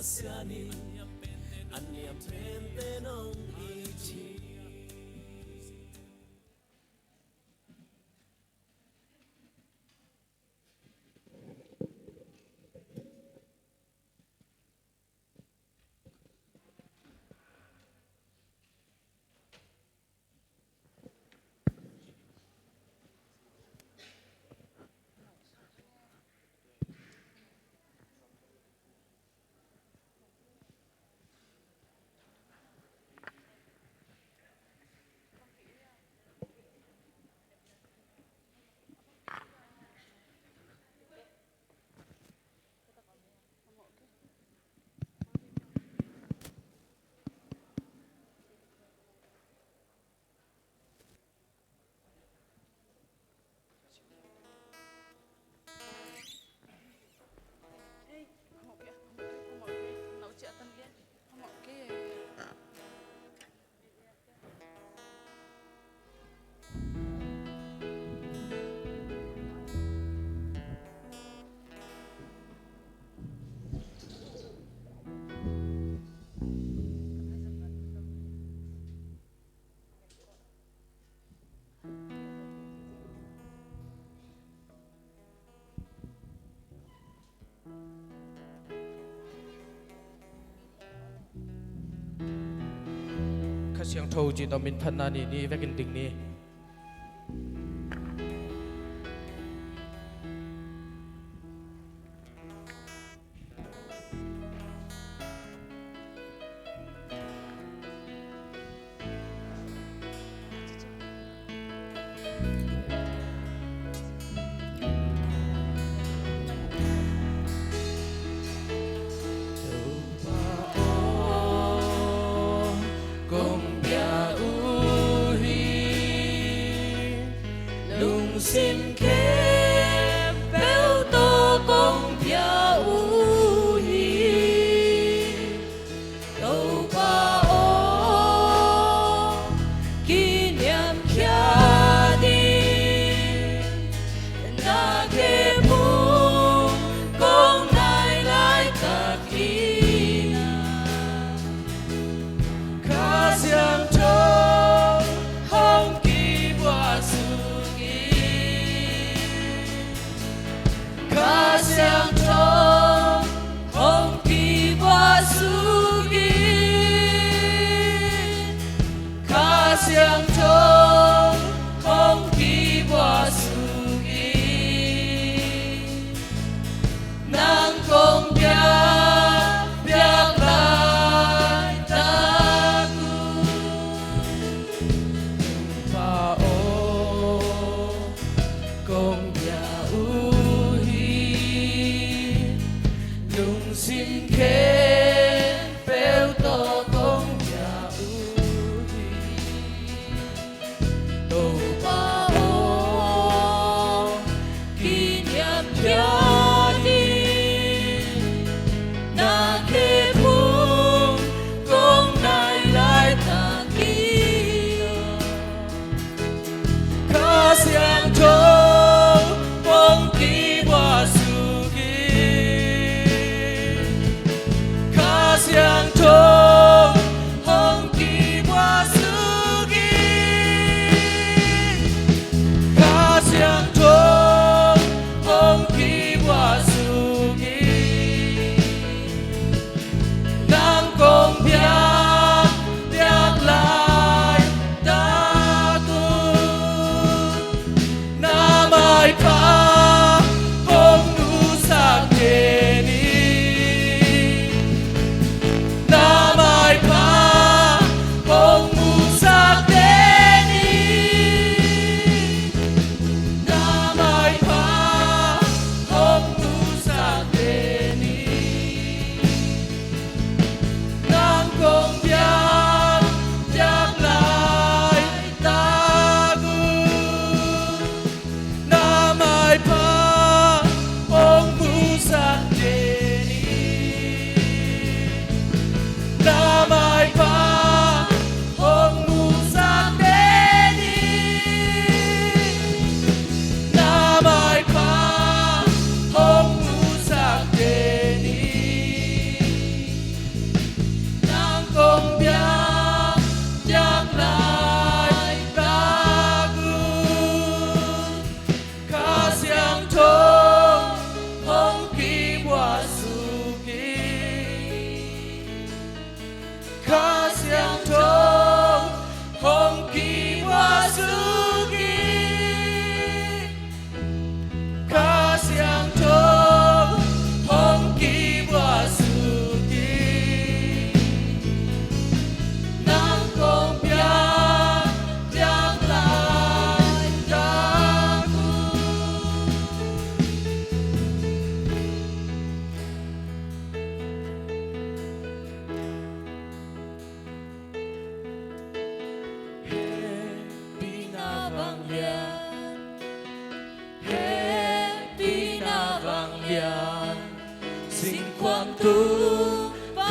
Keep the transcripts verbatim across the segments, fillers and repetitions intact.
Pasian in a niam pente nong it hi. Kha Siangtho cih tawh min phatna ni, ni vekin ding ni. Topa aw, kong bia uh hi, lungsim khempeuh tawh kong bia uh hi. Topa aw, kiniamkhiat in, na khephung kong nai laitak in, Kha Siangtho hong kibuak suk in. Kha Siangtho hong kibuak suk in. Kha Siangtho hong kibuak suk in. Nang kong biak, biak laitak uh, Topa aw, kong bia uh hi, lungsim khempeuh tawh kong bia uh hi. Topa aw, kiniamkhiat in, na khephung kong nai laitak in, Kha Siangtho hong kibuak suk in. Kha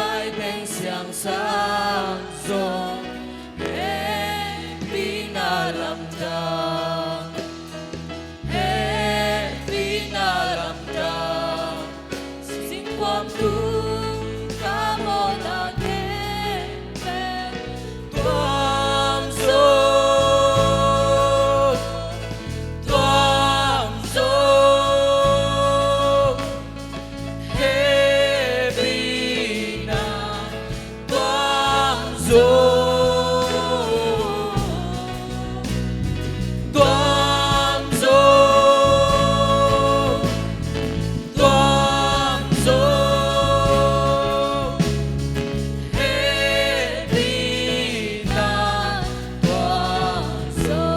Pai teng siangsak zong hehpihna lamdang, hehpihna lamdang, singkuang tung ka mawhna khempeuh tuam zo, tuam zo. Hehpihna tuam zo, tuam zo, tuam zo. Hehpihna tuam zo.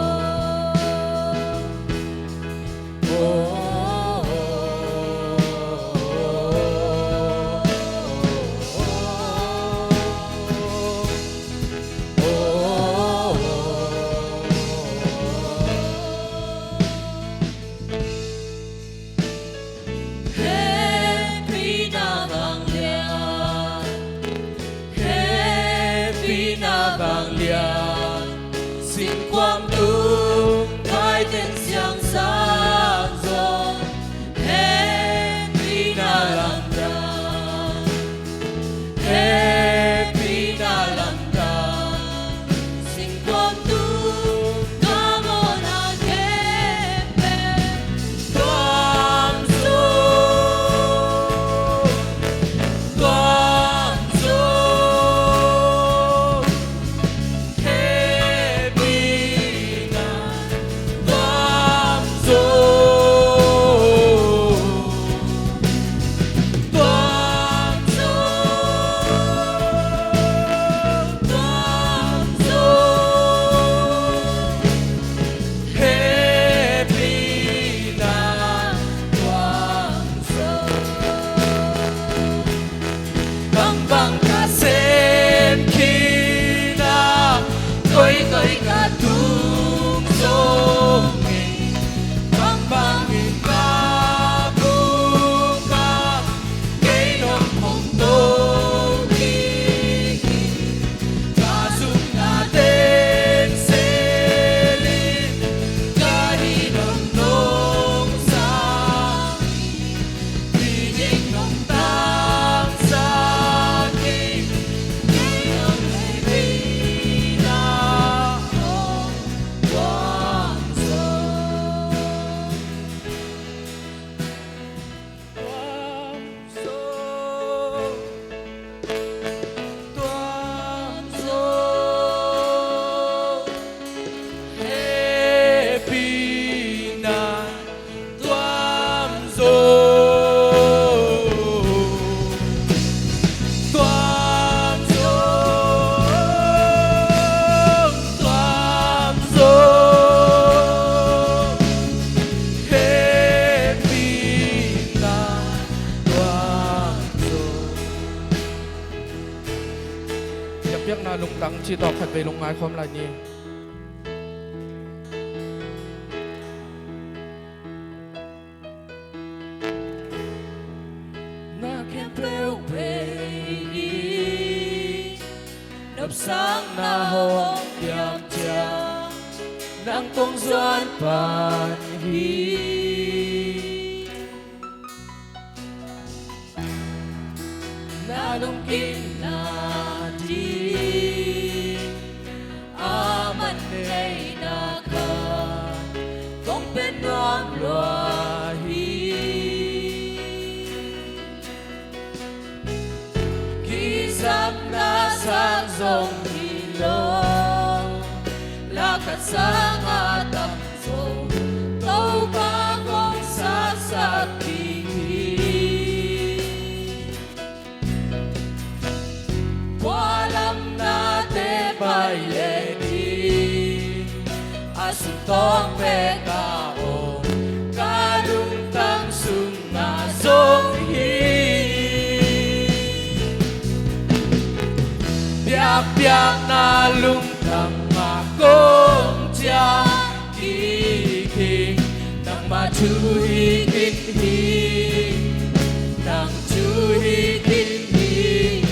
Hehpihna vanglian, hehpihna vanglian, singkuang tung pai teng siangsak zong hehpihna lamdang, hehpihna lamdang, singkuang tung ka mawhna khempeuh tuam zo, tuam zo. Hehpihna tuam zo, tuam zo, tuam zo. Hehpihna tuam zo. Bangbang ka sem khin a, koikoi ka tung zongin, bangbang in ka buk a, kei nong hong to ding hi. Ka zumna teng selin, ka hih nong nong sang hi. Hih ding nong tangsak hi. Kei nong hehpihna hong tuam zo. Tuam zo, tuam zo. Hehpihna tuam zo, tuam zo, tuam zo. Hehpihna tuam zo. Biakpiakna lungtang cih tawh khatvei lungngai khawm lai ni. Na khempeuh bei hi, nopsakna hong piang ciang, nang kong zuan pan hi. Na lungkimna ding a man neihna khat kong pia nuam lua hi. Kizapna sang zong hi lo, la khat sangin a tam zo, Topa kong saksak ding hi. Kua lam nate pai le ding, a sungtawng pek a om ka lungtang sungah zong hi. Biakpiakna lungtang a kong ciah kik hi. Nangmah thu hi khin hi, nang thu hi khin hi,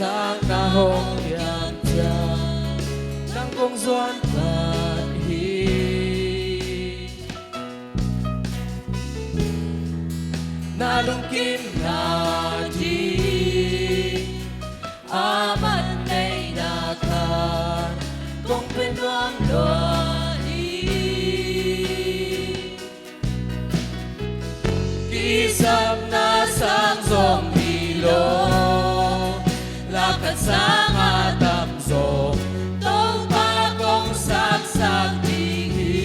sang na hong piang ciang, nang kong zuan khat hi. Na lungkimna ding a man neihna khat kong pia nuam lua hi. Kisapna sang zong hi lo, la khat sang a tam zong Topa kong sapsak ding hi.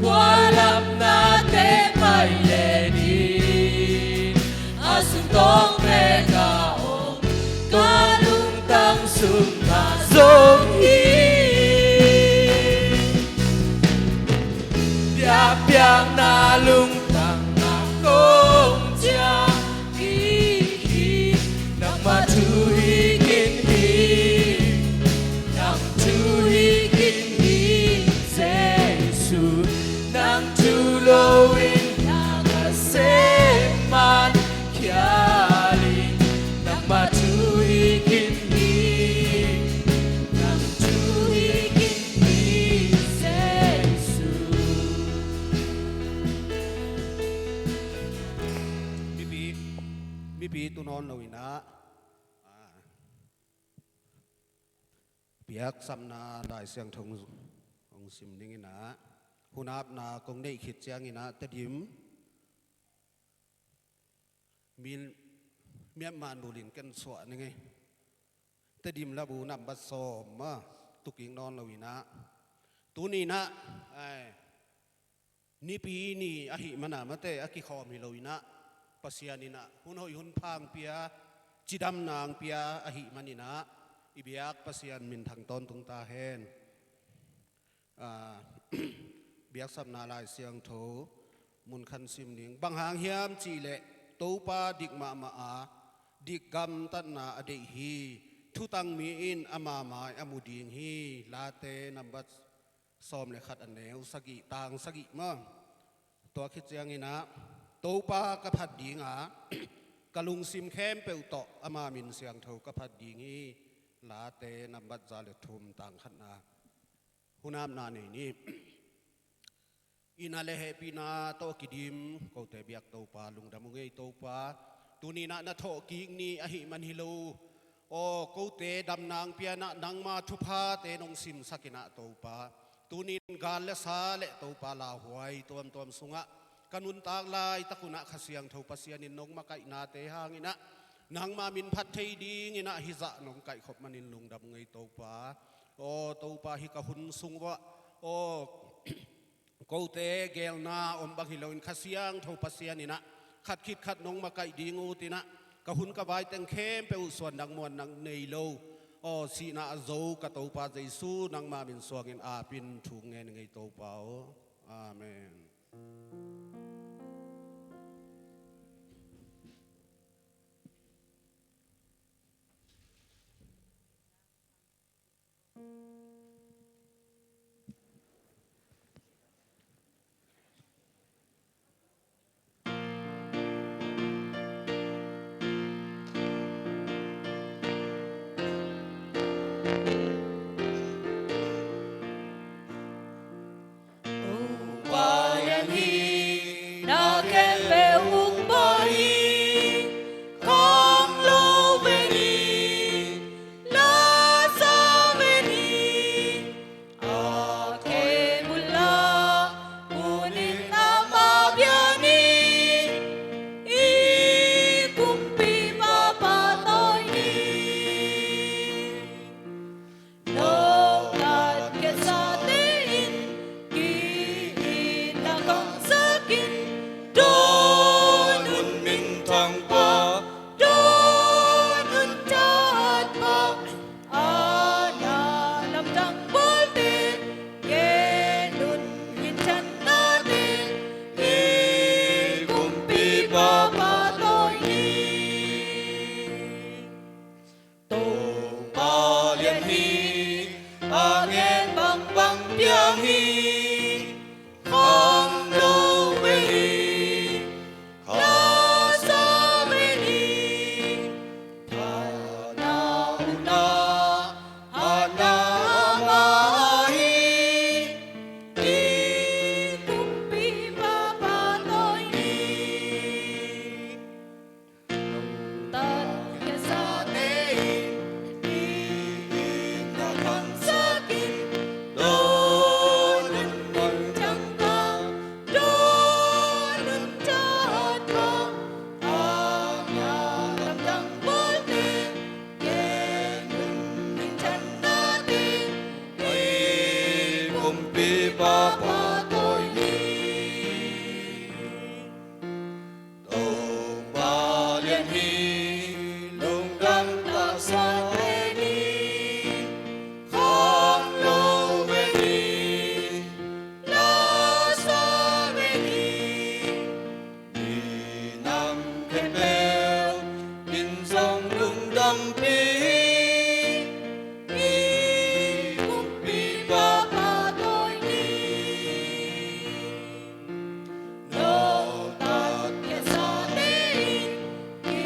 Kua lam na teh pai le ding, a sung tawng pek a om, tua lungtang sung mah zong hi. Biakpiakna lungtang a kong ciah hi hi. Nangmah thu hi kin hi, nang thu hi kin hi, Jesu. Nang thu lo in na ka sem man khial in, nangmah thu hi kin hi, nang thu hi kin hi, Jesu. Mipi, mipi tu nawn lo in ah, ah, piaksapna Lai Siangtho hong sim ning in ah, hun apna kong neih khit ciangin ah Tedim, min, Myanmar bul in ken suah ning ei. Tedim labu nambat sawm mah, tu kik nawn lo in ah, tuni in ah, ai, Nipi ni ahih mana mate a kikhawm hi lo in ah, Pasian in ah hun hoih hun pha hong pia, cidamna hong pia ahih manin ah, i biak Pasian minthang tawntung ta hen. Ah, biaksapna Lai Siangtho mun khat sim ning. Bang hang hiam cih leh Topa dik mahmah a, dik gamtatna a deih hi. Thutang mi in ama mai a mu ding hi. Late nambat sawm le khat, a neu sagih, tang sagih maw. Tua khit ciangin ah, Topa ka phat ding a, ka lungsim khempeuh tawh ama min siangtho ka phat ding hi. Late nambat za le thum, tang khatna. Hun apna nei ni. Inn ah le hehpihna tawh kidim kote biak Topa, lungdam ung ei Topa. Tuni in ah na thawhkik ni ahih man hi lo. Aw, kote damna hong pia in ah, nangma thuphate nong simsak in ah Topa, tuni in gal le sa le Topa lauhuai tuamtuam sungah ka nuntak laitak un ah Kha Siangtho Pasian in nong makaihnate hangin ah, nangma min phat thei dingin ah hih zah nong kaihkhop manin lungdam ung ei Topa. Aw Topa, hih ka hun sung uah, aw, kote geelna om bang hi loin Kha Siangtho Pasian in ah khat khit khat nong makaih ding ut in ah, ka hun ka vai teng khempeuh uh suan dang muan dang nei lo, aw, sihna a zo ka Topa Jesu nangma min suangin apin thu ngen ing ei Topa aw. Amen. Sa ve ni, khang lo ve ni, la sa ve ni, minam khempeuh in zong lungdampi, i kumpipa pahtawi ni. Notak kiatsate in i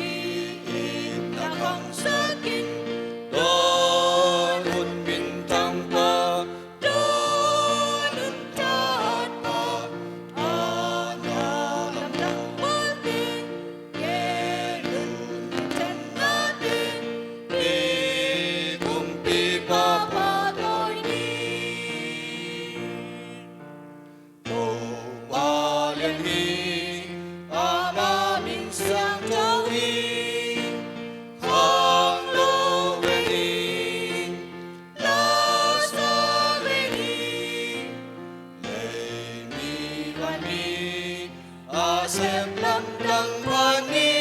itna khangsakin, dawn hun minthang pah, dawn hun thahat pah, a na lamdang bawl teng, gen hun i tennate, i kumpipa pahtawi ni. Topa lian hi, ama min siangtho hi, khang lo ve ni, la sa ve ni, lei mi van mi a sep lamdang pah ni,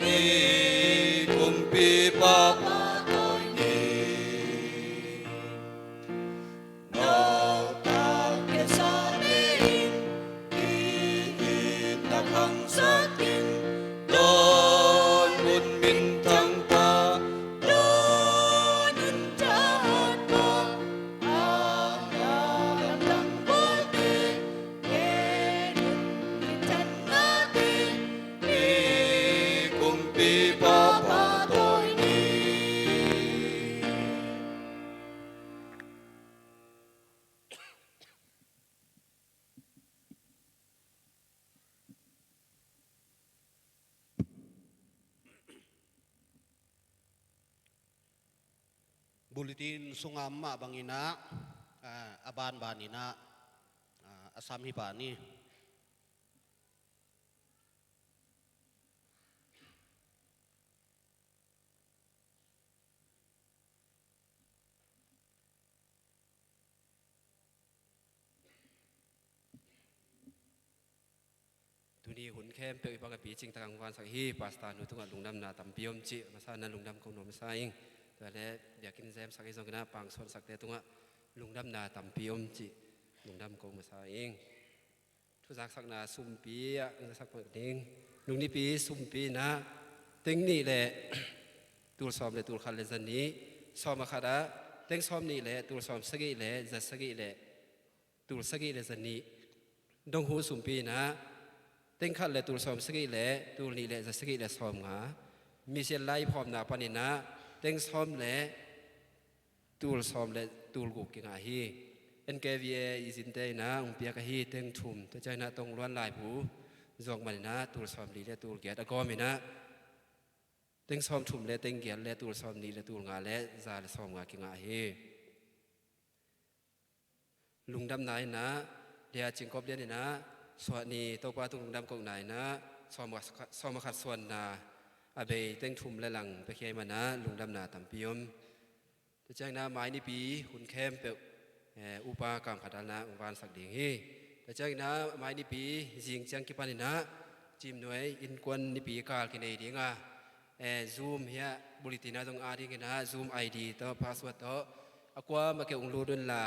i kumpipa pahtawi ni. Notak kiatsate in i itna khangsakin, dawn hun minthang pah, dawn hun thahat pah, a na lamdang bawl teng, gen hun i tennate, i kumpipa pahtawi ni. Bulletin sungah mah bangin ah, ah, a banban in ah, ah, a sam hi pah ni. Tuni hun khempeuh i bang a picing tak hong vansak hi. Pastor nu tungah lungdamna tampi om cih masa na lungdam ko nuam masa ing. Tua leh biakinn zemsak hi zongin ah pangsuansakte tungah lungdamna tampi om cih lungdam ko masa ing. Thuzaksakna sumpi ah zaksak pah ding. Nung Nipi sumpi in ah teng nih le tul sawm le tul khat le za nih, sawm a khat ah teng sawm nih le tul sawm sagih le za sagih le tul sagih le za nih. Donghu sumpi in ah teng khat le tul sawm sagih le tul nih le za sagih le sawm nga. Mission lai phawmna panin ah teng sawm le tul sawm le tul guk kingah hi. N K V A i zinte in ah hong piak ahi teng thum. Tua ciangin ah Tongluan laibu zuak manin ah tul sawm li le tul giat a gawm in ah teng sawm thum le teng giat le tul sawm nih le tul nga le za le sawm nga kingah hi. Lungdamna in ah, dia cingkop lian in ah, suah ni Topa tung lungdam kohna in ah, sawm a khat, sawm a khat suanna a bei teng thum le lang piakhia ahih manin ah lungdamna tampi om. Tua ciangin ah mai Nipi hun khempeuh, eh, upa kamkhat dalna hong vansak ding hi. Tua ciangin ah mai Nipi zing ciang kipanin ah Cimnuai innkuan Nipi kal kinei ding a, eh, Zoom hiah bulletin ah zong a dingin ah Zoom I D tawh password tawh a kuamah kei hong lut unla,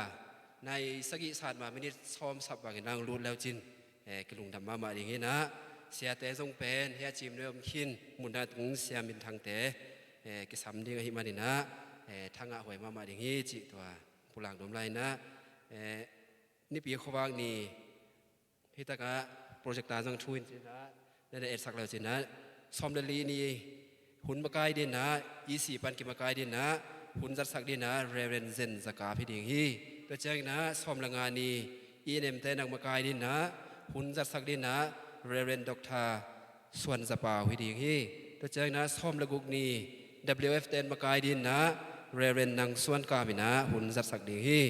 nai sagih sat ma minit sawm sap bangin ah hong lut le uh cin, eh, kilungdam mahmah ding hi in ah, siate zong pen hiah Cimnuai om khin mun ah tung sia minthangte, eh, kisam ding ahih manin ah, eh, thangah huai mahmah ding hi cih tua pulak nuam lai in ah, eh, Nipi khuavak ni hi takah projector zong thu in cin ah, na na etsak le uh cin ah, sawm le li ni hun makai dingin ah, E C pan kimakai dingin ah, hun zatsak dingin ah Reverend Zen Za Kap hi ding hi. Tua ciangin ah sawm le nga ni E N M te in ah makai dingin ah, hun zatsak dingin ah Reverend Doctor Suan Za Pau hi ding hi. Tua ciangin ah sawm le guk ni W F te in makai dingin ah Reverend Nang Suan Kam in ah hun zatsak ding hi.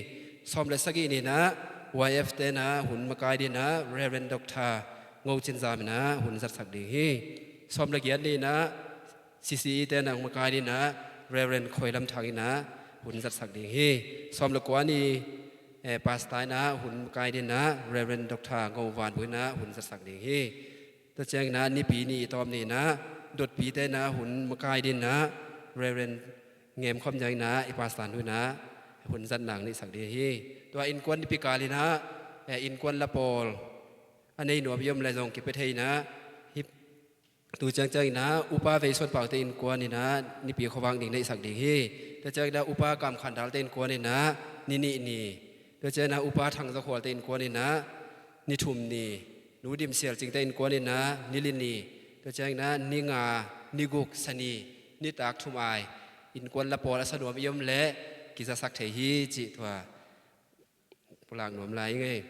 Sawm le sagih ni in ah Y F te in ah hun makai dingin ah Reverend Doctor Ngo Cin Zam in ah hun zatsak ding hi. Sawm le giat ni in ah C C E te in ah makai dingin ah Reverend Khoi Lam Thang in ah hun zatsak ding hi. Sawm le kua ni, eh, pastor in ah hun makai dingin ah Reverend Doctor Ngo Van Bu in ah hun zatsak ding hi. Tua ciangin ah Nipi ni i tawp ni in ah dotpite in ah hun makai dingin ah Reverend Ngem Khawm Jang in ah i pastor nu in ah hun zat nang neihsak ding hi. Tua innkuan nipi kal in ah, eh, innkuan la pawl a nei nuam i om leh zong kipia thei in ah, hih tu ciangciang in ah Upa Vei Suan Pau te innkuan in ah nipi khuavak ding neihsak ding hi. Tua ciang in ah Upa Kam Khan Dal te innkuan in ah ni nih ni. Tua ciang in ah Upa Thang Za Khual te innkuan in ah ni thum ni. Nu Dim Sial Cing te innkuan in ah ni li ni. Tua ciang in ah ni nga, ni guk, Sani, nitak thum ai innkuan la pawl a sa nuam i om leh kizasak thei hi cih tua pulak nuam lai ing ei.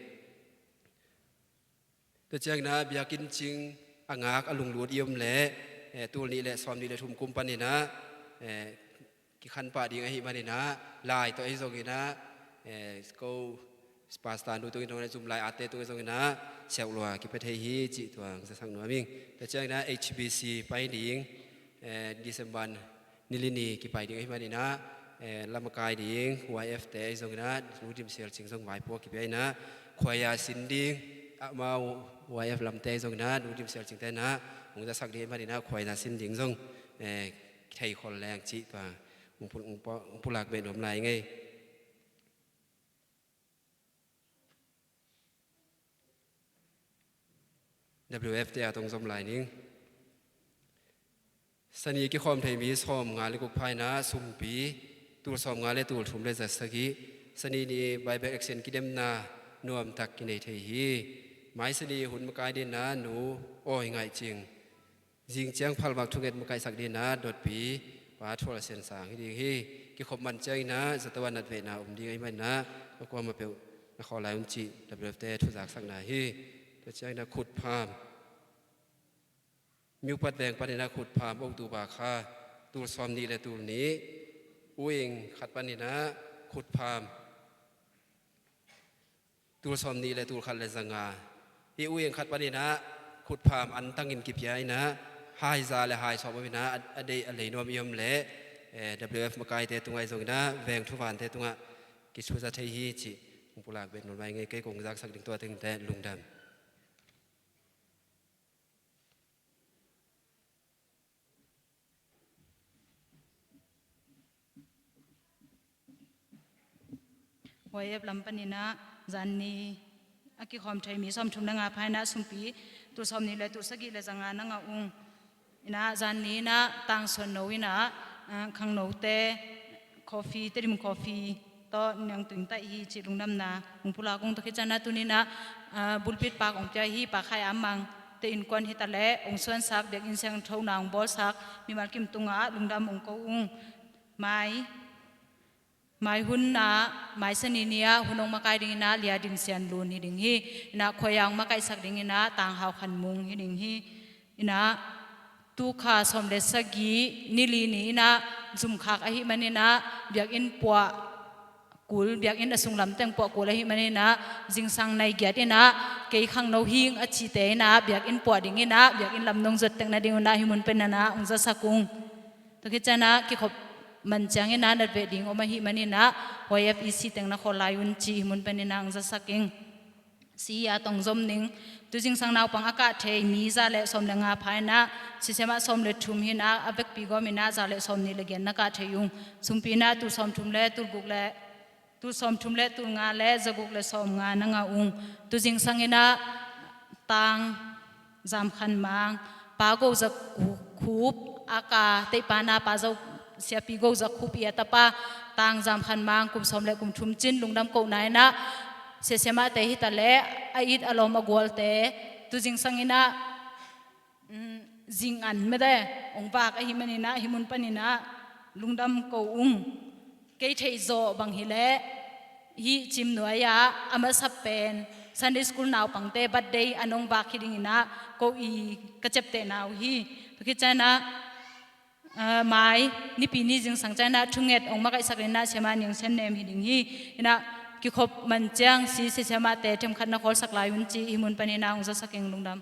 Tua ciang in ah biakinn cing a ngak a lunglut i om leh, eh, tul nih le sawm nih le thum kum pan in ah, eh, kikhan pah ding ahih man in ah, lai tawh ahi zong in ah, eh, ko pastor nu tung in ah, zum lai ate tung in ah zong in ah, siauh lua kipia thei hi cih tua hong zasak nuam ing. Tua ciang in ah H B C pai ding, eh, December ni li ni kipai ding ahih man in ah, eh, lam a kai ding Y F te ahi zong in ah, Nu Dim Sial Cing zong vaipuak kipia in ah, khuaia sin ding, amau Y F lam te ahi zong in ah, Nu Dim Sial Cing te in ah hong zasak ding ahih man in ah, khuaia sin ding zong, eh, thei khol leng cih tua hong pul-, hong pu-, hong pulak beh nuam lai ing ei. W F te a tong zom lai ning. Sani kikhawm thei mi sawm nga le guk pha in ah sumpi tul sawm nga le tul thum le za sagih. Sani ni buyback action kidemna nuam tak kinei thei hi. Mai Sani hun makai ding in ah Nu Awi Ngaih Cing. Zing ciang phalvak thunget makaihsak ding in ah dotpi Pa Thual Sian Sang hi ding hi. Kikhop man ciang in ah zato a natvehna om ding ahih man in ah a kuamah peuh na khawl lai un cih W F te thuzaksakna hi. Tua ciang in ah khutpham. Myo Pad veng pan in ah khutpham October kha tul sawm nih le tul nih. U Ing khat pan in ah khutpham tul sawm nih le tul khat le za nga. Hih U Ing khat pan in ah khutpham antang in kipia in ah, hai za le hai sawm om in ah, a, a deih a lei nuam i om leh, eh, W F makaite tungah ahi zong in ah, veng thuvante tungah kithuza thei hi cih hong pulak beh nuam lai ing ei. Kei kong zaksak ding tua teng teh, lungdam. Y F lam pan in ah zan ni a kikhawm thei mi sawmthum le nga pha in ah sumpi tul sawmnih le tul sagih le za nga na ngah ung. In ah zan ni in ah tangsuan no in ah, ah, khangnote coffee, Tedim coffee tawh niangtuing taih hi cih lungdamna hong pulak ung. Tua khit ciang in ah tuni in ah, ah, bulpit pak hong pia hi Pa Khai Am Mang te innkuan hi ta leh hong suansak, biakinn siangthona hong bawlsak mimal kim tungah lungdam hong ko ung. Mai, mai hun ah, mai Sani ni ah hun hong makai ding in ah Lia Dim Sian Lun hi ding hi. In ah khuaia hong makaihsak ding in ah Tang Hau Khan Mung hi ding hi. In ah tu kha sawm le sagih ni li ni in ah zum khak ahih man in ah biakinn puah kul, biakinn a sunglam teng puah kul ahih man in ah zingsang nai giat in ah kei khangno hi ing a cite in ah biakinn puah ding in ah biakinn lam nong zuat tek nading un ah hih mun pen in ah hong zasak ung. Tua khit ciang in ah kikhop man ciang in ah natveh ding om ahih man in ah Y F E C teng na khawl lai un cih hih mun pen in ah hong zasak ing. C E a tong zom ning. Tu zingsang naupang a kah thei mi za le sawm le nga pha in ah, C C M ah sawm le thum hi in ah, a vekpi gawm in ah za le sawm nih le giat na kah thei ung. Sumpi in ah tul sawmthum le tul guk le, tul sawmthum le tul nga le za guk le sawm nga na ngah ung. Tu zingsang in ah Tang Zam Khan Mang, Pa Go Za Khup, a ka teihpa in ah Pa Zo Siapi Go Za Khup i a tapa, Tang Zam Khan Mang, kum sawm le kum thum cin lungdam kohna in ah, C C M ah te hi ta leh, a it a lawm a gualte, tu zingsang in ah, um, zing an mede, hong vak ahih man in ah, hih mun pan in ah, lungdam ko ung. Kei theih zawh bang hi leh, hih Cim nuai ah a masa pen Sunday School naupangte birthday an hong vak hi ding in ah ko i ka ciaptehna uh hi. Tua khit ciang in ah, ah, mai Nipi ni zingsang ciang in ah thunget hong makaihsak in ah Siama Niang Sian Nem hi ding hi. In ah kikhop man ciang C C M ah te themkhat na khawlsak lai un cih hih mun pan in ah hong zasak ing. Lungdam.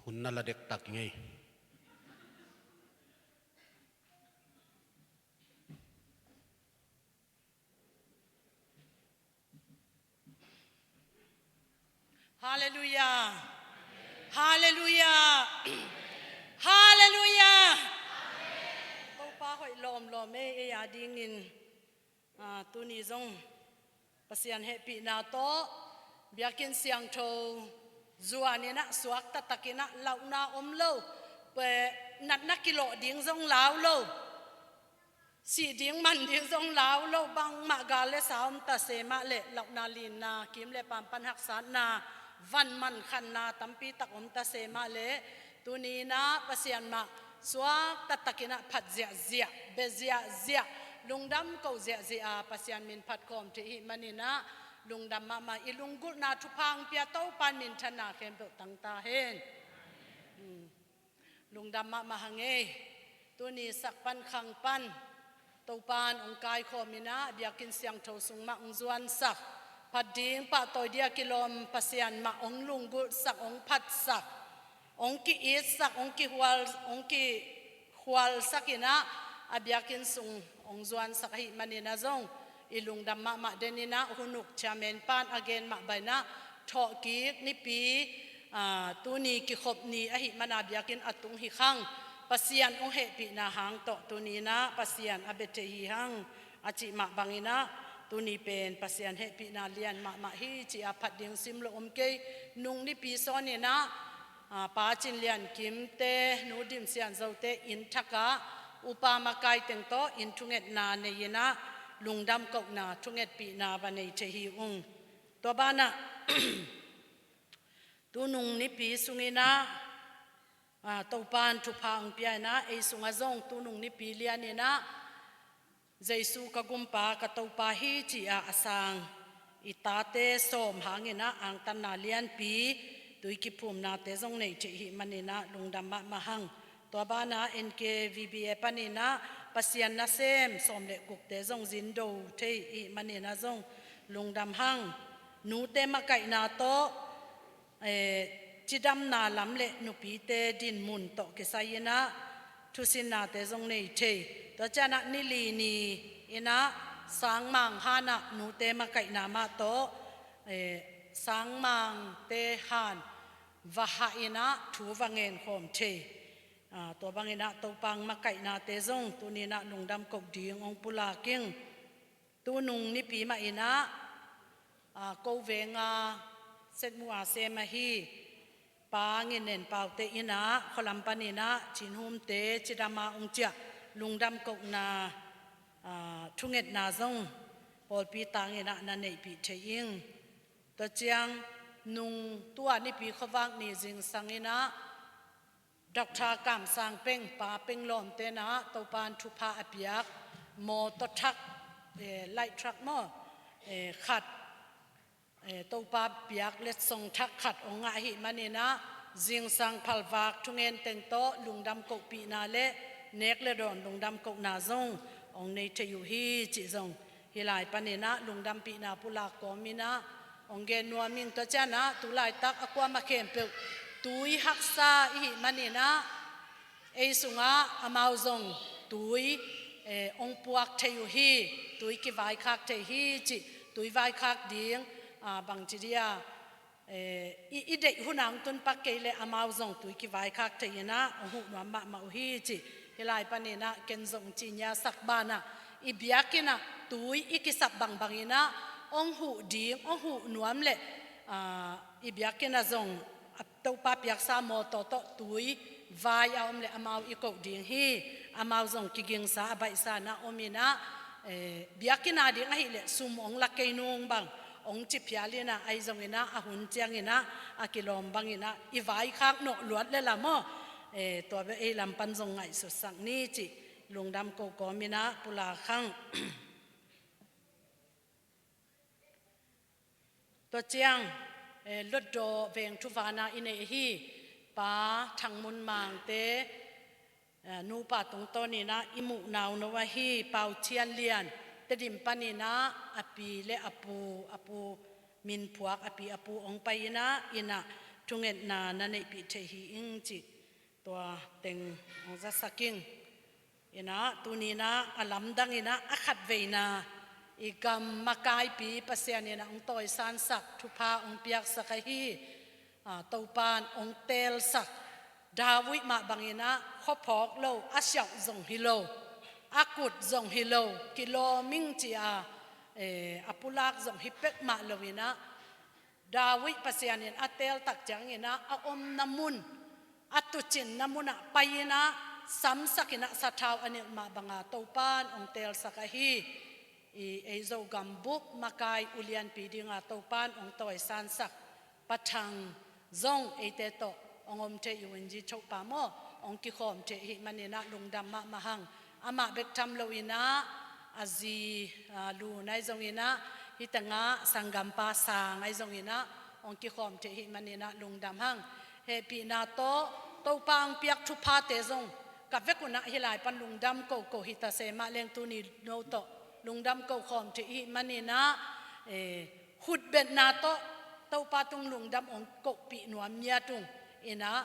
Hun na la dektak ing ei. Halleluiah. Halleluiah. Halleluiah. Topa hoih lawmlawm ei, ei a dingin, ah, tuni zong Pasian hehpihna tawh biakinn siangtho zuanin ah, suak taktakin ah, launa om lo, pe, natna kilawh ding zong lau lo, sih ding man ding zong lau lo, bangmah gal le sa om ta se mah leh, launa linna, kim le pam pan haksatna, van man khanna tampi tak om ta se mah leh, tuni in ah Pasian mah suak taktakin ah phat ziahziah, be ziahziah, lungdam ko ziahziah a Pasian min phat khawm thei i hih manin ah, lungdam mahmah, i lunggulhna thupha hong pia Topa in minthanna khempeuh tang ta hen. Hmm. Lungdam mahmah hang ei. Tuni sak pan khang pan Topa in hong kaikhawm in ah, biakinn siangtho sung mah hong zuansak, phat ding pahtawi ding a kilawm Pasian mah hong lunggulhsak, hong phatsak, hong ki-itsak, hong kihual, hong kikhualsak in ah, a biakinn sung hong zuansak ahih manin ah zong i lungdam mahmah den in ah, hun uk chairman pan a gen mah bangin ah, thawhkik nipi, ah, tuni kikhop ni ahih manin ah biakinn a tung hi khang, Pasian hong hehpihna hang tawh tuni in ah Pasian a bia thei hi hang a cih mah bangin ah, tuni pen Pasian hehpihna lian mahmah hi ci-a phat ding sim lo om kei. Nung nipi sawnin ah, ah, Pa Cin Lian Kimte, Nu Dim Sian Zote inn thak ah upa makai teng tawh inn thungetna nei in ah, lungdam kohna thungetpihna va nei thei hi ung. Tua banah, tu nung nipi sungin ah, ah, Topa in thupha hong pia in ah, ei sungah zong tu nung nipi lianin ah, Jesu ka Gumpa, ka Topa hi ci-a a sang i tate sawm hangin ah, angtanna lianpi, tui kiphumnate zong nei thei i hih manin ah, lungdam mahmah hang. Tua banah N K V B A panin ah, Pasian nasem sawm le gukte zong zin do thei i hih manin ah zong lungdam hang. Nute makaihna tawh, eh, cidamna lam le nupite dinmun tawh kisai in ah, thusinnate zong nei thei. Tua ciangin ah nili ni-in ah, Sangmang Han ah nute makaihna mah tawh, eh, Sangmangte han va hah in ah, thu va ngen khawm thei. Ah, tua bangin ah Topa in makaihnate zong tuni in ah lungdam koh ding hong pulak ing. Tu nung nipi mah in ah, ah, ko veng a Setmu a sem ahi Pa Ngin Nen Paute in ah, khualam panin ah Cin Humte cidam a hong ciah lungdam kohna, ah, thungetna zong pawlpi tangin ah na neihpih thei ing. Tua ciang nung tua nipi khuavak ni zingsang in ah, Doctor Kam Sang Peng, Pa Peng Lawmte in ah Topa in thupha a piak mawtaw thak, eh, light truck maw, eh, khat, eh, Topa piak letsong thak khat hong ngah ahih manin ah, zingsang phalvak thungen teng tawh lungdam kohpihna le nek le dawn lungdam kohna zong hong nei thei uh hi cih zong hih lai panin ah lungdampihna pulak kawmin ah hong gen nuam ing. Tua ciangin ah tu laitak a kuamah khempeuh tui haksa i hih manin ah, ei sungah amau zong tui, eh, hong puak thei uh hi, tui kivaikhak thei hi cih, tui vaikhak ding, ah, bangci dia, eh, i, i deih hun a hong tun pak kei leh amau zong tui kivaikhak thei in ah hong huh nuam mahmah uh hi cih, hih lai panin ah ken zong ci ngiasak banah, i biakinn ah tui i kisap bangbang in ah hong huh ding, hong huh nuam leh, ah, i biakinn ah zong a Topa piaksa mawtaw tawh tui vai a om leh amau i koh ding hi. Amau zong kigingsa a baihsa in ah om in ah, eh, biakinn a ding ahih leh sum hong la kei nung bang hong ci phial in ah, ahi zongin ah a hun ciangin ah a kilawm bangin ah i vaikhak nawh luat le la maw, eh, tua bek ei lam pan zong ngaihsutsak ni cih lungdam ko kawmin ah pulak hang. Tua ciang, eh, Hlutdaw veng thuvana i neih ahi Pa Thang Mun Mangte, eh, nupa tungtawnin ah i muh nauno ahi Pau Thian Lian, Tedim panin ah a pi le a pu, a pu min phuak, a pi a pu hong pai in ah, in ah thungetna na neihpih theih hi ing cih tua teng hong zasak ing. Inah, tuni inah a lamdang inah a khatveina i gam makaipi Pasian inah hong tawisansak, thupha hong piaksak ahi. A, Topan hong teelsak. David mah bang inah khuaphawk lo, a siauh zong hi lo, a kut zong hi lo, kilawm ing ci a, eh, a pulak zong hi pek mah lo inah, David Pasian in a teeltak ciang inah a omna mun, a tucinna munah pai inah samsak inah sathau a nilh mah banga Topan hong teelsak ahi. I, ei Zogam bup makai ulianpi dinga Topan hong tawisansak Pa Thang zong eite tawh hong om thei uh in, zi thopa maw, hong kikhawm thei hi maninah lungdam mahmah hang. Amah bek tham lo inah a zi, a, Lu nai zong inah, hih tengah sanggampa Sang ai zong inah hong kikhawm thei hi maninah lungdam hang. Hehpihna tawh Topa hong piak thuphate zong ka vek unah hih lai pan lungdam koko hi ta se mah leng, tuni no tawh lungdam ko khawm thei hi maninah, eh, khutbetna tawh Topa tung lungdam hong kohpih nuam ngiat ung. Inah,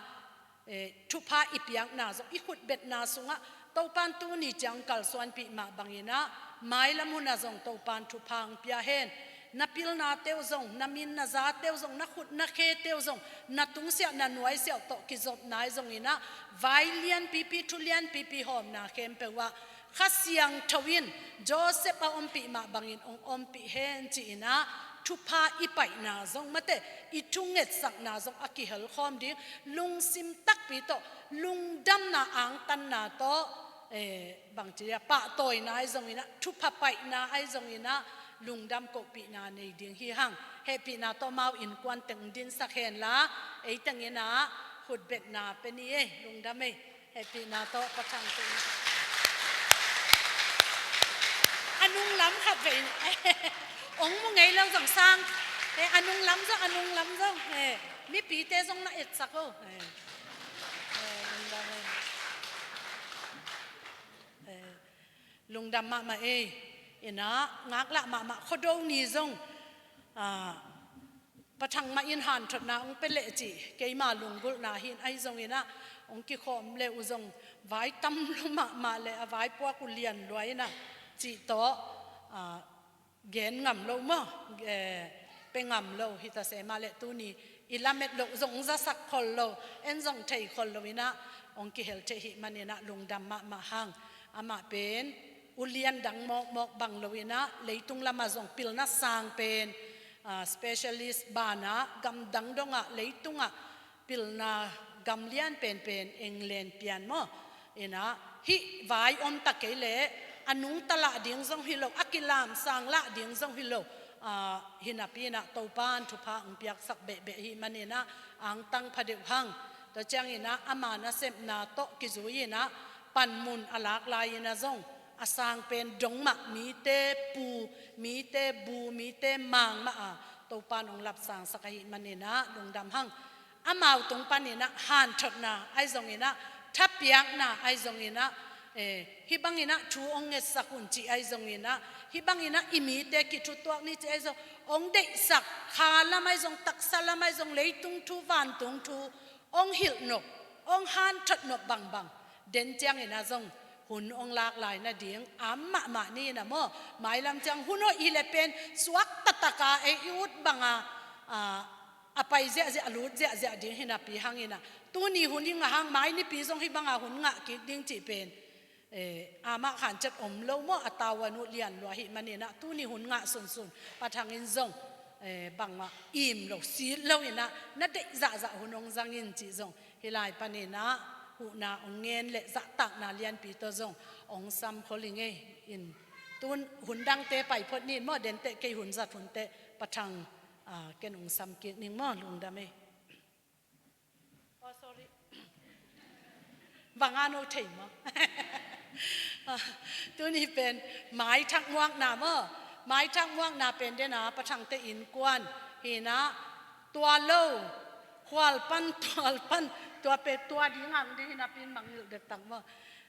eh, thupha i piakna zong, i khutbetna sungah Topan tuni ciang kalsuanpih mah bang inah mailam hunah zong Topan thupha hong pia hen. Na pilnate uh zong, na min na zate uh zong, na khut na khete uh zong, na tungsiah na nuaisiah uh tawh kizopna ai zong inah, vai lianpipi, thu lianpipi hawmna khempeuh ah Kha Siangtho in Joseph a ompih mah bangin hong ompih hen ci inah, thupha i paihna zong mate, i thungetsakna zong a kihelkhawm ding, lungsim takpi tawh, lungdamna angtanna tawh, eh, bangci a pahtawina ai zong inah, thupha paihna ai zong inah, lungdam kohpihna nei ding hi hang. Hehpihna tawh amau innkuan teng dinsak henla, ei teng inah khutbetna pia ni ei, lungdam ei. Hehpihna tawh Pa Thang teng. A nunglam khat vei. Hong mu ngei lo zong Sang. Eh, a nunglam zong, a nunglam zong. Eh, mipite zong na etsak o. Eh, eh, lungdam ei. Eh, lungdam mahmah ei. Inah, ngaklah mahmah Khuado ni zong, ah, Pa Thang mah in hanthotna hong pia leh cih keima lunggulhna hi in, ahi zong inah hong kikhawm leh uh zong vai tam lo mahmah leh a vaipuak uh lian lua inah cih tawh, ah, gen ngam lo maw, eh, pia ngam lo hi ta se mah leh, tuni i lamet loh zong zasak khol lo, en zong thei khol lo inah hong kihel thei hi maninah lungdam mahmah hang. Amah pen ulian dang mawkmawk bang lo inah leitung lamah zong pilna sang pen, ah, specialist banah gamdang dongah leitungah pilna gamlian penpen England pian maw. Inah hih vai om ta kei leh a nungta lah ding zong hi lo, a kilamsang lah ding zong hi lo. Ah, hi napi inah Topan thupha hong piaksak behbeh hi maninah angtang pha deuh hang. Tua ciang inah ama nasepna tawh kizui inah panmun a lak lai inah zong a sang pen dong mah, mite pu, mite bu, mite mang mah a Topan hong lapsangsak ahi maninah lungdam hang. Amau tung paninah hanthotna ahi zong inah, thapiakna ahi zong inah, eh, hih bang inah thu hong ngetsak un cih ahi zong inah, hih bang inah i mite kithutuak ni cih ahi zong, hong deihsak, kha lam ahi zong, taksa lam ahi zong, leitung thu, vantung thu hong hilh nop, hong hanthot nop bangbang den ciang inah zong hun hong lak lai nading a om mahmah ni inah maw. Mailam ciang hun hoih hi leh pen suak taktak a ei i ut banga, ah, a pai ziahziah, a lut ziahziah ding hi napi hang inah, tuni hun hi ngah hang, mai nipi zong hih banga hun ngah kik ding cih pen, eh, amah khan ciat om lo maw, a tavuan uh lian lua hi maninah tuni hun ngah sunsun Pa Thang in zong, eh, bangmah im lo, sit lo inah, na deih zahzah hun hong zang in cih zong hih lai paninah huhna hong ngen leh zahtakna lianpi tawh zong hong sam khol ing ei. In tun hun dangte pai phot ni in maw, denteh kei hun zat hun teh Pa Thang, ah, ken hong sam kik ning maw, lungdam ei. Oh, sorry. Bang a no thei maw. Ah, tuni pen maithak muakna maw. Maithak muakna pen dena Pa Thangte innkuan hi inah, tua lo, khual pan, tual pan, tua pen tua ding hang ding hi napi in mangngilh dektak maw.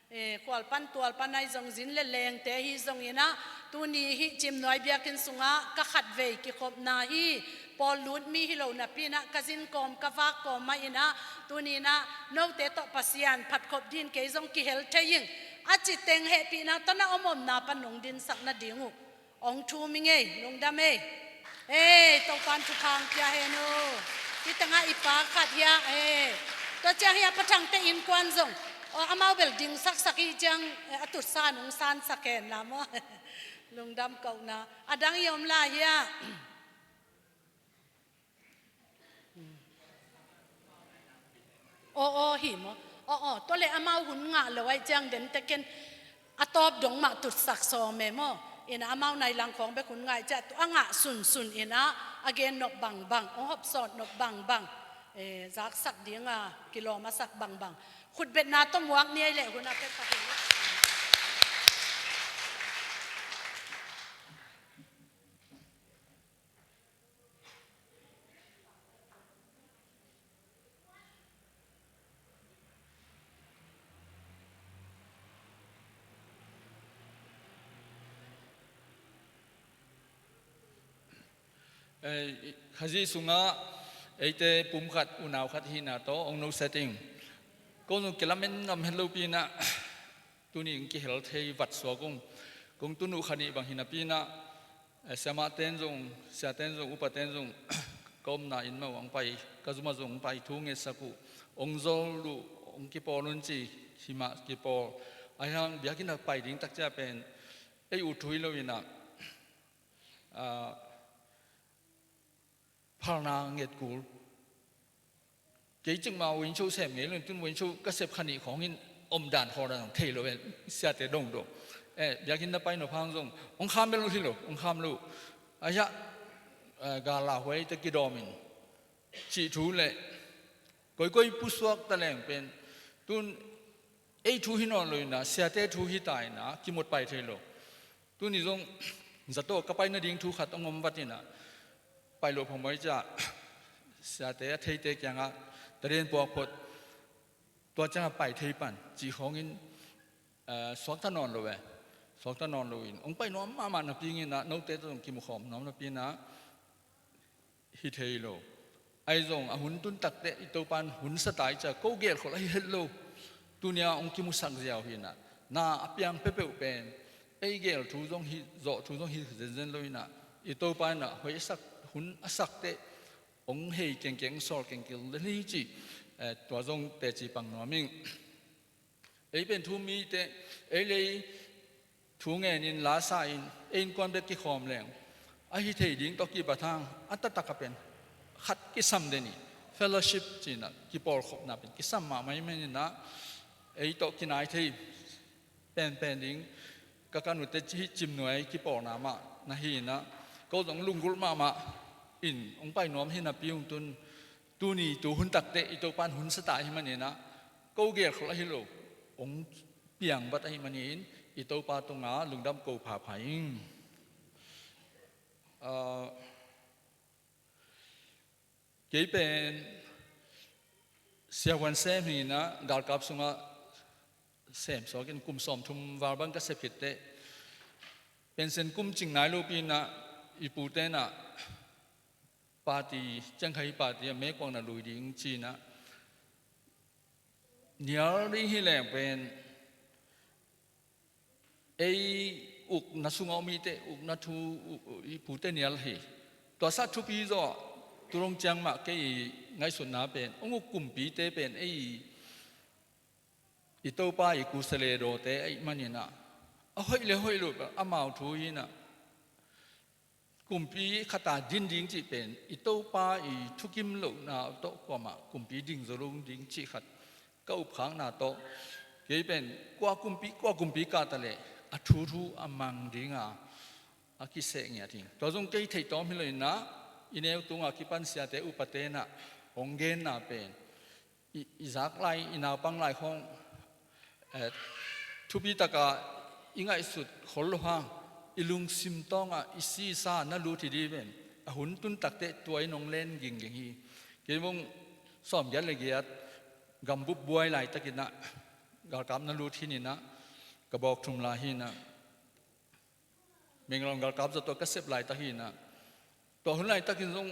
Eh, khual pan tual pan ahi zong, zin le lengte hi zongin ah, tuni hih Cimnuai biakinn sungah ka khatvei kikhopna hi. Pawl lut mi hi lo napi-in ah, ka zin kawm ka vak kawm mah in ah, tuni-in ah note tawh Pasian phatkhop dingin kei zong kihel thei ing, a ci teng hehpihna tawh na om omna pan nong dinsak nading uh ong thum ing ei, lungdam ei. Ei, Topa'n thupha ong pia hen uh. Hih tengah i pa khat hiah, ei. Tua ciang hiah Pa Thangte innkuan zong, aw, amau bel ding saksak hi ciang, eh, a tutsa nong sansak hen la maw. Lungdam kohna. A dang i om lai hiah. Aw, aw, hi maw? Aw, aw, tua leh amau hun ngah lo ahih ciang den tekken a tawp dong mah tutsak sawm e maw? In ah amau nai lang khawng bek hun ngah ahih ciang, tua a ngah sunsun in ah a gen nop bangbang, hong hopsawt nop bangbang, eh, zaksak ding a kilawm a sak bangbang, khutbetna tawh muak ni ei leh hun a pek pah hi. Eh, Khazih sungah eite pum khat, unau khat hihna tawh ong no setting. Ko zong kilamen ngam het lopi-in ah, tuni ong kihel thei vat suak ung. Kong tun uh kha nih bang hi napi-in ah, eh, siamahten zong, siaten zong, upaten zong, ka omna inn mah uh ong pai, ka zum ah zong ong pai, thu ngetsak uh, ong zol uh, ong kipawl un ci, hi mah kipawl. Ahi hang biakinn ah pai ding tak ciang pen, ei ut thu hi lo-in ah, ah, phalna nget kul. Kei cikmah win show sem ngei lo-in, tun win show ka sep kha nih khawng in omdan khawng dan zong thei lo e, siate dongdong. Eh, biakinn na pai nop hang zong ong kham bel uh hi lo, ong kham lo. Ahi ah, eh, gal lauhuaite kidawm in cih thu le koikoi pusuak ta leng pen, tun ei thu hi nawn lo-in ah, siate thu hi ta in ah, kimut pai thei lo. Tuni zong zato ka pai nading thu khat ong om vat in ah, pai loh phamawh ciang siate a theite kiangah taden puak phot, tua ciangah pai thei pan cih khawng in, eh, suakta nawn lo e. Suakta nawn lo-in ong pai nuam mahmah napi-in ah, note tawh zong kimukhawm nuam napi-in ah, hi thei lo. Ahi zong a hun tun takteh i Topa'n hun sa ta ahih ciang ko gelkhol ahi het lo. Tuni-a ong kimusak ziau hi-in ah, na a piang peuhpeuh pen ei gel thu zong hi, zawh thu zong hi zenzen lo-in ah, i Topa in ah hoih a sak, hun a sakteh ong hei kengkeng, sawl kengkeng lel hi cih, eh, tua zong teci pang nuam ing. Ei pen thu mite, ei le ei thu ngenin, la sa-in, ei innkuan bek kikhawm leng, ahi thei ding tawh kibat hang, a taktak a pen khat kisam den hi, fellowship ci-in ah, kipawlkhopna pen kisam mahmah ahih manin ah, ei tawh kinai thei penpen ding, ka kan utte hih Cimnuai kipawlna mah na hi-in ah, ko zong lunggulh mahmah in ong pai nuam hi napi, ong tun, tuni tu hun takteh i Topa'n hun sa ta ahih manin ah, ko gelkhol ahi lo, ong piang vat ahih manin i Topa tungah lungdam ko phapha ing. Ah, kei pen siavuan sem hi-in ah, galkap sungah sem suakin kum sawmthum val bang ka sep khitteh, pension kum cing nai lopi-in ah, i pute in ah party, ciangkhai party ah mekuang na lui ding ci-in ah, nial ding hi leng pen, ei ukna sungah om hite, ukna thu, u-, u-, i pute nial hi. Tua sah thupi zaw, tu dong ciang mah kei i ngaihsutna pen, ong uk kumpite pen ei i Topa i kusaledawte ahih manin ah, a hoih le hoih lo, amau thu hi-in ah, kumpi khat a din ding cih pen, i Topa i thukim lohna tawh kuamah kumpi ding zo lo ding cih khat ka upkhakna tawh, kei pen kua kumpi, kua kumpi kah ta leh a thuthu a mang ding a, a kiseh ngiat hi. Tua zong kei theih tawm hi lo-in ah, i neu tungah kipan siate upate in ah ong genna pen, i, i zak lai, i naupang lai khawng, eh, thupi takin i ngaihsut khol lo hang, i lungsim tawngah i sisa na lut hi ding pen, a hun tun takteh tua in ong len gingging hi. Kei bang sawmgiat le giat gambup buai laitakin ah, galkap na lut hi inah, ka bawk thum lai hi inah, Menglong galkap zato ka sep laitak hi inah, tua hun laitakin zong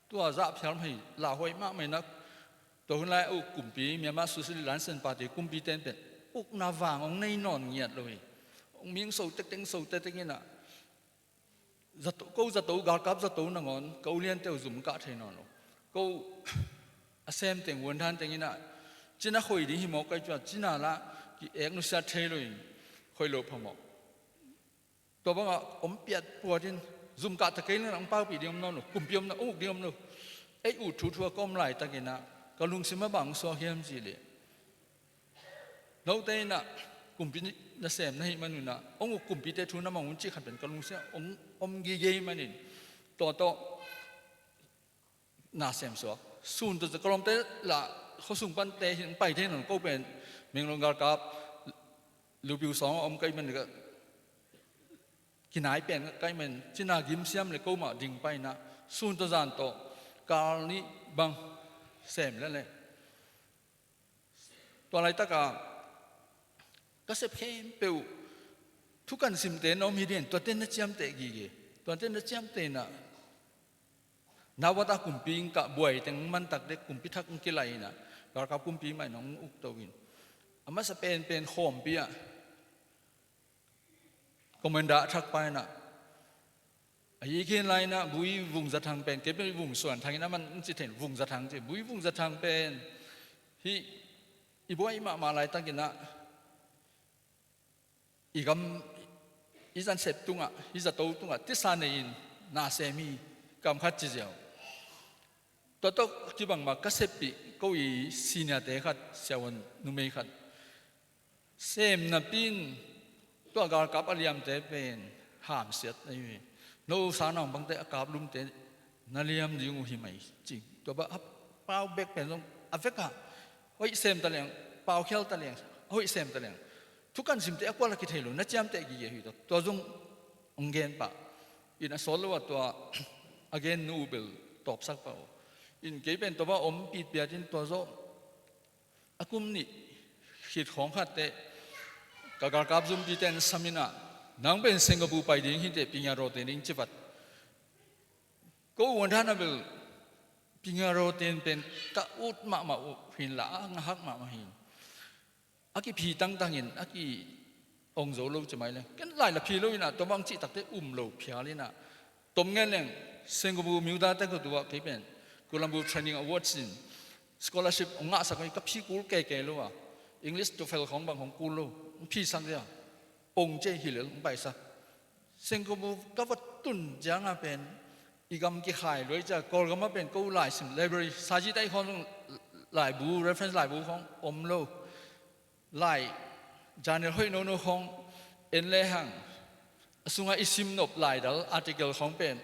tua zah phial mah hi, lauhuai mahmah inah, tua hun lai a uk kumpi, Myanmar Socialist Lansen Party kumpi ten pen ukna vang hong nei nawn ngiat lo hi. Hong ming so tektek, so tektek inah, zato, ko zato, galkap zato nangawn ka uliante uh zum kah thei nawn lo. Ko a sem teng, vuan dan teng inah, cina khoi ding hi mawk kai cuan, cina lah ki-ek nusiat thei lo in, khoi lo phamawh. Tua bangah om piat puatin, zum kah ta kei leng hong paupih ding om nawn lo, kumpi om na, uk ding om lo. Ei ut thuthu a ka om laitak inah, ka lungsim a bang suak hiam cih leh, note inah kumpi nasem na hih man un ah, hong uk kumpite thu na mang un cih khat pen ka lungsim ah hong om gige hih manin, tua tawh nasem suak. Sun tawh ka lawmte lah khuasung pante hi in pai thei nawn, ko pen Menglong galkap lupiu sawng a om ka hih man, ka kinai pen ka hih man, cina gim siam leh ko mah ding pai inah, sun tawh zan tawh kal nih bang sem lel e. Tua laitak a ka sep khempeuh thukan simte na om hi ding, tuate na ciamteh gige. Tuate na ciamteh inah, Nawat a kumpi in ka buai teng man tak dek, kumpi thak in kilai inah, galkap kumpi mah in hong ukto in, a masa penpen khawmpi ah commander a thak pa inah, a hi khin lai inah, Bui Vung Za Thang pen, kei pen Vung Suan Thang in a man in ci thei, Vung Za Thang ci, Bui Vung Za Thang pen hih i buai mahmah laitak inah, i gam, i zansep tungah, i zato tungah tisa nei in nasem hi, kam khat ci ziau. Tua tawh kibang mah ka seppih ko i senior-te khat, siavuan numei khat, sem napi in tua galkap a liamte pen hamsiat ahi hi. No sangnaupangte a kap lumte na liam ding uh hi mai ci. Tua bang a pau bek pen zong a vekah hoih sem ta leng, paukhial ta leng, hoih sem ta leng, thukan simte a kual a kithei lo, na ciamteh gige hi. Tua, tua zong hong gen pah in, a sawt lo ah tua a gen nu uh bel tawpsak pah uh in, kei pen tua bang om pitpiatin tua zawh a kum nih khit khawng khat teh ka galkap zumpite in sam inah, nang pen Singapore pai ding hi teh, pingia raw te ding ci vat. Ko vuan dan a bel pingia raw ten pen ka ut mahmah uh hi inla, a ngahak mahmah hi in, a kiphi tangtang in a ki-ong zo lo ci mai leng, ken lai la phi lo inah, tua bang cih tak teh um lo phial inah, tom ngen leng Singapore Myo Daw Taekwondo ah kei pen Colombo Training Awards in scholarship hong ngahsak hi, ka phi kul keikei lo a, English TOEFL khawng bang hong kul lo, hong phisak dia, pong cia hi lel hong paisak. Singapore ka va tun ciangah pen i gam kikhai lua hi cia, Kawlgam ah pen ko laisim, library, Saji Tai Khawng laibu, reference laibu khawng om lo. Lai, journal hoih nono khawng en lehang, a sungah i sim nop laidal, article khawng pen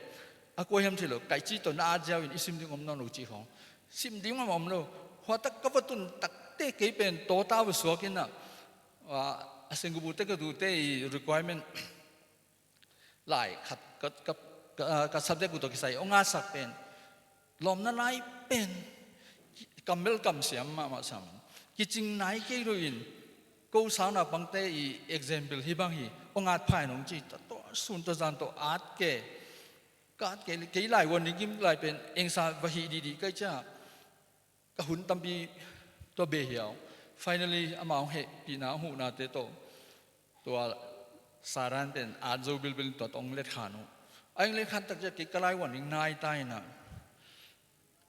a kua hiam thei lo, kaici tawh na at ziau in i sim ding om nawn lo cih khawng, sim ding mahmah om lo. Hua tak ka va tun tak teh kei pen tawta va suak inah, a, a Singapore te ka tute i requirement lai khat ka, ka, ka, ka subject uh tawh kisai hong ngahsak pen, lawmna lai pen kam bel kam siam mahmah sam, kicing nai kei lo in, ko sangnaupangte i example hih bang hi, hong at pha in hong ci. Tua, tua sun tua zan tawh at ke, ka at ke, kei lai vuan ding kim lai pen engsa va hih dihdih kai cia, ka hun tampi tua beh hiau. Finally amau hong hehpihna, hong huhnate tawh tua Saran pen at zo bilbil in tua tawh hong letkhan uh. A hong letkhan tak ciah kei ka lai vuan ding nai ta inah,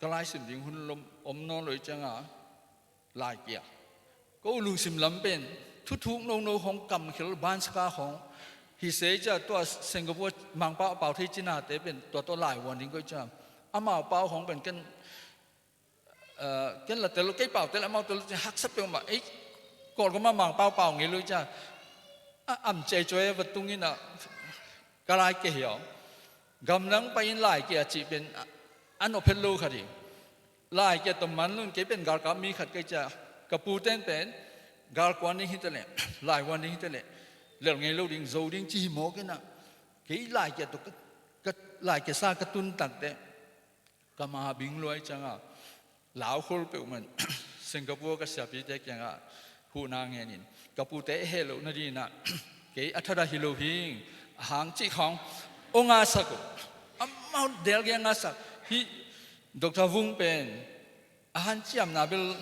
ka lai sim ding hun lom om nawn lo hi ciangah lai kia. Ko lungsim lam pen thuthuk nono khawng, kamkhel banska khawng hi se ciah, tua Singapore Mangpau a pau thei cinate pen tua tawh lai vuan ding ko hi ciah, amau pau khawng pen ken, eh, ken la tel lo, kei pau tel, amau tel lo ci, haksa peuhmah. Ei, Kawlgam ah Mangpau pau ngei lo hi ciah, a am cei cuai a va tung inah ka lai kia hi aw. Gamdang pai in lai kia cih pen a, a nop het lo khat hi. Lai kia tawh man lo in, kei pen galkap mi khat ka hi ciah, ka pu ten pen galkuan ding hi ta leh, lai vuan ding hi ta leh, lel ngei lo ding, zo ding ci hi mawk inah, kei lai kia tawh ka, ka, lai kia sa ka tun tak teh, ka ma bing lua hi ciangah, lau khol peuhmah in Singapore ka siapite kiangah puhna ngenin, ka pute heh loh nadinah kei a thadah hi lo hi, a hang cih khawng hong ngasak uh. Amau delgia ngasak. Hih Doctor Vung pen a hanciamna bel,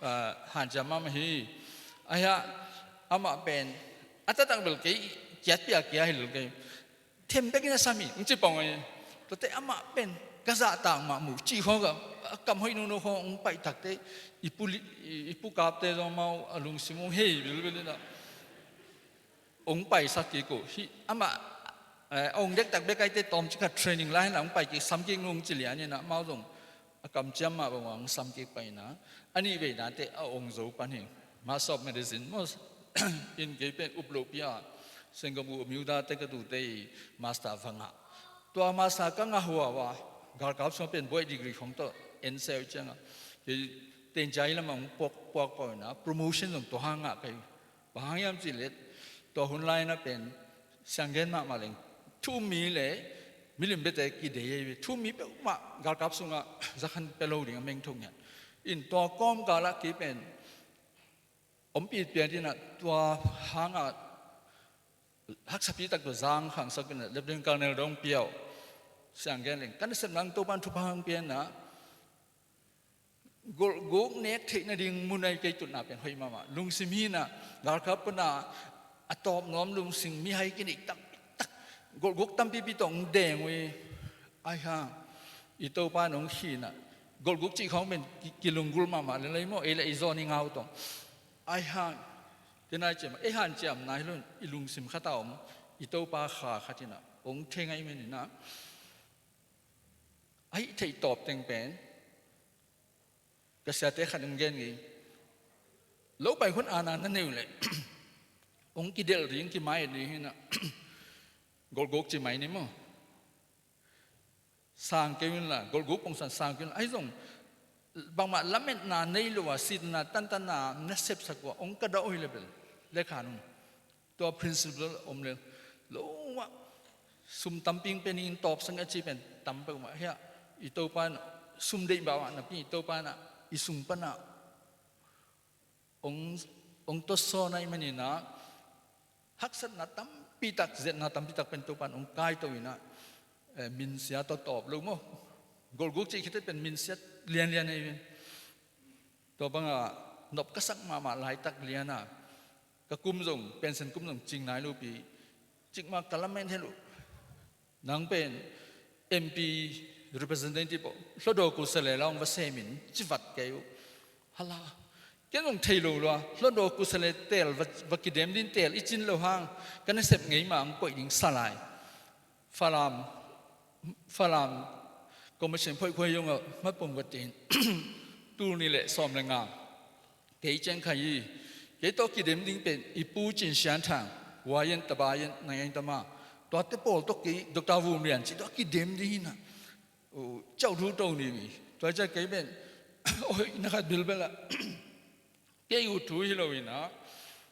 ah, hanciam mahmah hi. Ahi a, amah pen a taktak bel kei kiatpih a kia hi lo kei. Them bekin a sam hi, hong ci pong hi. Tuate amah pen ka zahtak mah mu cih khawng, a kam hoih nono khawng hong paih takte, i pu li-, i, i pu kapte zong amau a lungsim hong hei bilbil inah hong paisak kik uh. Hih amah, eh, hong dektak bek aite tawmcik khat training la hinah hong pai kik, sam kik nung ci lian inah amau zong a kamciam mah bang hong sam kik pai inah, a nih veinate a hong zo pan hi. Master of Medicine maw, in kei pen up lohpi a Sengkam uh Amyotha te ka tute i master va ngah. Tua master ka ngah huawa, galkap sungah pen buaih degree khong tawh en seu ciangah, kei tenjai lamah hong puak, puak pau inah promotion zong tua hang ngah kei. Bang hang hiam cih leh tua hun lai-inah pen sianggen mahmah leng thu um mi le milim biate kidei ei ve. Thu um mi peuhmah galkap sungah zakhan pia lo ding a meng thong hian. In tua kawmkalah kei pen ompih pian inah tua hangah haksapi tak tua zang khangsak inah Lieutenant Colonel dong piau. Sianggen leng ka nasepna Topan thupha hang pianah golhguk nek theih nading mun ahi kei, tutna pen hoih mahmah. Lungsim hinah galkap pana a tawp nuam lungsim mihai kineih tampi tak, golhguk tampipi tawh hong deng uh hi. Ahi hang i Topa in hong khinah golhguk cih khawng pen ki-, kilunggulh mahmah lel ei maw, ei le ei zawn i ngau tawh. Ahi hang, tenai ciam, ei hanciam nai lo in i lungsim khat a om i Topa kha khat inah hong theng ahih maninah, a hih theih tawp teng pen ka siate khat in gen ngei. Lo pai hun ana na nei uh leh hong kidelh ding, kimai ding hinah golhguk ci mai ni maw. Sang kei unla, golhguk pongsan sang kei unla. Ahi zong bangmah lametna nei lo a, sitna tantanna na sepsak uh a hong ka dah uh hi le bel lekha nung. Tua principle om le lo ah, sum tampi pen in tawpsak a ci pen tam peuhmah hi a. I Topa in sum deih bawah napi i Topa in i sung pana hong, hong tawsawn ahih maninah haksatna tampi tak, zetna tampi tak pen Topa in hong kaito inah, eh, minsia tawh tawp lo maw. Golhguk cih khit teh pen minsia lianlian ahi ven. Tua bangah nop ka sak mahmah laitak liana ka kum zong, pension kum zong cing nai lopi, cikmah ka lamen hel uh. Nang pen M P representative aw, Hlawdaw Kusale la hong va semin ci vat kei uh. Hala, ken zong thei lo lua, Hlawdaw Kusale teel va, va kidem din teel i cin lo hang ka nasep ngei mah hong koih ding sa lai. Falam, Falam commission phoihkhuai zongah hmatpum ka tin. Tul nih le sawm le nga kei ciang kha hi. Kei tawh kidem ding pen i pu Cin Sian Thang, Wayan Tabayan Nangain Tama, tuate pawl tawh kei Doctor Vum Lian ci tawh kidem ding hinah, uh, cauh thu to ni mi. Tua ciah kei pen hoihna khat bilbel ah kei uh thu hi lo inah,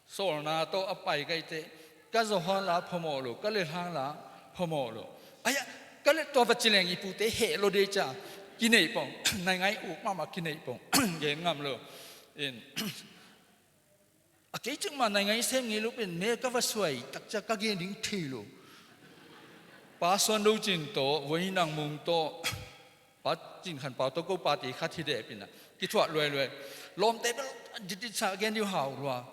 sawlna tawh a pai ka hih teh, ka zawhang la phamawh lo, ka lethang la phamawh lo. Aia, ka let tua va ci leng i pute heh lo dei cia, kineih pong, naingai uk mahmah kineih pong, gen ngam lo. In, a kei cikmah naingai sem ngei lo pen me ka va suai tak cia ka gen ding thei lo. Pa Suan Do Cin tawh, Voi Nang Mung tawh, Pa Cin Khan Pau tawh ko pate khat hi deh pinah kithuah luailuai. Lawmte bel ditditsa gen dih hau lua.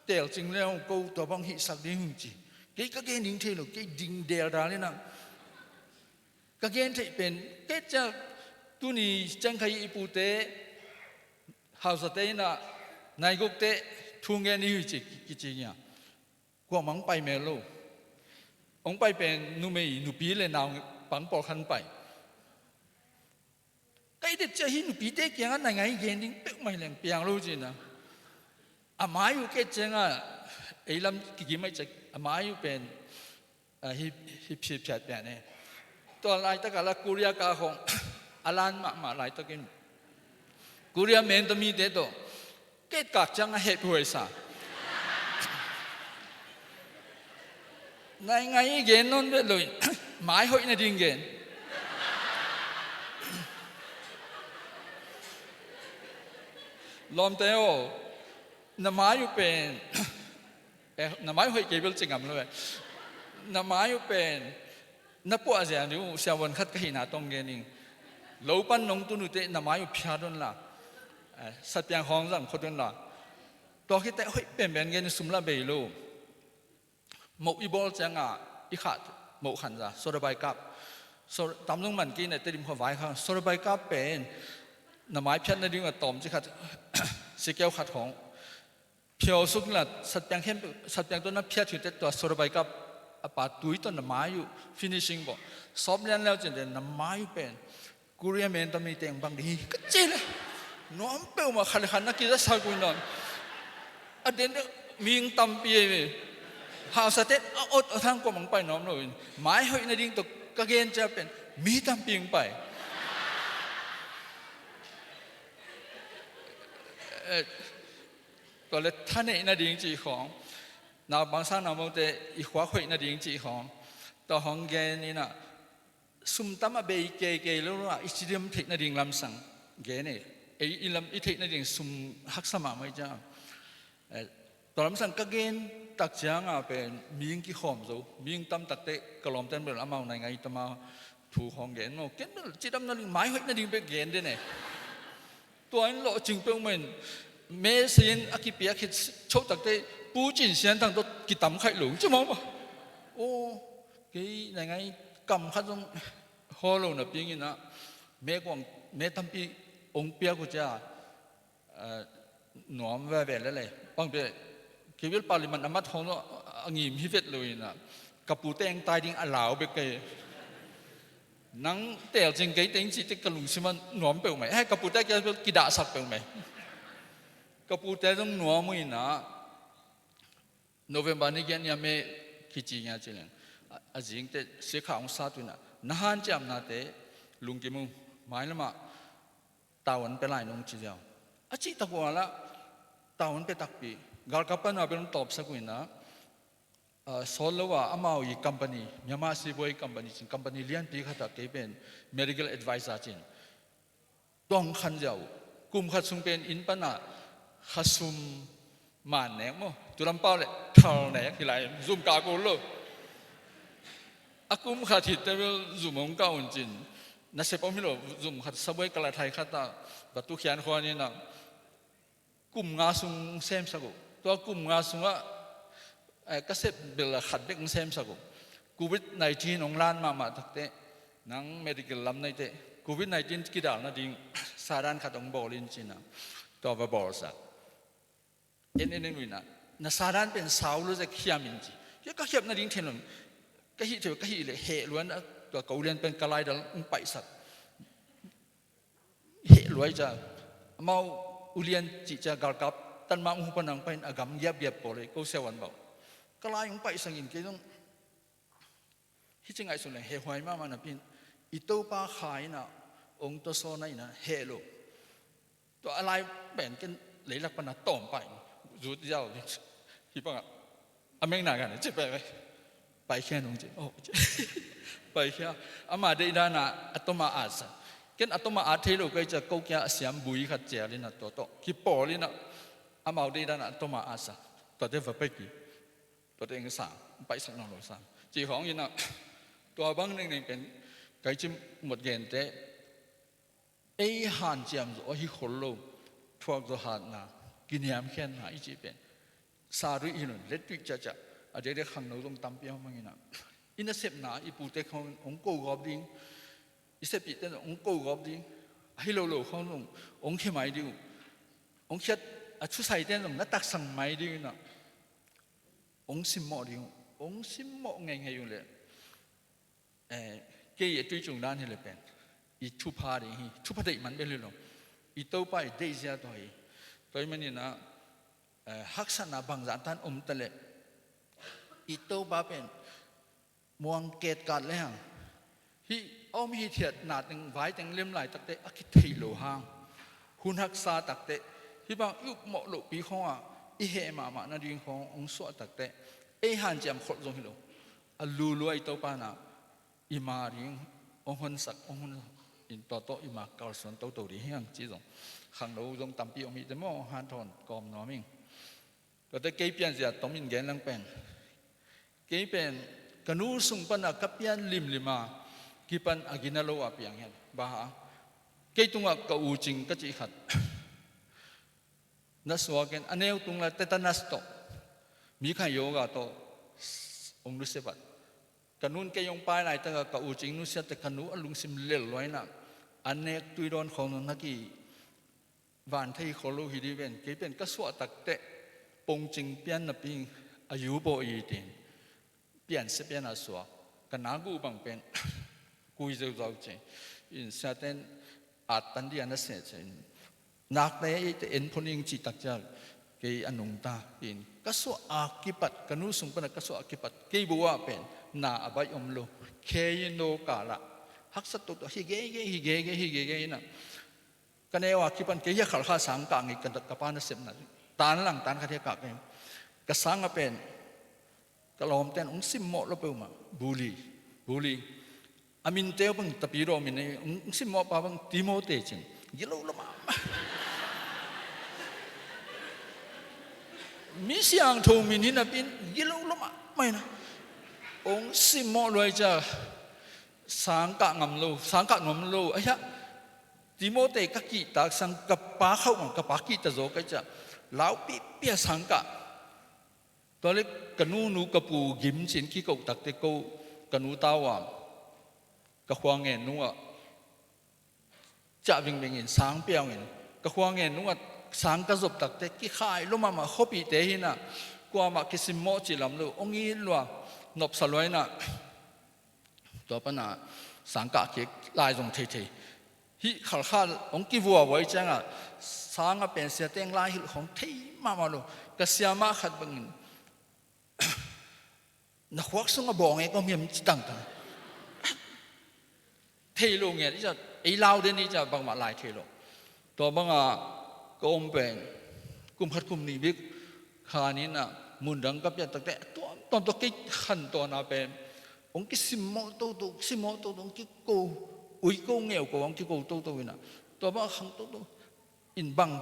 Teel cing leng ko tua bang hihsak ding hung ci. Kei ka gen ding thei lo, kei ding deldal inah. Ka gen theih pen kei cia tuni ciang kha i pute hausate inah naigukte thu gen dih hi ci kici ngia. Kuamah hong pai mel lo. Hong pai pen numei, nupi le nau pang pawlkhat hong pai. Ka i det ciah hih nupite kiangah naingai gen ding peuhmah hi leng piang lo cina. A mai uh kei ciangah ei lam kikim aih ciah a mai uh pen, ah, hih, hih phiat phiat pian e. Tua laitakah la Korea ka khong a lan mahmah laitakin Korea menta mite tawh ketkak ciang a hehpihhuai sa. Naingai i gen nawn vet loin mai hoih nading gen. Lawmte aw, na mai uh pen, eh, na mai uh hoih kei bel ci ngam lo eh. Na mai uh pen na puah zia ding uh siavuan khat ka hihna tawh gen ing. Lo pan nong tun uh teh na mai uh phiat un la, eh, satpiang khawng zang khut un la. Tua khit teh hoih penpen gen, sum lah bei lo. Moh i bawl ciangah i khah moh khanza, soda bicarbonate. So, tam zong man kei na, Tedim khua vai kha, soda bicarbonate pen na mai phiat nading a tawmcik khat, sikeu khat khawng phiau suk la, satpiang khem, satpiang tawh na phiat hi teh tua soda bicarbonate a pa tui tawh na mai uh finishing bawh. Sawp lian leu cin teh na mai uh pen Korea men tami teng bang ding hi ka ci le. Nuam peuhmah, khat le khat na kizasak uh hi nawn. A den deuh mihing tampi ei ve. Hausa ten a ot a thang kua mang pai nuam lo in. Mai hoih nading tawh ka gen cia pen mi tampi hong pai. Eh, tua le thaneih nading cih khawng, naupang sang namote i khuak hoih nading cih khawng, tua hong gen inah, sum tam a bei keikei lo a i cidam theih nading lamsang gen e. Ei i lam i theih nading sum haksa mahmah i cia. Eh, tua lamsang ka gen tak ciangah pen mihing kikhawm zo, mihing tam tak teh ka lawmten bel amau nai ngai tama thu khawng gen maw. Ken bel cidam nading, mai hoih nading bek gen den e. Tua in lawhcing peuhmah in, me sin a kipiak khit choh tak teh Pu Cin Sian Thang tawh kitam khaih lo ci mahmah. Aw, kei nai ngai kam khat zong hawl lo napi inah, me kuang, me tampi hong piak uh cia, eh, nuam veve lele. Bang pi, kei bel parliament a mat khawng a ngim hi vet lo inah, ka pute hong tai ding a lau bek kei. Nang telcing kei teng cih teh ka lungsim ah nuam peuhmah. Hei, ka pute kia bel kidahsak peuhmah. Ka pute zong nuam uh inah, November ni giat ni a me kici ngia ci leng, a, a zing teh sikha hong sat uh inah, na hanciamnate lungkim uh, mailamah tau an pia lai nong ci ziau. A cih tak uh a lah tau an pia takpi. Galkap pan a bel hong tawpsak uh inah, ah, sawt lo a amau i company, Myanmar Seabuai company cin, company lianpi khat ah kei pen medical advisor cin, tua hong khan ziau. Kum khat sung pen inn pan a khasum man nek maw, tulam pau le thal nek hi lai, zum kah kul lo. A kum khat hi teh bel zum hong kah un cin, nasep om hi lo, zum khat sabuai kalathai khat ah va tu khian khuan inah, kum nga sung semsak uh. Tua kum nga sungah, eh, ka sep bel a khat bek hong semsak uh. Covid nineteen hong lan mahmah tak teh, nang medical lam nai teh Covid nineteen kidal nading sadan khat hong bawl in ci inah, tua va bawlsak. En en en uh inah, na sadan pen sau lo zek hiam in ci. Hia ka hiap nading then lo. Ka hih thei, ka hih leh heh lua inah, tua ka ulian pen ka laidal hong paihsak. Heh lua i cia, amau ulian cih cia galkap tan mah hong hu pan hong pai in a gam giapgiap pawl ei, ko siavuan bauh. Ka lai hong paihsak in kei zong hi ci ngaihsun leng heh huai mahmah napi in, i Topa kha inah hong tawsawn a inah heh lo. Tua a lai pen ken leilak pan a tawm pai, zut ziau. Hih bangah a mengna gan ci pai pai. Paikhia nung ci. Oh, ci. Paikhia. Ama deihdan a a tom a atsa. Ken a tom a at thei lo ka hih cia ko kia a siam bui khat cial inah tua tawh kipawl inah, amau deihdan a a tom a atsa. Tuate va pai kik. Tuate eng sang, paihsak nawn lo sang. Ci khawng inah, tua bang nengneng pen ka hih ci mot gente, ei hanciam zaw ahi khol lo, thuak zaw hatna, kiniamkhiatna i cih pen, sa duih hi lo in, let duih ciahciah, a diakdiak khangno zong tampi a om hang inah, i nasepna i pute khawng hong ko gawp ding, i seppihte zong hong ko gawp ding, ahi lo lo khawng zong hong khia mai ding uh, hong khiat a thusaite zong na taksang mai ding inah, hong simmawh ding uh, hong simmawh ngeingei uh leh, eh, kei a tui cung dan hi le pen i thupha ding hi, thupha deih man bel hi lo. I Topa i deihzia tawh hi. Tua ahih manin ah, eh, haksatna bangzah tan om ta leh i Topa pen muang ketkat le hang, hih a om hithiatna teng, vai teng lem laitak teh a kitheih loh hang, hun haksa tak teh, hih bang i upmawh lohpi khawngah i heh mahmah nading khawng hong suah tak teh, ei hanciam kholh zong hi lo. A lulua i Topa in ah i ma ding hong honsak, hong honsak. In tua tawh i mak kalsuan toto ding hiang ci zong, khangno zong tampi om hi te maw, hanthawn kawm nuam ing. Tuate kei pianzia tomin gen lang pen, kei pen ka nu sung pana ka pian limlima kipan a gina lo a piang hian. Bang hang, kei tungah ka u Cing ka cih khat na suakin a neu tung lai tetanus tawh, mi khan yoga tawh hong nusia vat. Ka nun kei hong pai laitaka ka u Cing nusia te ka nu a lungsim lel luaina a nek tui dawn khawng na ki van thei khol lo hi dih ven. Kei pen ka suah takteh pongcing pian napi a yu pawh i tin piansia piana suak. Ka nak uh bang pen kui zeuzau ci. In siaten at tan dia na sia ci. Nakte eite en phun ing cih tak ciang kei a nungta in ka suah a kipat, ka nu sung pana ka suah a kipat kei bu ah pen na a baih om lo. Kei in no kala haksa toto hi gei gei, hi gei gei, hi gei gei ina. Ka neu a kipan kei hi a khalkha sang kah ngei ka, ka pa nasepna tan lang tan khat hi a kah kei. Ka sang a pen ka lawmten hong simmawh lo peuhmah. Buli, buli. A minteu bang tapi daw min ei hong simmawh pa bang Timote cin. Gilo lo mahmah. Mi siangtho min hi napin gilo lo mahmah ina. Hong simmawh luai cia sang kah ngam lo, sang kah nuam lo. Aia, Timote ka kihtak sang ka pa khauh mang ka pa kihta zaw ka cia. Laupih pia sang kah. Tua le ka nunu ka pu gim cin kikoh takte ko ka nu tau a ka khua ngen nungah ciah vingvingin sang piau in ka khua ngen nungah sang ka zop takte kikhai lo mahmah khuapihte hinah kuamah kisimmawh cih lam lo hong it lua nopsa luainah. Tua pana sang kah kik lai zong theithei. Hih khalkhal hong kivuavuai ciangah sang a pen siate hong lai hilh khawng thei mahmah lo. Ka siamah khat bangin na khuak sungah bawng e ka om hiam ci tangtang. Thei lo ngiat i ciah ei lau den i ciah bangmah lai thei lo. Tua bangah ka om pen kum khat kum nih bik khan inah mundang ka piat takte tuamtuam tua kei khan tuana pen hong kisimmawh toto, kisimmawh toto, hong kiko, ui ko, ngeu ko, hong kiko toto inah tua bangah khang toto. In bang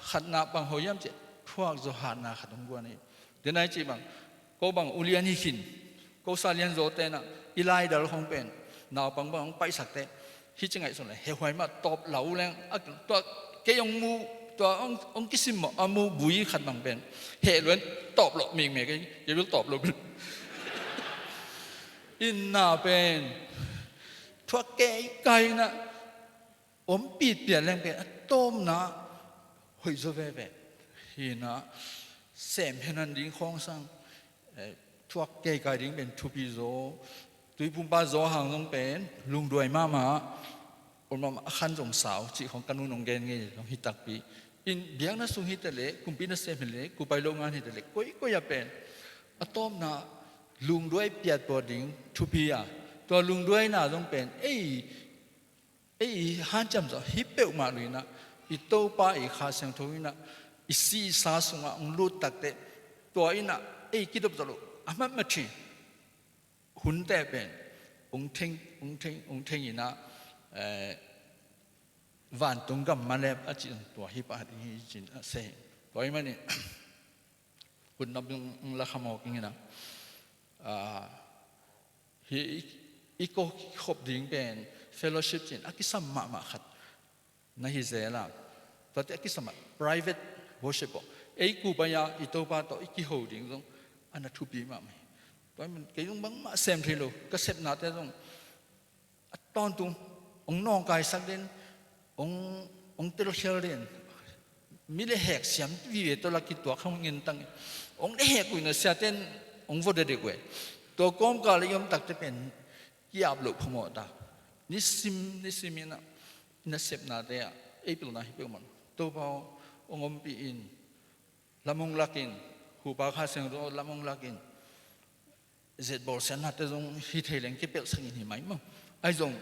khatna bang hoih hiam cih thuak zaw hatna khat hong guan hi. Denai cih bang ko bang ulian hi khin, ko sa lian zaw tenah i laidal khawng pen naupang bang hong paihsakte hi ci ngaihsun le hehhuai mah tawp lau leng a tua kei hong mu tua hong kisimmawh a mu bui khat bang pen heh luan tawp lawh mikmek ei kei bil tawp lo bil. Inna pen thuak kei kainah om pitpiat leng pen a tawmna hoih zaw veve. Hinah sem henan ding khawngsang, eh, thuak keikai ding pen thupi zaw. Tuipumpa zaw hang zong pen lungduai mahmah. Om mahmah a khan zong sau cih khawng ka nun hong gen ngei zong hi takpi. In biakna sung hi teleh, kumpi nasem hi leh, kupai lo ngan hi teleh, koikoi a pen a tawmna lungduai piatpawt ding thupi a. Tua lungduaina zong pen ei ei i hanciam zawh hi peuhmah lo inah i Topa i Kha Siangtho inah i si i sa sungah hong lut takte tua inah ei kidop zawh lo a matmat hi. Hunte pen hong theng, hong theng, hong theng inah, eh, vantung gam malep a cih tua hi pah ding hi cin a se. Tua i manin Hun nop ding la khamawk ing inah, ah, hi i, i ko khop ding pen fellowship cin a kisam mahmah khat na hi zel a. Tuate a kisam ah private worship aw ei kubai a i Topa tawh i kiho ding zong a na thupi mahmah hi. Tua i man kei zong bangmah sem thei lo ka sepnate zong a tawntung hong nawngkaisak den, hong, hong telkhial den. Mi le hek siam vive tawh la kituak hong ngentang. Hong le hek uh inah siaten hong vua dedek uh e. Tua kawmkal i om takte pen kiap loh phamawh ta. Nisim, nisim inah i nasepnate ah ei pilna hi peuhmah. Topa aw hong ompih in. Lam hong lakin, hupa Kha Siangtho lam hong lakin, zet bawlsiatnate zong hi thei leng kipelhsak in hi mai maw. Ahi zong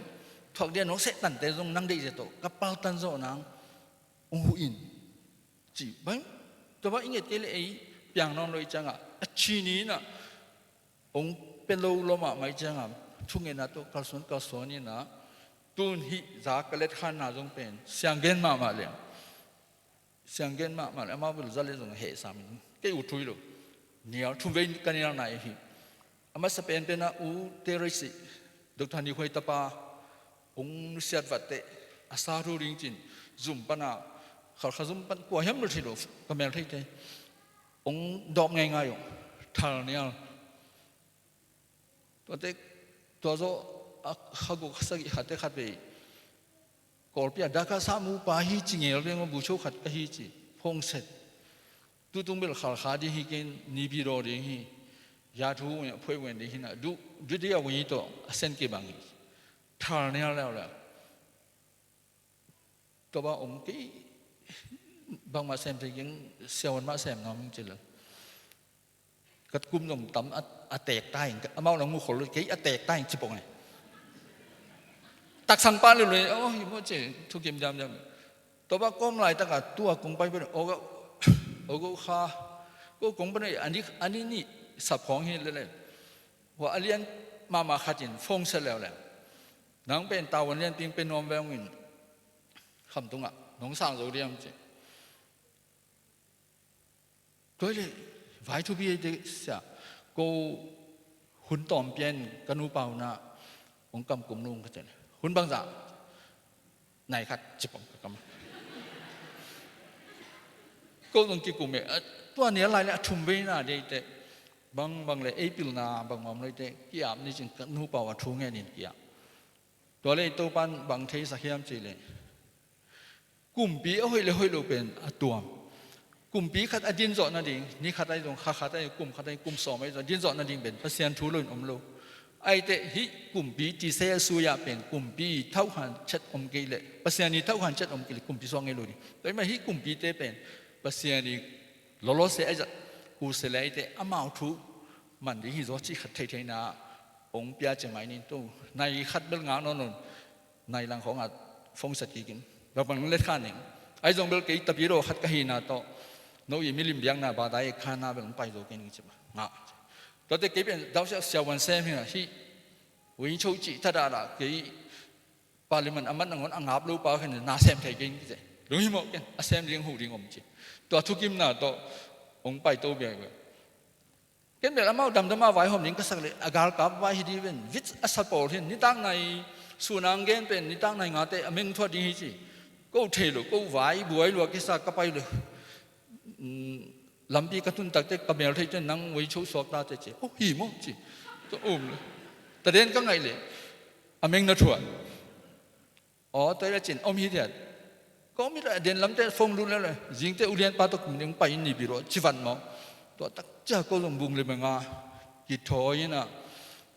thuak dia nawk seh tante zong nang deih zia tawh ka paltan zawh nang hong huh in. Ci bang tua bang i nget kei le ei piang nawn lo i ciangah a ci ni inah hong pia lo lawmah mai ciangah thungetna tawh kalsuan kalsuan inah Tun hih za ka letkhanna zong pen sianggen mahmah leng, sianggen mahmah leng, amau bel za le zong hehsam in kei ut thu hi lo. Nial thumvei ka nial nai hi. A masa penpen ah U Teresi, Dr. Nikhuai tapa, ong nusiat vatte a sa thu ding cin zum pana, Khalkha zum pan kua hiam lo thei lo, ka mel theite. Ong dawp ngeingai uh, thal nial. Tuate, tua zawh a kha guk kha sagih khatte khatvei Kawlpi ah Dhaka sa mupa hi ci ngel veng, bu cho khat ka hi ci, phongset. Tutung bel Khalkha ding hi ken, Naypyidaw ding hi. Ya thu wen, phuai wen ding hi na, du, du dia wen hi tawh a sen kibang hi. Thal nial leuleu. Tua bang om kei, bangmah sem thei keng, siavuan mah sem nuam ing ci lel. Ka kum zong tam a, a teek ta ing, amau nang mu khol lo, kei a teek ta ing ci pong e. Taksang pah lel lo, oh, hi maw ci, thukim diamdiam. Tua bang kawm laitak a tua kong pai pen, oh, oh, kha, ko kong pen, ani, ani nih sap khawng hi lel e. Hua a lian mahmah khat in phongset leuleu. Nang pen tavuan lianpi ong pe nuam veng in, khamtung ah nong sang zo diam ci. Tua hi leh vai thupi ei te sia, ko hun tawm pia in ka nupa hun ah ong kam kum nung ka ci leh, hun bangzah? Nai khat ci pong ka kam. Ko zong kikum e, a, tua nial lai leh a thumveina dei te, bang, bang leh ei pilna bang mawm lei te, ki-ap ni cin ka nupa uh a thu ngen in ki-ap. Tua leh Topan bang theisak hiam ci leh, kumpi a hoih le hoih lo pen a tuam. Kumpi khat a din zawh nading, ni khat ahi zong, kha khat ahi, kum khat ahi, kum sawm ahi zong, a din zawh nading pen Pasian thu lo in om lo. Ahi teh hih kumpi tisei a sui ah pen kumpi thauhang ciat om kei leh, Pasian i thauhang ciat om kei leh kumpi suak ngei lo ding. Tua hi mah hih kumpite pen Pasian i lawlawsia ahi zah, use leh ahi teh amau thu man ding hi zaw cih khat theitheina ong pia ci mai ning. Tua nai khat bel ngak nawn lo in, nai lang khawng ah phongset kik in, bang bang letkhan ning. Ahi zong bel kei Tapidaw khat ka hihna tawh, no i milim biakna badai khanna bel ong pai zo kei ning ci mah ngak. Tuate kei pen dausiah siavuan sem hi a, hih Wing Chau cih thadah dah kei Parliament a mat nangawn a ngap lo pa khen na sem thei kei ning ci. Lung hi mawh ken, a sem ding huh ding om ci. Tua thukimna tawh ong paito biakbiak. Ken bel amau damdam a vaihawm ding ka sak leh a galkap vai hi ding ven, vits a sa pawl hin, nitak nai, sun a ong gen pen nitak nai ngate a meng thuat ding hi ci. Ko thei lo, ko vai buai lua kisa ka pai lo. Lampi ka tun takte ka mel theite nang Wing Chau suak tate ci. Oh, hi maw ci. Tua um le, taden ka ngaih leh a meng na thuat. Aw, tua hi a cin om hi diat. Ka om hi leh a den lamte phone lut lel leh, zingte ulianpa tawh kum ding pai in Naypyidaw ci vat maw. Tua tak cia ko zong bung le menga kithawi in a,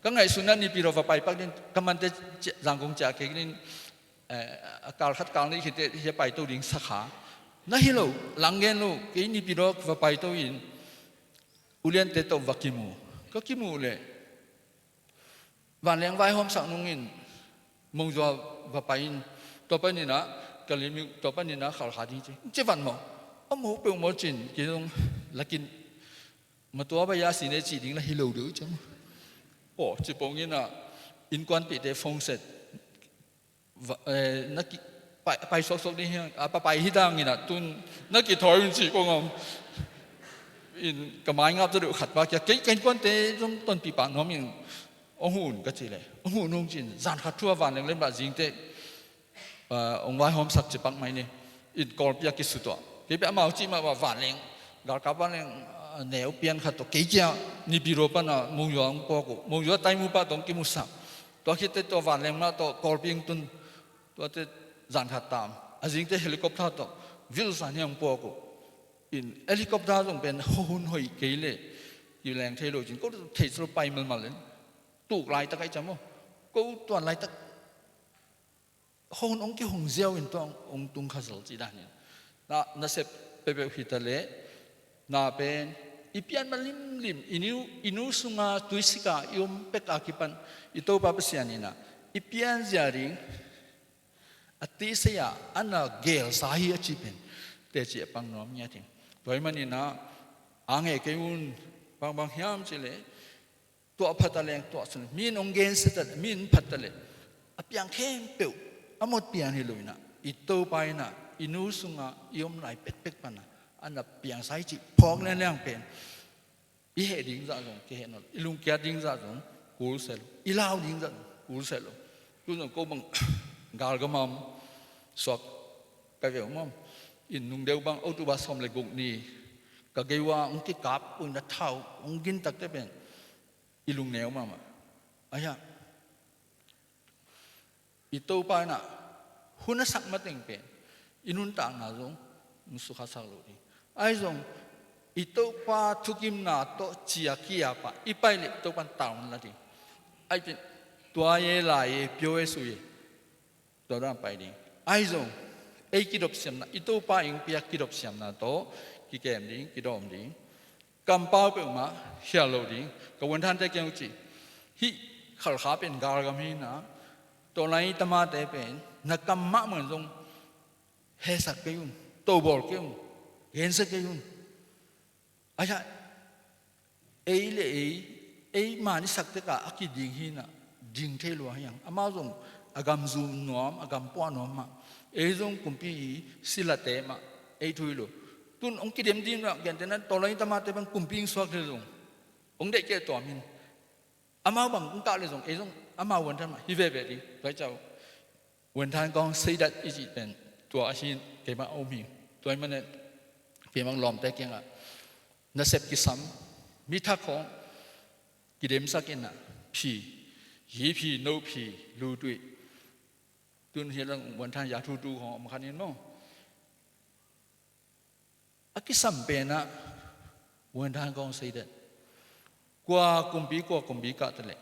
ka ngaihsutna Naypyidaw va pai pak ding, ka mante cia, Zangkong cia kei ding, eh, a kal khat kal nih khit teh hia paito ding sakha. Na hi lo, lang gen lo, kei Naypyidaw va paito in uliante tawh va kimu. Ka kimuh leh vanleng vaihawmsak nungin Monywa va pai in, tua panin ah Kalaymyo, tua panin ah Khalkha ding ci, ci vat maw. A maw peuhmah cin kei zong lakin matua bai a sine cih ding la hi lo deuh ci maw. Aw, ci pong in ah innkuanpihte phongset. Va, eh, na ki, pai, pai suaksuak ding hi hang, a, pa pai hi dang in ah tun na kithawi un ci kong om. In ka mai ngap ta deuh khat pa kia, kei, kei innkuante zong tonpih pah nuam in, ong huh un ka ci leh, ong huh nung cin, zan khat thu a vanleng lem bah zingte, ah, ong vaihawmsak ci pak mai ni. In Kawlpi a kisutuah. Kei peuh amau cih mah bah vanleng, galkap vanleng, ah, neu pian khat tawh kei kia Naypyidaw pan a Monywa ong puak uh. Monywa taimu pah tawh ong kimusak. Tua khit teh tua vanleng mah tawh Kawlpi ong tun, tuate zan khat tam. A zingte helicopter tawh vilsan hi ong puak uh. In helicopter zong pen hun hoih kei leh kileng thei lo cin, ko thei silo pai malmal in. Tuk laitak ahi ciang maw. Ko tuan laitak hong, ong kihong ziau in tua ong tung kha zel ci dan in. Na, nasep peuhpeuh hi ta leh, na pen i pian ma limlim, i nu, i nu sunga tuisik a i om pek a kipan i Topa Pasian in ah i pianzia ding a tisei a, a na gelsa hi a ci pen teci a pang nuam ngiat in. Tua ahih manin ah, a ngeh kei un, bangbang hiam cih leh, tuah phat a leng tuah sun, mi in ong gensia ta leh, mi in phat ta leh, a piang khempeuh a mawk pian hi lo inah, i Topa inah i nu sungah i om lai pekpek panah a na piangsa i cih phawk lianliang pen i heh ding zah zong kiheh nawn lo, i lungkiat ding zah zong kulsia lo, i lau ding zah zong kulsia lo. Tu zong ko bang galgam a om suak ka ve om om. In nung deuh bang October sawm le guk ni ka gei uh a hong kikap uh inah thau hong gin takte pen i lungneu mahmah. Ahi a, i Topa inah hun a sak mateng pen i nuntakna zong hong sukhasak lo ding. Ahi zong i Topa thukimna tawh cia kiap a i pai leh Topa in tau hong la ding. Ahi pen tua ye lai ye pio e sui ye tua dan pai ding. Ahi zong ei kidopsiamna, i Topa in piak kidopsiamna tawh kikem ding, kidawm ding. Kampau peuhmah khial lo ding. Ka vuanthante kiang uh ci, hih Khalkha pen galgam hi inah, tawlai tamate pen na kam mahmah in zong hesak kei un, tobawl kei un, gensia kei un. Ahi a, ei le ei, ei man i sak tekah a kiding hi inah, ding thei lua hi hang. Amau zong a gam zum nuam, a gam puah nuam mah. Ei zong kumpi i silate mah ei thu hi lo. Tun hong kidem ding mah, gentehna tawlai tamate bang kumpi hong suak thei zong hong deih kei tuam hi. Amau bang hong kah leh zong ei zong amau vuanthan mah hi veve ding. Tua hi ciang vuanthan kong seidat i cih pen tua ahi in, keimah a um hi. Tua ahih manin keimah lawmte kiangah nasep kisam, mi thak khawng kidemsak inah, phi, hi phi, no phi, lu tuih, tun hi lang vuanthan ya thu tu khawng om khat in maw. A kisam penah vuanthan kong seidat. Kua kumpi, kua kumpi kah ta leh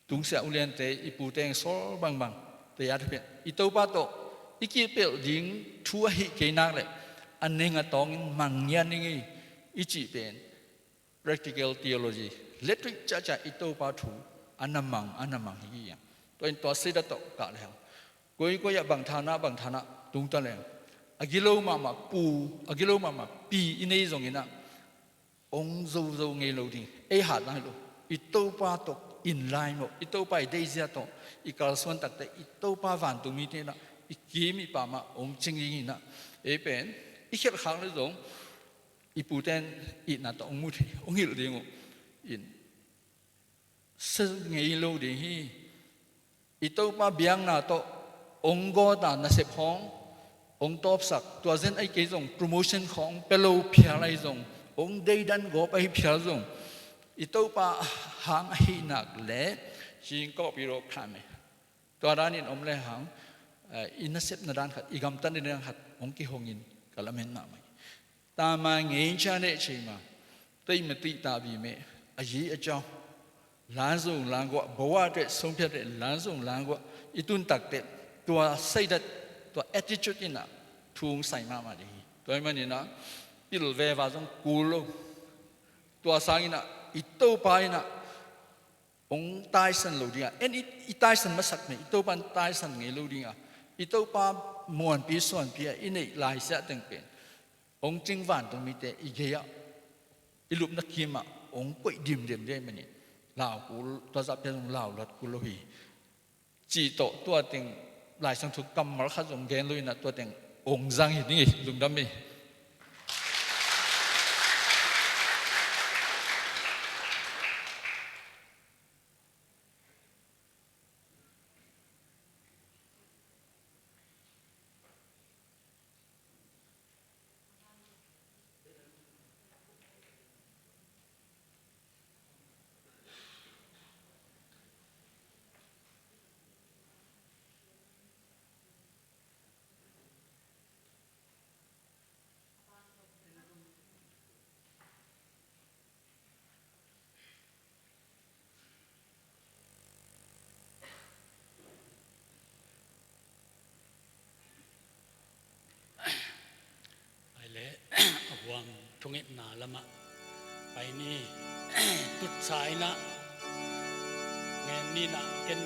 tungsiah uliante, i pute hong sawl bangbang te a thu pen i Topa tawh i kipelh ding thu ahih kei nak leh a neng a tawngin mang ngiat ning ei i cih pen practical theology, letrik ciahciah i Topa thu a na mang, a na mang hi hi. Tua in tua seidat tawh kah lehang, koikoi ah bang thanah, bang thanah tung ta lehang, a gilo mahmah pu, a gilo mahmah pi i nei zong inah hong zozo ngei lo ding. Ei hat lai lo, i Topa tawh in lai mawh, i Topa i deihzia tawh i kalsuan takte i Topa vantungmite inah i kim i pam ah hong cing ding inah, ei pen i khialh khak leh zong i pute in itna tawh hong mu thei, hong hilh ding uh in, sa ngei lo ding hi. I Topa biakna tawh hong gawt a nasep khawng hong tawpsak, tua zen ahih kei zong promotion khawng hong pia lo phial ahi zong, hong deidan gawp ahi phial zong, i Topa hang ahih nak leh cingkawhpi rawh khat meh. Tua danin om lehang, eh, i nasepna dan khat, i gamtatna dan khat hong kihongin ka lamen mahmah hi. Tama ngei cia neh cei ma, tei ma tih ta bi meh, a yi a ciau, lan zung lan guah, bawa teh sungpia teh lan zung lan guah i tun tak teh, tua seidat, tua attitude inah thu hong sai mahmah ding hi. Tua ahih maninah pil veva zong kul lo. Tua sanginah i Topa inah hong taisan lo dingah, en i, i taisan masak meh, i Topa in taisan ngei lo dingah, i Topa muanpi suanpi ah i neih laisiah teng pen hong cing vantungmite i gei-ah, i lupna kimah hong koih dimdem ding ahih manin, lau kul, tua zah pia zong lau luat kul lo hi. Cih tawh tua teng Lai Siangtho kammal khat zong gen lo inah tua teng hong zang hi ding hi, lungdam hi. Ai le, a huam thungetna lamah pai ni. Tutsa inah ngen ni inah, ken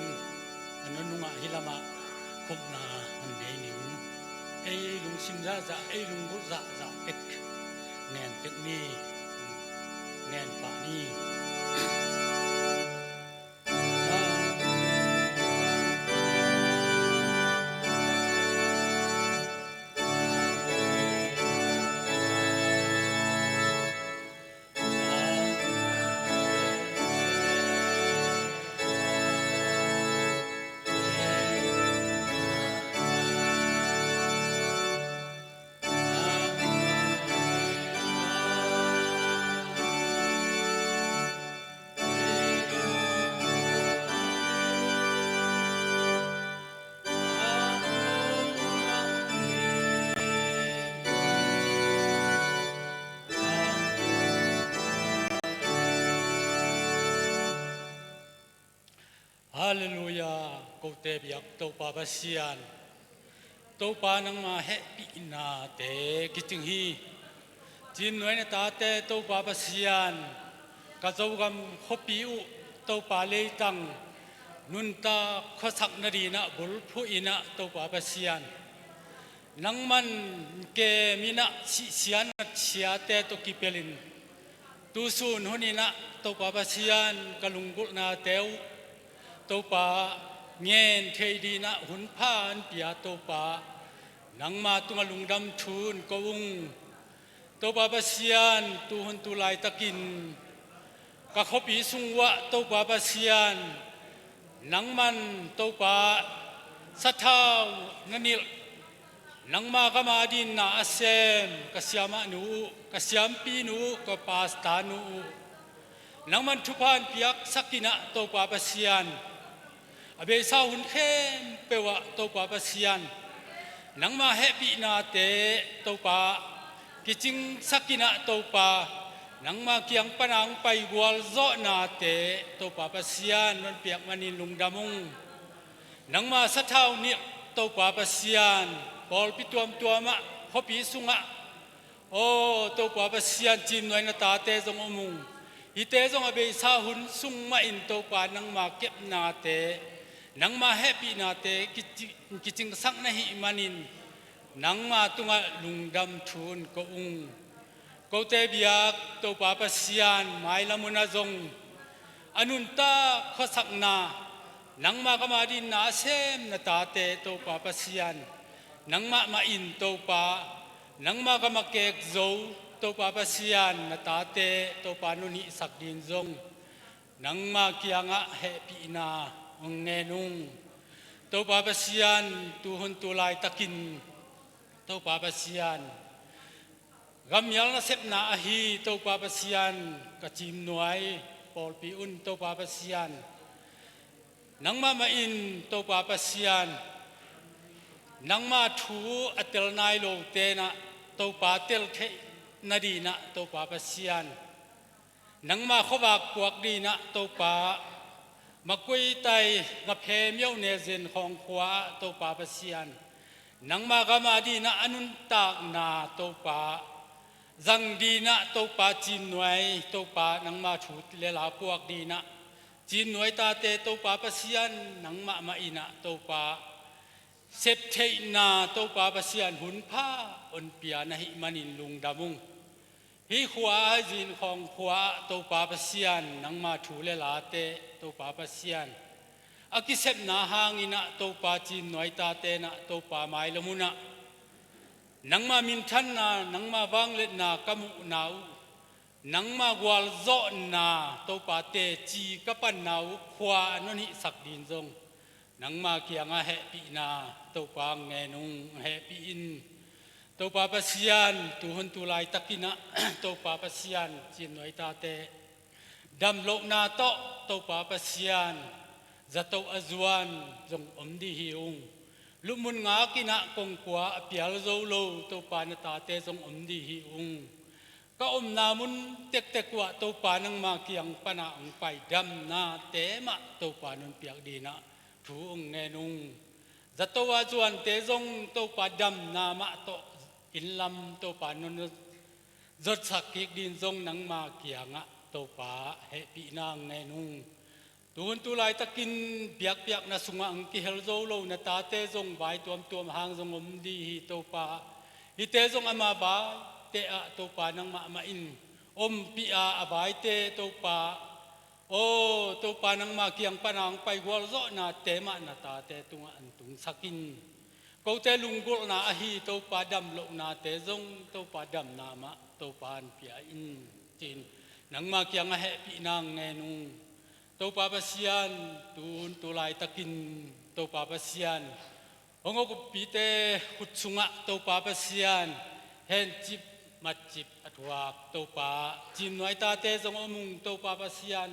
a nunungah hih lamah khupna hong nei ning. Ei lungsim zahzah, ei lunggulh zahzah tek ngen tek ni. Ngen pah ni. Halleluia. Kote biak Topa Pasian, Topa nangma hehpihnate kicing hi. Cimnuai na tate Topa Pasian, ka Zogam khuapi uh Topa leitang nuntak khuasak nadinah bulphuh inah Topa Pasian, nangman kem inah sihsia natsiate tawh kipelin tusun huninah Topa Pasian ka lunggulhnate uh Topa ngen thei dinah hunpha an pia Topa, nangma tungah lungdam thu in ko ung. Topa Pasian, tuhun tu laitakin ka khuapi sung uah Topa Pasian, nangman Topa sathau na nilh, nangma gam adinna a sem ka siamahnu uh, ka siampinu uh, ka pasta nu uh, nangman thupha in piaksak inah Topa Pasian, a beisa hun khempeuh ah Topa Pasian, nangma hehpihnate Topa kicingsak inah Topa, nangma kiang pana hong pai gualzawhnate Topa Pasian non piak manin lungdam ung. Nangma sathau nilh Topa Pasian, pawlpi tuamtuamah khuapi sungah, aw Topa Pasian, cimnuai na tate zong om ung. Hihte zong a beisa hun sung mahin Topa nangma kepnate, nangma hehpihnate kici-, kicingsak na hih manin nangma tungah lungdam thu in ko ung. Kote biak Topa Pasian, mailam hunah zong a nuntak khuasakna, nangma gam adinna a sem na tate Topa Pasian, nangmah mah in Topa, nangma gam a kek zo Topa Pasian, na tate Topa non hihsak din zong nangma kiangah hehpihna hong ngen ung. Topa Pasian, tuhun tu laitakin Topa Pasian, gammial nasepna ahi Topa Pasian, ka cimnuai pawlpi un Topa Pasian, nangmah mah in Topa Pasian, nangma thu a tel nai lo tenah Topa tel theih nadinah Topa Pasian, nangma khuavak puak dinah Topa, makuitai ngaphe miauh nezen khawng khua ah Topa Pasian, nangma gam adinah a nuntakna Topa zang dinah Topa cimnuai Topa nangma thu le la puak dinah cimnuai tate Topa Pasian, nangmah mah inah Topa septheihna Topa Pasian hunpha hong pia na hih manin lungdam ung. Hih khua ah, hih zin khawng khua ah Topa Pasian, nangma thu le late Topa Pasian, a kisepna hanginah Topa cimnuai tate nah Topa mailam hunah nangma minthanna, nangma vangliatna ka muhna uh, nangma gualzawhna Topa teci ka panna uh khua a non hihsak din zong nangma kiangah hehpihna Topa hong ngen ung, hehpih in. Topa Pasian, tuhun tu laitakinah Topa Pasian, cimnuai tate damlohna tawh Topa Pasian, zato a zuan zong om dih hi ung. Lupmun ngakinah kongkua a pial zo lo Topa na tate zong om dih hi ung. Ka omna mun tektek uah Topa nangma kiang panah hong pai damnate mah Topa non piak dinah thu hong ngen ung. Zato a zuante zong Topa damna mah tawh inn lam Topa non zotsak kik din zong nangma kiangah Topa hehpihna hong ngen ung. Tuhun tu laitakin biakpiakna sungah hong kihel zo lo na tate zong vai tuamtuam hang zong om dih hi Topa. Hihte zong ama vaite ah Topa nangmah mah in ompih a, a vaite Topa, aw Topa nangma kiang pana hong pai gualzawhnate mah na tate tungah hong tungsak in. Kote lunggulhna ahi Topa damlohnate zong Topa damna mah Topa hong pia in, ci-in nangma kiangah hehpihna hong ngen ung. Topa Pasian, tuhun tu laitakin Topa Pasian, hong awkupite khut sungah Topa Pasian, hencip matcip a thuak Topa, cimnuai tate zong om ung Topa Pasian.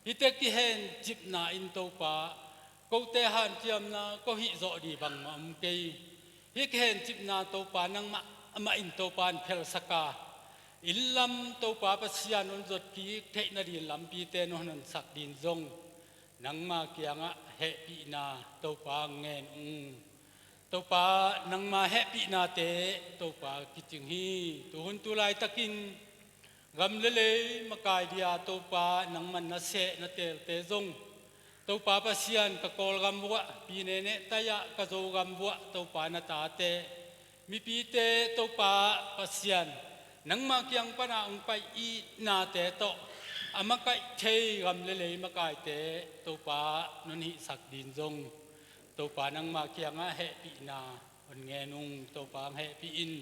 Hihte kihencipna in Topa, kote hanciamna ko hih zawh dih bangmah om kei. Hih kihencipna Topa nangmah amah in Topa hong phelsak a, inn lam Topa Pasian hong zot kik theih nadin lampite nong honsak din zong Nangma kiangah hehpihna Topa ang ngen ung. Topa, nangma hehpihnate Topa kicing hi. Tuhun tu laitakin gam le lei makai dia Topa nangman na seh na teelte zong, Topa Pasian, ka Kawlgam vuah, pi Neneh Taiah, ka Zogam vuah Topa na tate, mipite Topa Pasian, nangma kiang pana hong pai itnate tawh a makaih thei gam le lei makaite Topa non hihsak ding zong, Topa nangma kiangah hehpihna hong ngen ung. Topa ang hehpih in.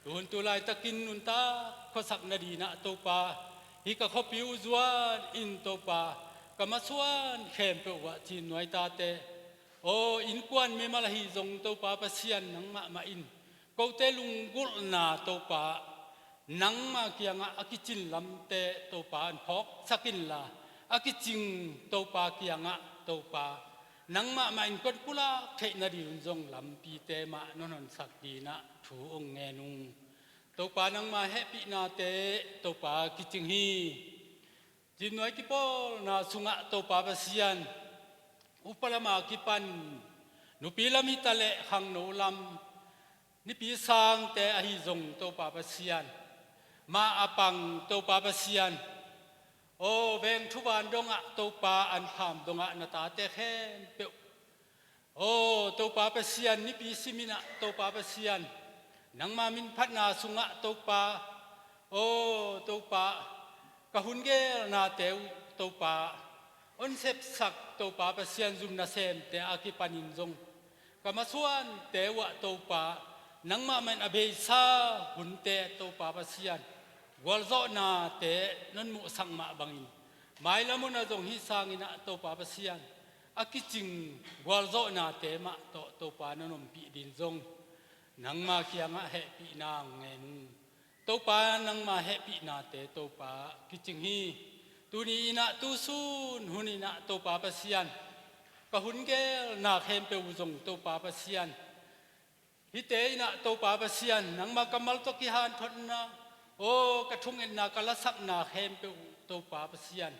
Tuhun tu laitakin nuntak khuasak nadinah Topa, hih ka khuapi uh zuan in Topa, ka masuan khempeuh uah Cin Nuai tate, aw, innkuan mimal ahi zong Topa Pasian nangmah mah in kote lunggulhna Topa, nangma kiangah a kicin lamte Topa hong phawksak inla, a kicing Topa kiangah Topa, nangmah mah in kong pulak theih nading zong lampite mah non honsak dinah thu hong ngen ung. Topa nangma hehpihnate Topa kicing hi. Cin Nuai kipawlna sungah Topa Pasian, upa lama kipan, nupi lam hitaleh khangno lam, nipi sangte ahi zong Topa Pasian, ma a pang Topa Pasian, aw, veng thuvan dongah Topa an pham dongah na tate khempeuh, aw, Topa Pasian, nipi siminah Topa Pasian, nangma minphatna sungah Topa, aw, Topa, ka hun gelnate uh Topa, hong sepsak Topa Pasian, zum nasemte a kipanin zong ka masuante uah Topa, nangmah mah in a beisa hunte Topa Pasian, gualzawhnate non muhsak mah bangin, mailam hunah zong hih sanginah Topa Pasian, a kicing gualzawhnate mah tawh Topa non ompih ding zong, nangma kiangah hehpihna ang ngen ung. Topa nangma hehpihnate Topa kicing hi. Tuni innah tusun hun innah Topa Pasian, ka hun gelna khempeuh uh zong Topa Pasian, hihte innah Topa Pasian, nangma kammal tawh kihanthotna, aw, ka thungetna, ka lasakna khempeuh uh Topa Pasian,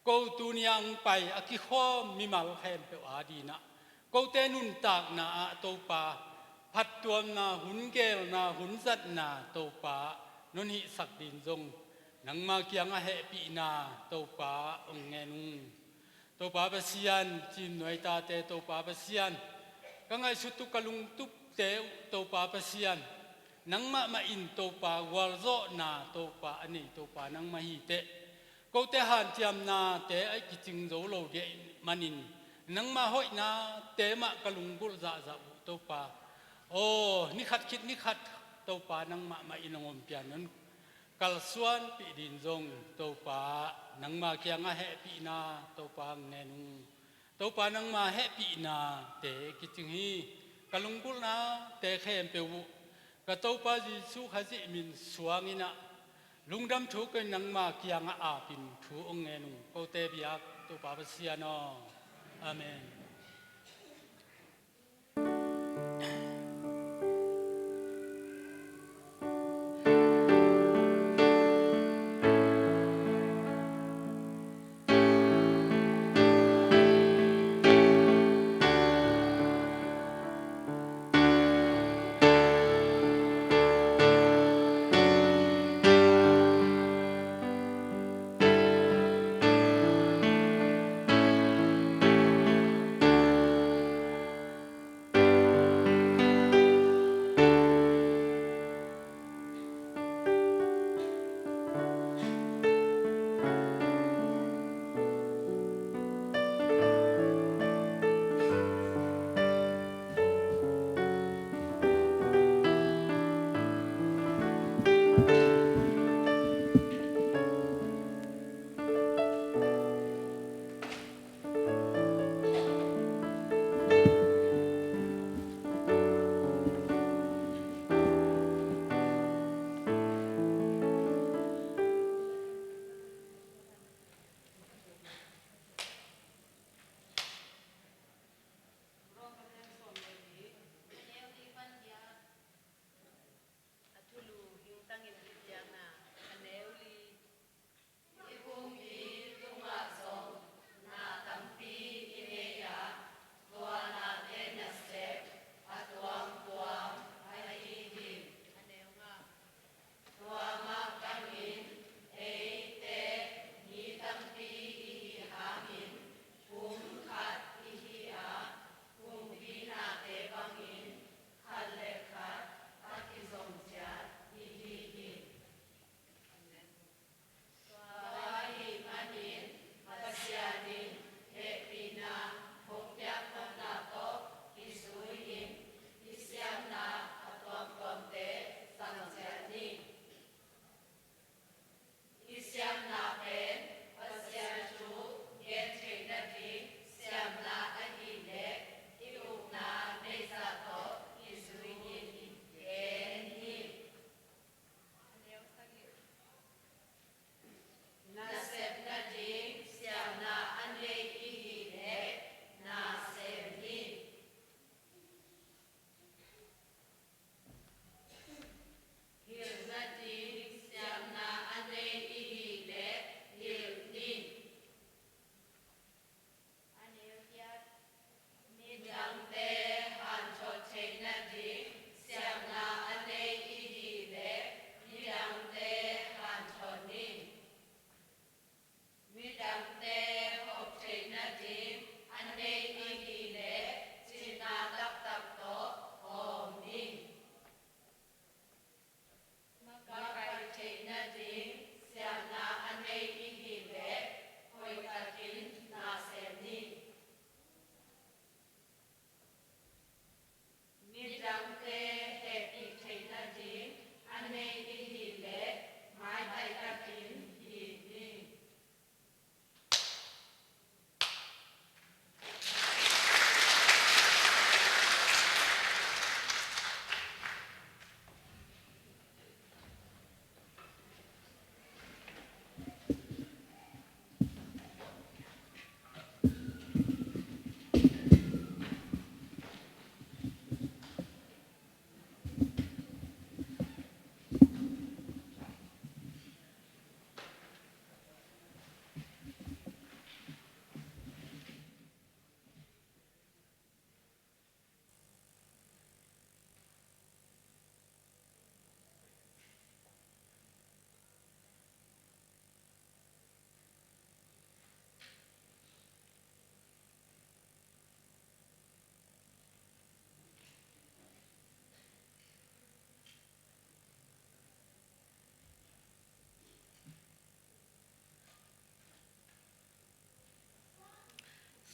ko tuni a hong pai a kikhawm mimal khempeuh adinah kote nuntakna ah Topa, phattuamna, hun gelna, hun zatna Topa non hihsak ding zong, nangma kiangah hehpihna Topa hong ngen ung. Topa Pasian, Cin Nuai tate Topa Pasian, ka ngaihsut uh ka lungtupte uh Topa Pasian, nangmah mah in Topa gualzawhna Topa a nei Topa nangmah hi teh, kote hanciamnate a kicing zo lo ding ahih manin, nangma hoihnate mah ka lunggulh zahzah uh Topa, aw, nikhat khit nikhat Topa nangmah mah in hong ompih in, hong kalsuanpih ding zong Topa, nangma kiangah hehpihna Topa ang ngen ung. Topa nangma hehpihnate kicing hi. Ka lunggulhnate khempeuh uh ka Topa Jesuh Khazih min suang innah lungdam thu kong nangma kiangah apin thu hong ngen ung. Kote biak Topa Pasian aw. Amen.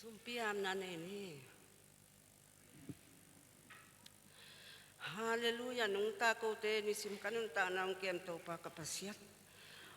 Sumpiamna nei ni. Halleluiah, nungta kote nisim ka nuntakna hong kem Topa ka Pasian.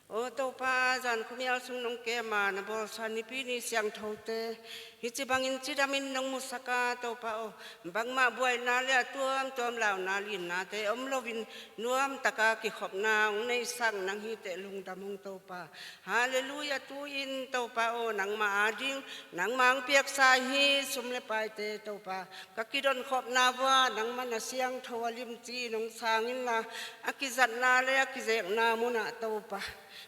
Aw Topa, zan khuamial sung nong kem a, na bawlsa nipi ni siangthote hih ci bangin cidamin nong musak a, Topa aw, bangmah buaina le a tuamtuam launa linnate om loin nuamtaka kikhopna hong neihsak nang hi teh, lungdam ung Topa. Halleluiah, tu-in Topa aw, nangmah ading nangmah hong piaksa hih sum le paite Topa, ka kidonkhopna vuah nangmah na siangtho a limci nong sang inla, a kizatna le a kizekna munah Topa,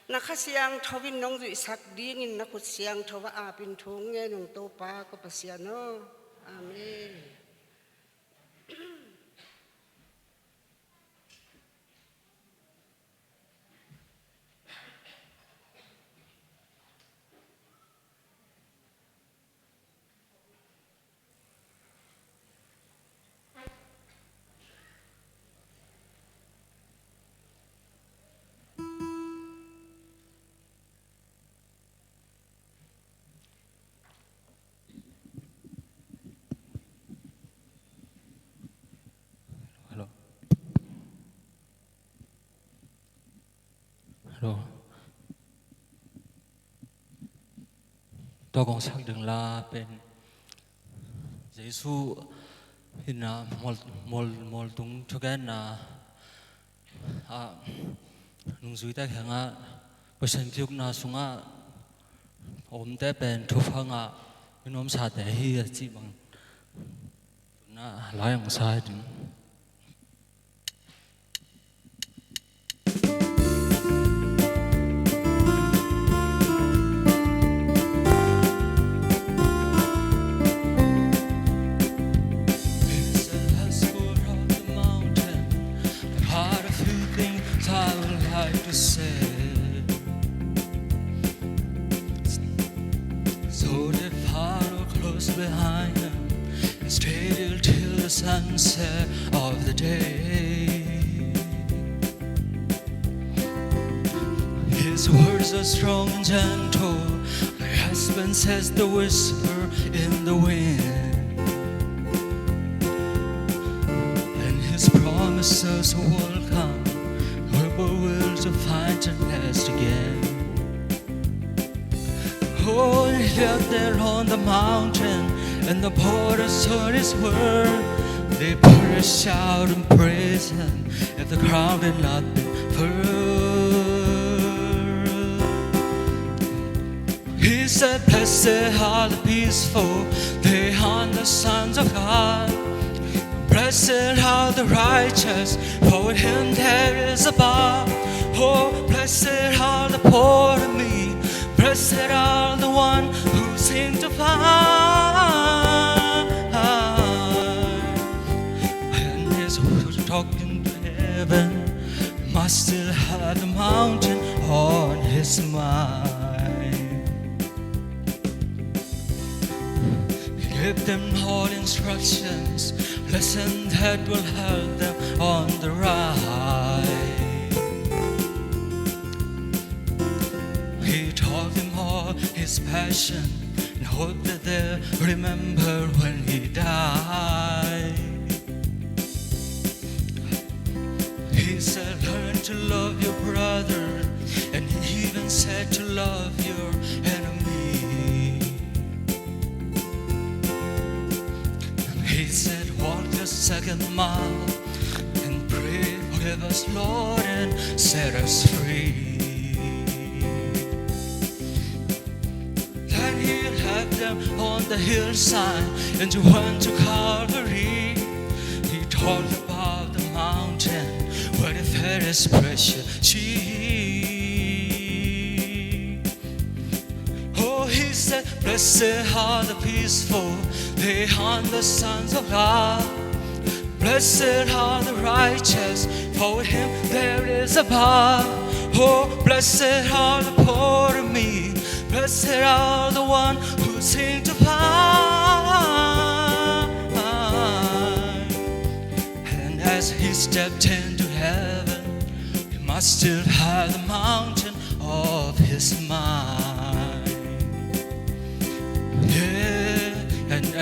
na Kha Siangtho in nong zuihsak dingin na khut siangtho ah apin thu hong ngen ung Topa ka Pasian aw. Amen. Hello. Hello. Tua kong sak ding la pen Jesu in a mual, mual, mualtung thugenna ah, nungzuite kiangah Pasian kiukna sungah a omte pen thupha ngah mi nuamsate hi a cih bang. Tuna lai hong sa hi ding. It's a last word of the mountain. There are a few things I would like to say. So they follow close behind him and stayed till, till the sunset of the day. His words are strong and gentle, like aspens as the whisper in the wind. And his promises are welcome, whoever will to find and last again. Oh, yet there on the mountain, and the borders of his word, they burst out and praise him, if the ground had not been firm. He said, "Blessed are the peaceful, they are the sons of God. Blessed are the righteous, for with him there is a balm. Oh, blessed are the poor in me, blessed are the one who seek to find." And he's talking to heaven, must still have the mountain on his mind. He gave them all instructions, lesson that will help them on the ride. He told them all his passion and hope that they'll remember when he died. He said, "Learn to love your brother," and he even said to love your enemy. He said, "Walk the second mile and pray, forgive us, Lord, and set us free." Then he left them on the hillside and went to Calvary. He talked about the mountain where he fed his precious sheep. Oh, he said, "Blessed are the peaceful, they are the sons of God. Blessed are the righteous, for with him there is a balm. Oh, blessed are the poor in me, blessed are the one who seek to find." And as he stepped into heaven, he must still have the mountain of his mind. Yeah.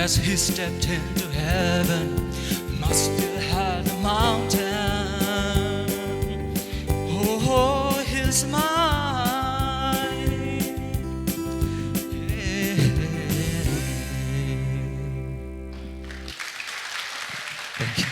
As he stepped into heaven, must still have the mountain. Oh, he's mine. Yeah. Thank you.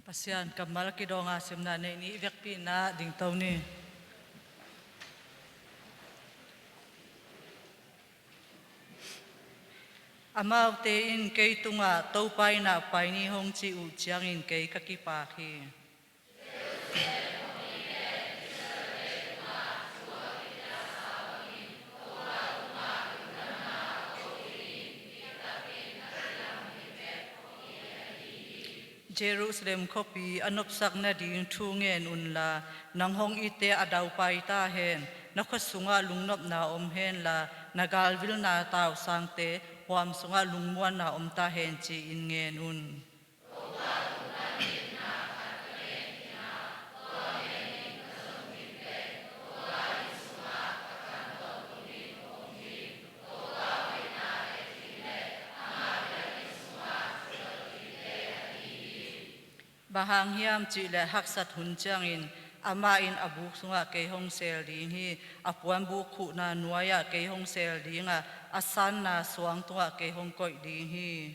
Pasian kammal kidawng a simna nei ni, i vekpi in ah dingto ni. Amaute in kei tungah Topa inn ah pai ni hong cih uh ciangin kei ka kipak hi. Jerusalem khuapi a nopsak nading thu ngen unla, nang hong itte a daupai ta hen. Na khua sungah lungnopna om henla, na galvilna tausangte huam sungah lungmuanna om ta hen, ci-in ngen un. Bang hang hiam cih leh haksat hun ciangin amah in a buk sungah kei hong seel ding hi. A puanbuk khuhna nuai-ah kei hong seel ding a, a sanna suang tungah kei hong koih ding hi.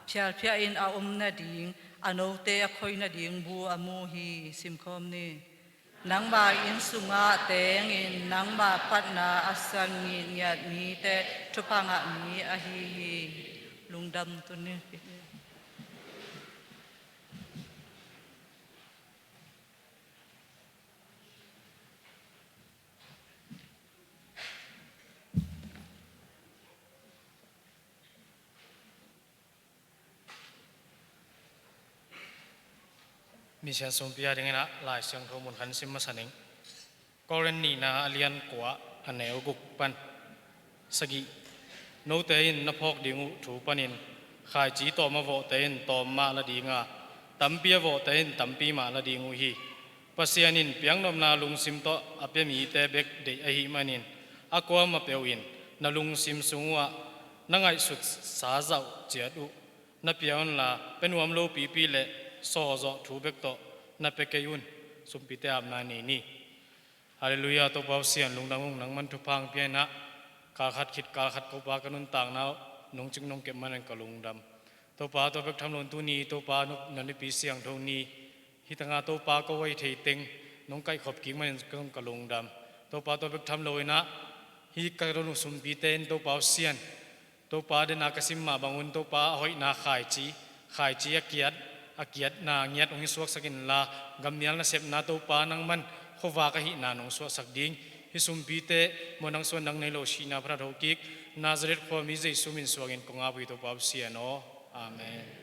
Phialphiah in a om nading, a note a khoi nading bu a mu hi. Simkhawm ni. Nangma inn sungah tengin nangma phatna a siang ngitngiat mite thupha ngah mi ahi hi. Lungdam tuni. Misiangtho sumpi a dingin ah Lai Siangtho mun khat sim masa ning. Korin nihna a lian kua, a neu guk pan sagih. Note in na phawk ding uh thu panin khaici tawm a vawhte in tawm mah la ding a, tampi a vawhte in tampi mah la ding uh hi. Pasian in piaknopna lungsim tawh a pia mite bek deih ahih manin, a kuamah peuh in na lungsim sung uhah na ngaihsutsa zah ciat uh na pia unla, pia nuam lopipi le sawlzawh thu bek tawh na pia kei un. Sumpite apna nei ni. Halleluiah. Topa Pasian, lungdam ung, nangman thupha hong pia in ah, kal khat khit kal khat ko Pa ka nuntakna uh nong cing nong kep manin ka lungdam. Topa, tua bek tham lo in tuni Topa na, na Nipi Siangtho ni, hih tangah Topa ko a hi thei teng nong kaihkhop kik manin ka, ka lungdam. Topa, tua bek tham lo in ah, hih ka don uh sumpite in Topa Pasian, Topa, dena ka sim mah bangun Topa, a hoihna khaici, khaici a kiat, a kiatna ngiat hong hi suaksak inla, gammial nasepna Topa nangman khuavak ahihna nong suahsak ding. Hih sumpite maw, nang suan nang nei lo sihna phathat ho kik, Nazareth khuami Jesu min suangin kong ap uh hi Topa Pasian aw. Amen.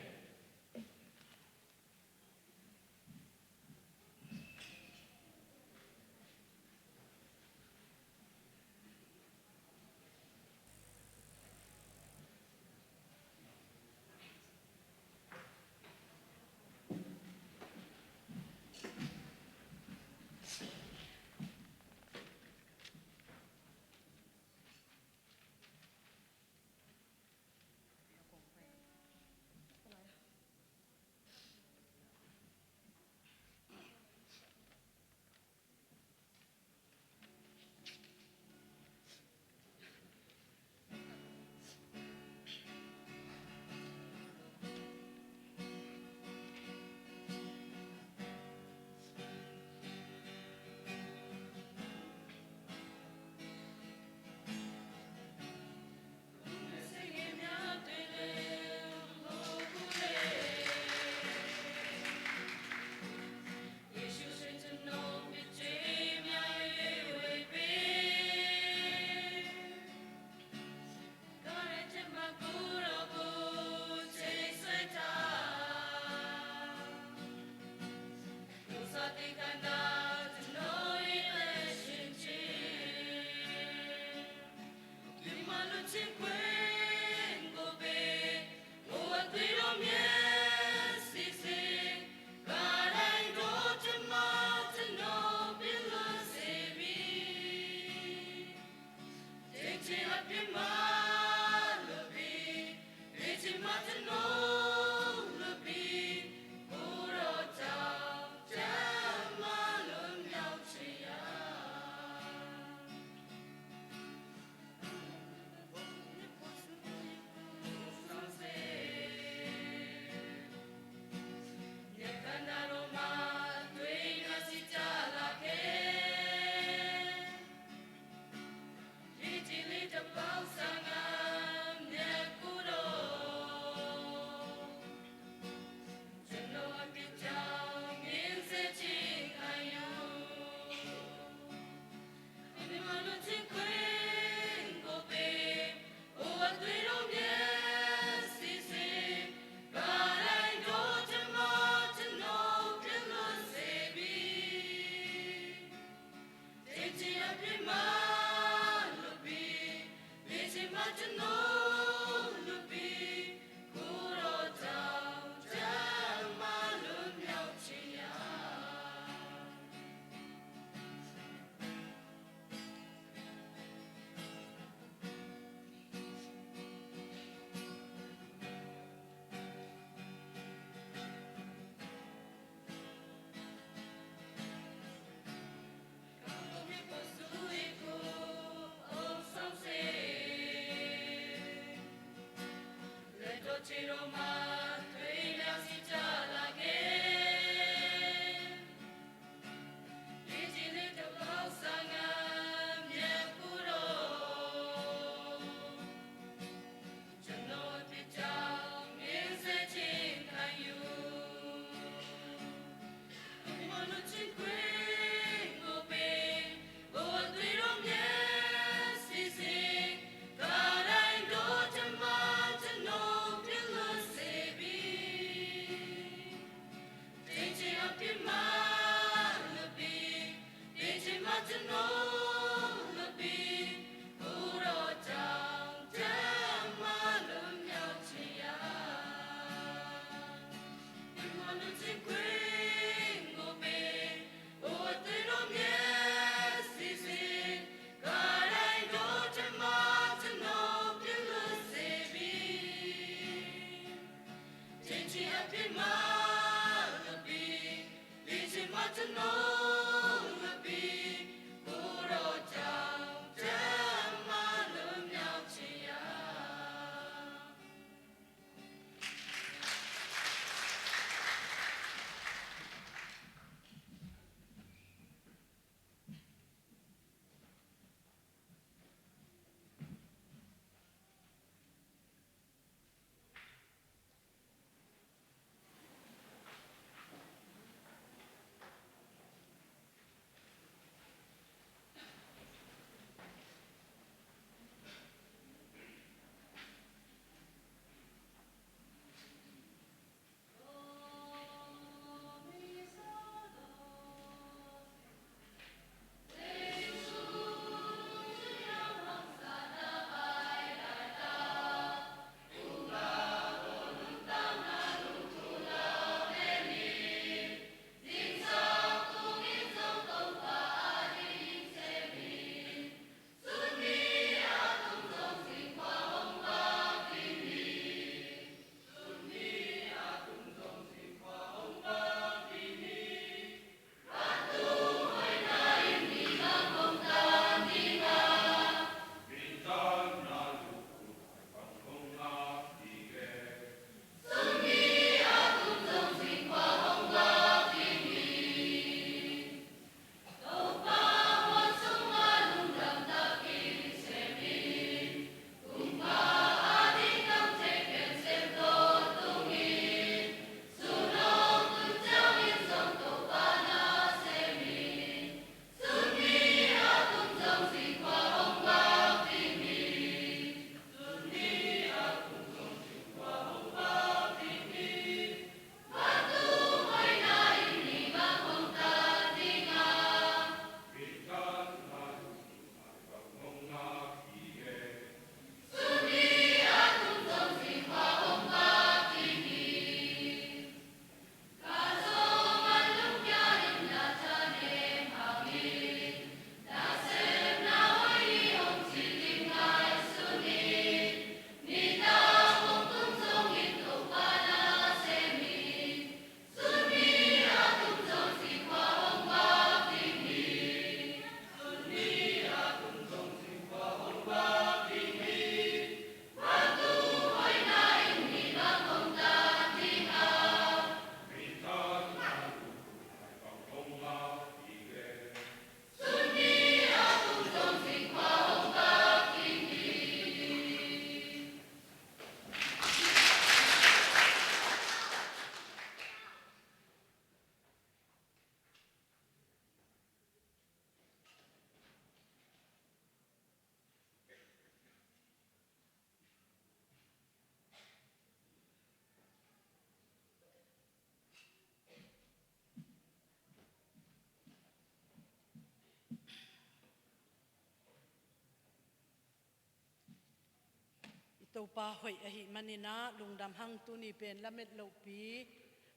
Topa hoih ahih manin ah lungdam hang. Tuni pen lamet lohpi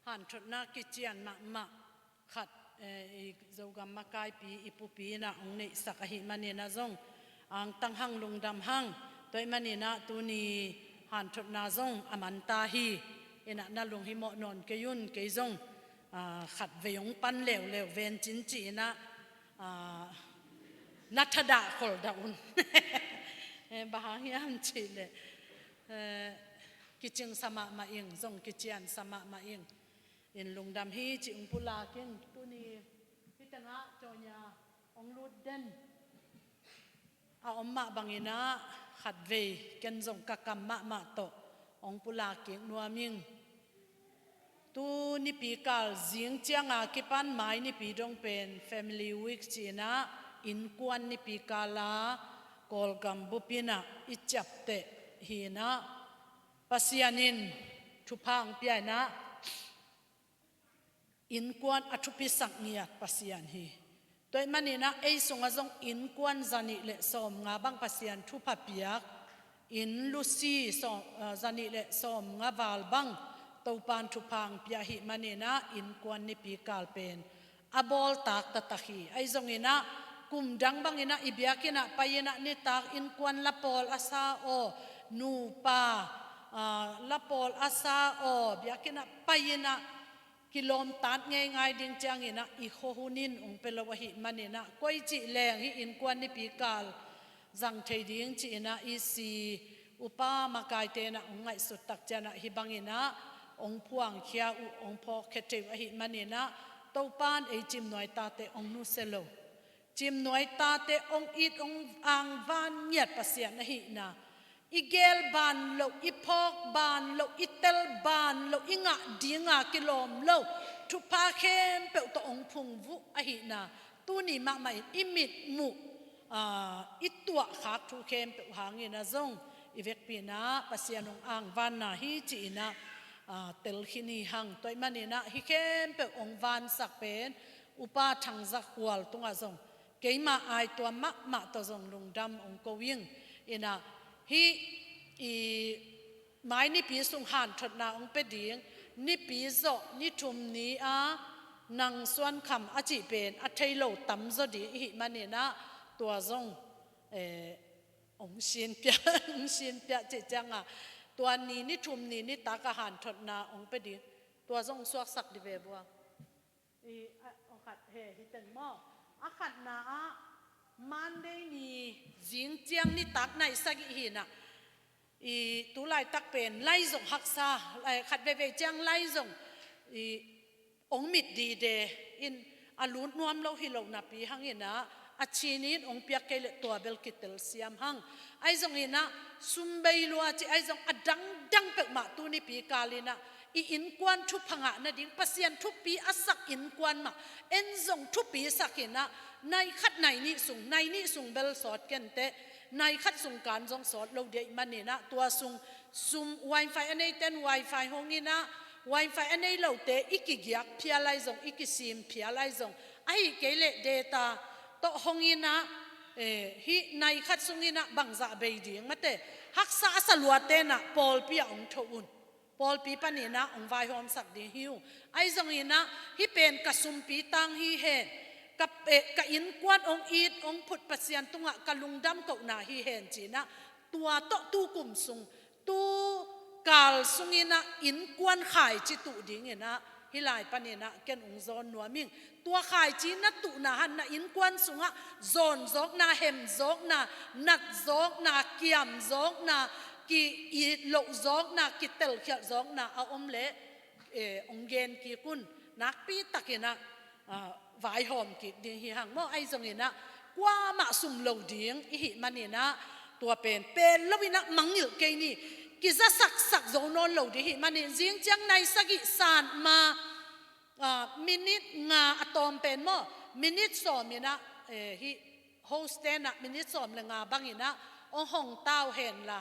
hanthotna kician mahmah khat, eh, i Zogam makaipi i pupi in ah hong neihsak ahih manin ah zong angtang hang, lungdam hang. Tua ahih manin ah tuni hanthotna zong a man ta hi. In ah na lunghimawh nawn kei un, kei zong, ah, khat vei hong pan leuleu ven cin ci-in ah, ah, na thadah khol dah un. Eh, bang hang hiam cih leh, eh, kicingsa mahmah ing, zong kiciansa mahmah ing. In lungdam hi cih hong pulak ing. Tuni hih tengah Jonya hong lut den a om mah bangin ah khat vei ken zong ka kam mahmah tawh hong pulak kik nuam ing. Tu nipi kal zing ciang a kipan mai nipi dong pen Family Week ci-in ah innkuan nipi kal a Kawlgam bup in ah i ciapteh hi in ah, Pasian in thupha hong pia in ah, innkuan a thupisak ngiat Pasian hi. Tua ahih manin ah ei sungah zong innkuan zanih le sawmnga bang Pasian thupha piak, inn lusi sawm, ah, zanih le sawmnga val bang Topan thupha hong pia ahih manin ah innkuan nipi kal pen a bawltak taktak hi. Ahi zongin ah kum dang bangin ah i biakinn ah pai in ah nitak innkuan lapawl a sa aw, nupa, ah, lapawl a sa aw, biakinn ah pai in ah kilawmtat ngeingai ding ciangin ah i khuahun in hong pia lo ahih manin ah, koi cih leng hih innkuan nipi kal zang thei ding ci-in ah i si upa makaite in ah hong ngaihsut tak ciang ah hih bangin ah hong phuangkhia uh, hong phawkkhia thei uh ahih manin ah, Topan ei Cimnuai tate hong nusia lo, Cimnuai tate hong it hong angvan ngiat Pasian ahihna, i geel ban loh, i phawk ban loh, i tel ban loh, i ngah ding a kilawm lo thupha khempeuh tawh hong phungvuh ahihna, tuni mahmah in i mitmuh, ah, i tuahkhak thu khempeuh hangin ah zong i vekpi in ah Pasian hong angvanna hi ci-in ah, ah, telkhin hi hang. Tua ahih manin ah hih khempeuh hong vansak pen Upa Thang Za Khual tungah zong keima aituam mahmah tawh zong lungdam hong ko ing. In ah hih i mai nipi sung hanthotna hong pia ding, nipi zawh ni thum ni a nang suankham a cih pen a thei lo tamzaw ding i hih manin ah, tua zong, eh, hong sinpia, hong sinpia cih ciang a, tua ni ni thum ni nitak a hanthotna hong pia ding, tua zong suaksak dih ve bua. I, a, a khat he, hih teng maw. A khatna ah Monday ni zing ciang nitak nai sagih hi in ah, i tu laitak pen lai zong haksa, lai khat veivei ciang lai zong i hong mit dide in a lut nuam lo hi lo napi hangin ah, a cin in hong piak kei leh tua bel kitel siam hang. Ahi zongin ah sum bei lua cih ahi zong a dangdang peuhmah tu nipi kal in ah i innkuan thupha ngah nading Pasian thupi a sak innkuan mah en zong thupi sak in ah, nai khat nai nih sung, nai nih sung bel sawt kenteh, nai khat sung kan zong sawt lo dih ahih manin ah, tua sung sum, wifi a neite in wifi hong in ah, wifi a nei lote i kigiak phial ahi zong, i kisim phial ahi zong, ahih kei leh data tawh hong in ah, eh, hih nai khat sung in ah bangzah bei ding mate, haksa a sa luate in ah pawlpi ah hong tho un. Pawlpi panin ah hong vaihawmsak ding hi ung. Ahi zongin ah hih pen ka sumpi tang hi hen, ka, eh, ka innkuan hong it hong phut Pasian tungah ka lungdam kohna hi hen ci-in ah, tua tawh tu kum sung, tu kal sungin ah innkuan khaici tuh dingin ah hih lai panin ah ken hong zawn nuam ing. Tua khaici na tuhna hang na innkuan sungah zawn zawkna, hem zawkna, nat zawkna, kiam zawkna, ki-it loh zawkna, kitelkhialh zawkna a om leh, eh, hong gen kik un. Nakpi takin ah, ah, vaihawm kik ding hi hang maw. Ahi zongin ah kuamah sum lo ding i hih manin ah, tua pen pel lo in ah mangngilh kei ni. Kizasaksak zo nawn lo ding hih manin zing ciang nai sagih san ma, ah, minit nga a tawm pen maw, minit sawm in ah, eh, hih host-te in ah minit sawm le nga bangin ah hong hong tau hen la,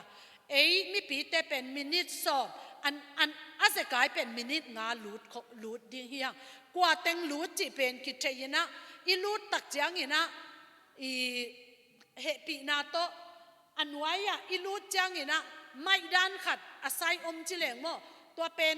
ei mipite pen minit sawm, an, an, a zekai pen minit nga lut kho-, lut ding hi hang. Kua teng lut cih pen kithei in ah, i lut tak ciangin ah i hehpihna tawh a nuai ah i lut ciangin ah Maih dan khat a sai om ci leng maw, tua pen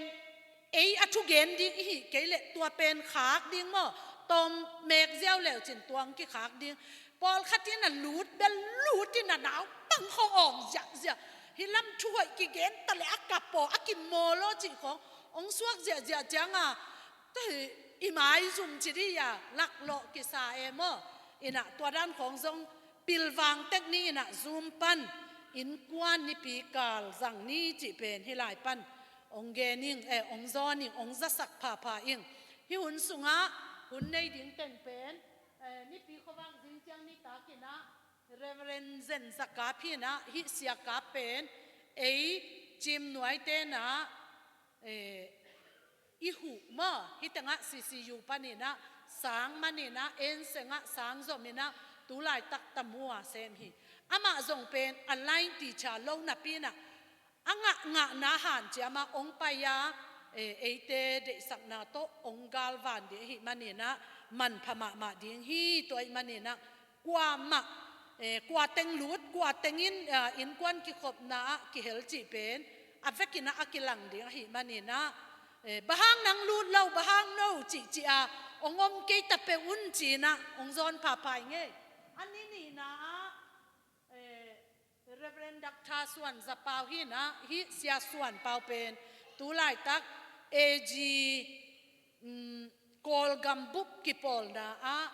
ei a thugen ding i hih kei leh tua pen khak ding maw, tawm mek ziau leucin tua hong kikhak ding. Pawlkhat in a lut bel lut in a naupang khong awng ziahziah. Hih lam thu hoih kigen ta leh a kap aw, a kimawl aw cih khong hong suak ziahziah ciang a, tua hi i maizum ci dih a laklawh kisa e maw. Inah tua dan khong zong pilvang tek ni inah Zoom pan innkuan nipi kal zang ni cih pen hih lai pan hong gen ing, eh, hong zawn ing, hong zasak phapha ing. Hih hun sungah hun nei ding teng pen, eh, Nipi khuavak zing ciang nitak inah Reverend Zen Za Kap hi inah, hih Sia Kap pen ei Cim Nuaite inah, eh, i huh maw, hih tengah C C U pan inah sang man inah, en sengah sang zom inah, tu laitak Tamu a sem hi. Amah zong pen a line teacher lo napi inah a ngah ngahna hanciam a hong pai a, eh, eite deihsakna tawh hong galvan ding ahih man inah manpha mahmah ding hi. Tua ahih man inah kuamah, eh, kua teng lut, kua teng in, ah, innkuan kikhopna ah kihel cih pen a vek inah a kilang ding ahih man inah, eh, bang hang nang lut lo, bang hang no cihcih a hong om kei ta peuh un ci inah hong zawn phapha ing ei. A ni nihna ah, eh, Reverend Doctor Suan Za Pau hi inah, hih Sia Suan Pau pen tu laitak A G, um, Kawlgam bup kipawlna ah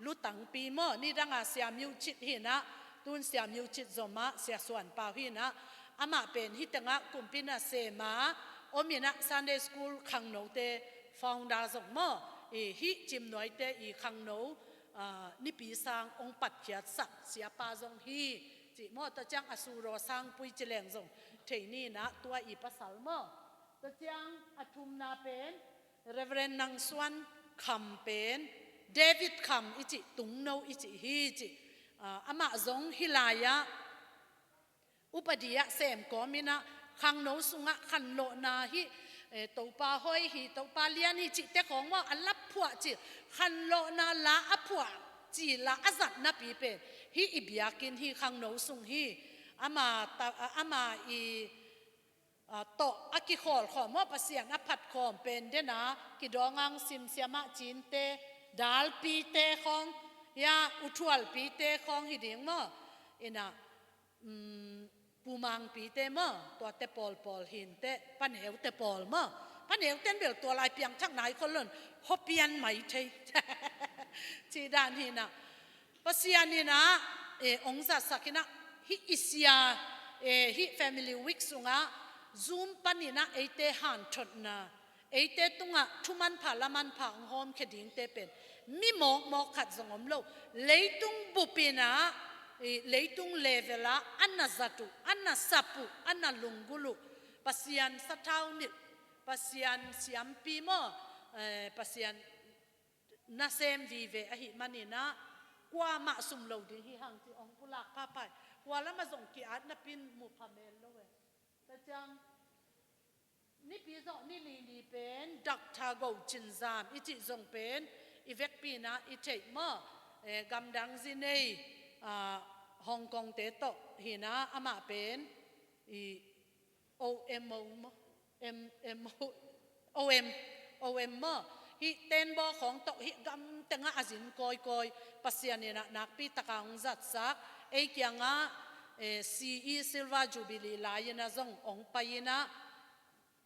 lutangpi maw, nidang a Sia Myo Chit hi inah, tun Sia Myo Chit zom ah Sia Suan Pau hi inah, amah pen hih tengah kumpi nasem a om inah Sunday School khangnote founder zong maw, i hih Cim Nuaite i khangno, ah, nipi sang hong patkhiatsak siapa zong hi. Cih maw, tua ciang a suraw sangpui ci leng zong thei ni inah tua i pasal maw. Tua ciang a thumna pen Reverend Nang Suan Kham pen David Kham i cih, tungno i cih hi cih. Ah, amah zong hih lai ah upadi ah sem kawm inah khangno sungah khanlawhna hi, eh, Topa hoih hi, Topa lian hi cihte khawng maw a lap phuah cil, khanlawhna la a phuah cil a zat napi pen hih i biakinn hi, khangno sung hi. Ama ta, ama i, ah, tawh a kikhawlkhawm maw, Pasian a phatkhawm pen dena kidawng ang simsiam ah cinte, dalpite khawng, ya, uthualpite khawng hi ding maw. Inah, um, pumangpite maw, tuate pawlpawl hinteh, paneute pawl maw. Paneute in bel tua lai piangthak nai khol lo in, khuapian mai thei. Cih dan hi inah. Pasian inah, eh, hong zatsak inah, hih i Sia, eh, hih Family Week sungah Zoom pan inah eite hanthotna, eite tungah thu manpha la manpha hong hawmkhia dingte pen mi mawkmawk khat zong om lo. Leitung bup inah, i, leitung level ah a na zat uh, a na sap uh, a na lunggulh uh, Pasian sathau nilh, Pasian siampi maw, eh, Pasian nasem vive ahih man inah kuamah sum lo ding hi hang cih hong pulak phapha hi. Kua lamah zong ki-at napi in mu pha mel lo e. Tua ciang Nipi zawh ni li ni pen Doctor Go Cin Zam i cih zong pen i vekpi inah i theih maw, eh, gamdang zi nei, ah, Hong Kong te tawh hi inah, amah pen i O M O maw, M, M O, O M, O M maw, hih tenbaw khawng tawh hih gam tengah a zin kawikawi, Pasian inah nakpi taka hong zatsak. Ei kiangah, eh, C E Silver Jubilee lai inah zong hong pai inah,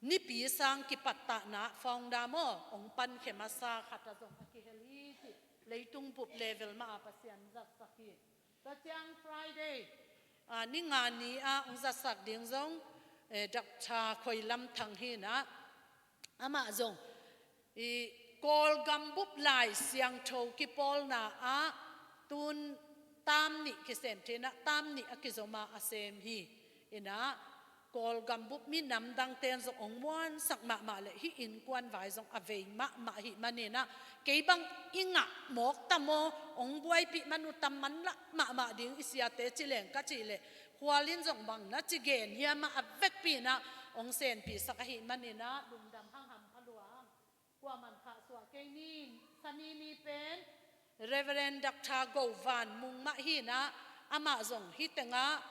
nipi sang kipattahna founder maw, hong pankhia masa khat ah zong a kihel hi cih, leitung bup level mah ah Pasian zatsak hi. Tua ciang Friday, ah, ni nga ni ah hong zatsak ding zong, eh, Doctor Khoi Lam Thang hi inah, amah zong i Kawlgam bup Lai Siangtho kipawlna ah tun tam nih kisem thei inah, tam nih a kizom a a sem hi. Inah Kawlgam bup mi namdangte in zong hong muansak mahmah leh hih innkuan vai zong a vei mahmah ahih man inah, kei bang i ngah mawk tam aw, hong buaipih man uh, tam manlah mahmah ding i siate ci leng ka cih leh, khual in zong bang na ci gen hiam ah, a vekpi inah hong senpihsak ahih man inah lungdam hang, hampha lua hang. Kuaman khahsuah kei ni. Sani ni pen Reverend Doctor Go Van Mung mah hi inah, amah zong hih tengah,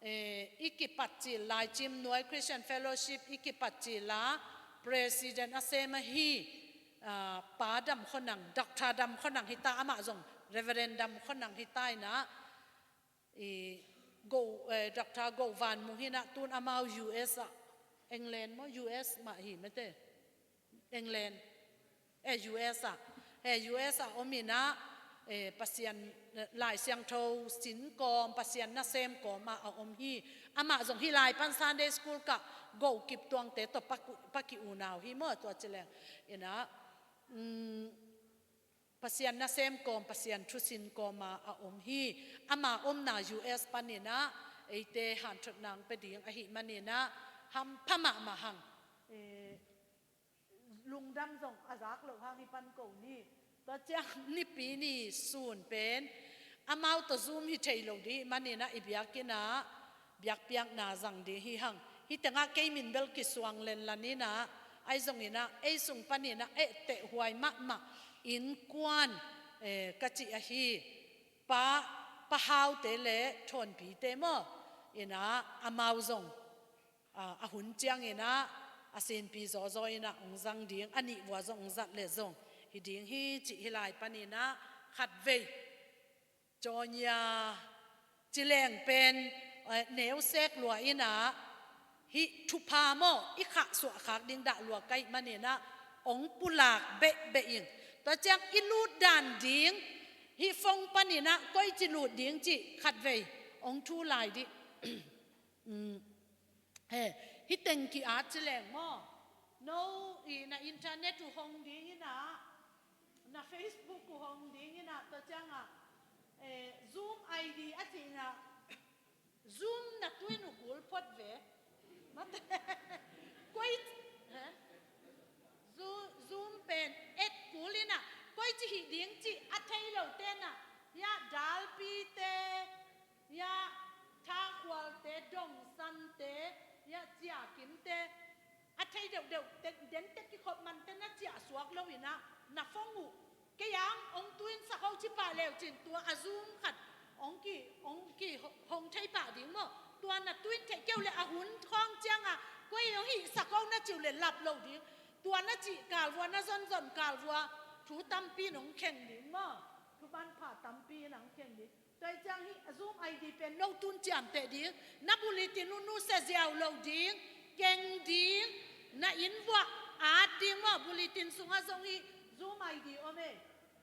Eh, i kipatcil lai Cimnuai Christian Fellowship i kipatcil a president a sem ahi, ah, Pa Dam Khonang, Doctor Dam Khonang hi ta, amah zong Reverend Dam Khonang hi ta in ah, i Go, eh, Doctor Go Van Mung hi in ah, tun amau U S ah, England maw, U S mah hi mate. England, eh, U S ah, eh, U S ah om in ah, eh, Pasian, eh, Lai Siangtho sin kawm, Pasian nasem kawm ah a om hi. Amah zong hih lai pan Sunday school kah Go Kip Tuangte tawh pa ki, pa ki unau hi maw, tua ci leng. In ah, mm, Pasian nasem kawm, Pasian thu sin kawm ah a om hi. Ama omna U S pan in ah eite hanthotna hong pia ding ahih man in ah hampha mahmah hang. Eh, lungdam zong a zak loh hang hi pan ko ni. Tua ciang Nipi ni sun pen amau tawh Zoom hi thei lo ding ahih man in ah i biakinn ah biakpiakna zang ding hi hang. Hih teng ah kei min bel kisuang lenlan in ah, ahi zongin ah ei sung pan in ah ehteh huai mahmah innkuan, eh, ka cih ahi, Pa, Pa Haute le Thawnpite maw, in ah amau zong, ah, a hun ciangin ah a sinpi zawzaw in ah hong zang ding, a nih vua zong hong zat leh zong hi ding hi cih hih lai pan in ah khatvei. Cawnya ci leng pen, eh, neu sek lua in ah, hih thupha maw, i khahsuah khak ding dah lua ka hih man in ah hong pulak behbeh ing. Tua ciang i lut dan ding, hih phone pan in ah koici lut ding cih khatvei hong thu lai dih. Mm. He, hih teng ki-at ci leng maw? No, i na internet uh hong ding in ah, na Facebook uh hong ding in ah, tua ciang ah, eh, Zoom I D a cih in ah, Zoom na tuin uh kul phot ve. Mate. Koi, he? Zoom, Zoom pen et kul in ah, koici hih ding cih a thei lote in ah, ya dalpite, ya thakhualte, dongsante, ya ciakimte, a thei deuhdeuh, te, den tek kikhop mante na ciah suak lo in ah, na phone uh. Kei ang hong tuin sak ho ci pah leu cin tua a Zoom khat hong ki, hong ki, hong thei pah ding maw? Tua na tuin theih kei uh leh a hun khawng ciang ah, koi hong hih sak ho na cih uh leh lap lo ding. Tua na cih kal vua, na zonzon kal vua, thu tampi in hong kheng ding maw? Thu manpha tampi in hong kheng ding. Tua hi ciang hih a Zoom I D pen no tun ciamteh ding, na bulletin uh nusia ziau lo ding, keng ding, na inn vuah at ding maw, bulletin sungah zong hih Zoom I D om e.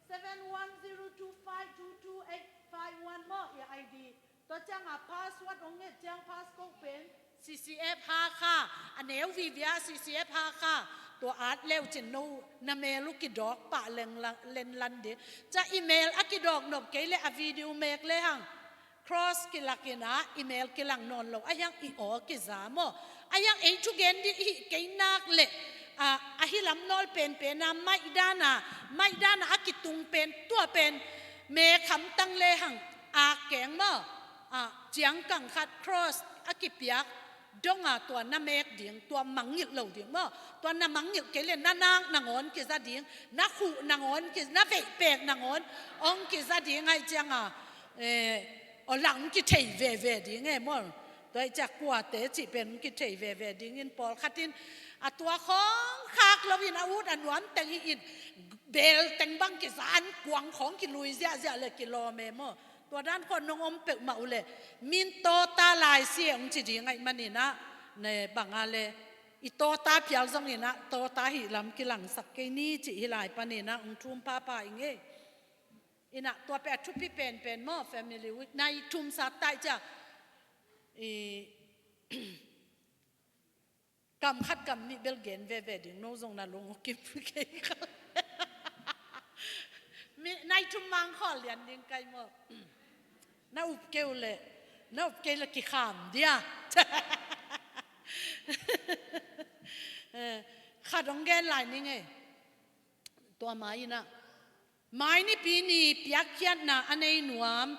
Seven one zero two five two two eight five one maw, i I D. Tua ciang a password hong nget ciang passcode pen C C F Hakha, a neu vivia C C F Hakha, tua at leu cin no na mail uh kidawk pah leng la-, lenlan ding. Ca email a kidawk nop kei leh a video mek lehang, cross kilak in ah email kilang nawn lo, a hiang i aw kiza maw? A hiang ei thugen dih hih kei nak leh, a, a hi lam nawl penpen a maih dan a, maih dan a a kitung pen, tua pen mek hamtang lehang, a keng maw? A, ciangkang khat cross a kipiak dong a tua na mek ding, tua mangngilh lo ding maw? Tua na mangngilh kei leh na nak nangawn kiza ding, na khuh nangawn ki, na veihpek nangawn hong kiza ding ahih ciang a, eh, aw lang kithei veve ding e maw? Tua ahih ciang kuate cih pen hong kithei veve dingin pawlkhat in a tua khawng khak lo in a ut a nuam teng hi in, bel teng bang kiza an kuang khawng kilui ziahziah leh kilawm e maw? Tua dan khawng nong om peuhmah uh leh, min tawta lai si e hong ci ding ahih man in ah, ne bang a leh, i tawta phial zongin ah, tawta hih lam kilangsak kei ni cih hih lai pan in ah hong thum phapha ing e. In ah tua pen a thupi penpen maw, Family Week. Nai thum sat ta ahih ciang, i, kam khat kam nih bel gen veve ding, no zong na lung uh kim kei kha. Mi, nai thum mang khawl lian ding kai maw? Na up kei uh leh, na up kei leh kikham dia. Eh, khat hong gen lai ning e. Tua mah in ah, Mai Nipi ni piakkhiatna a nei nuam,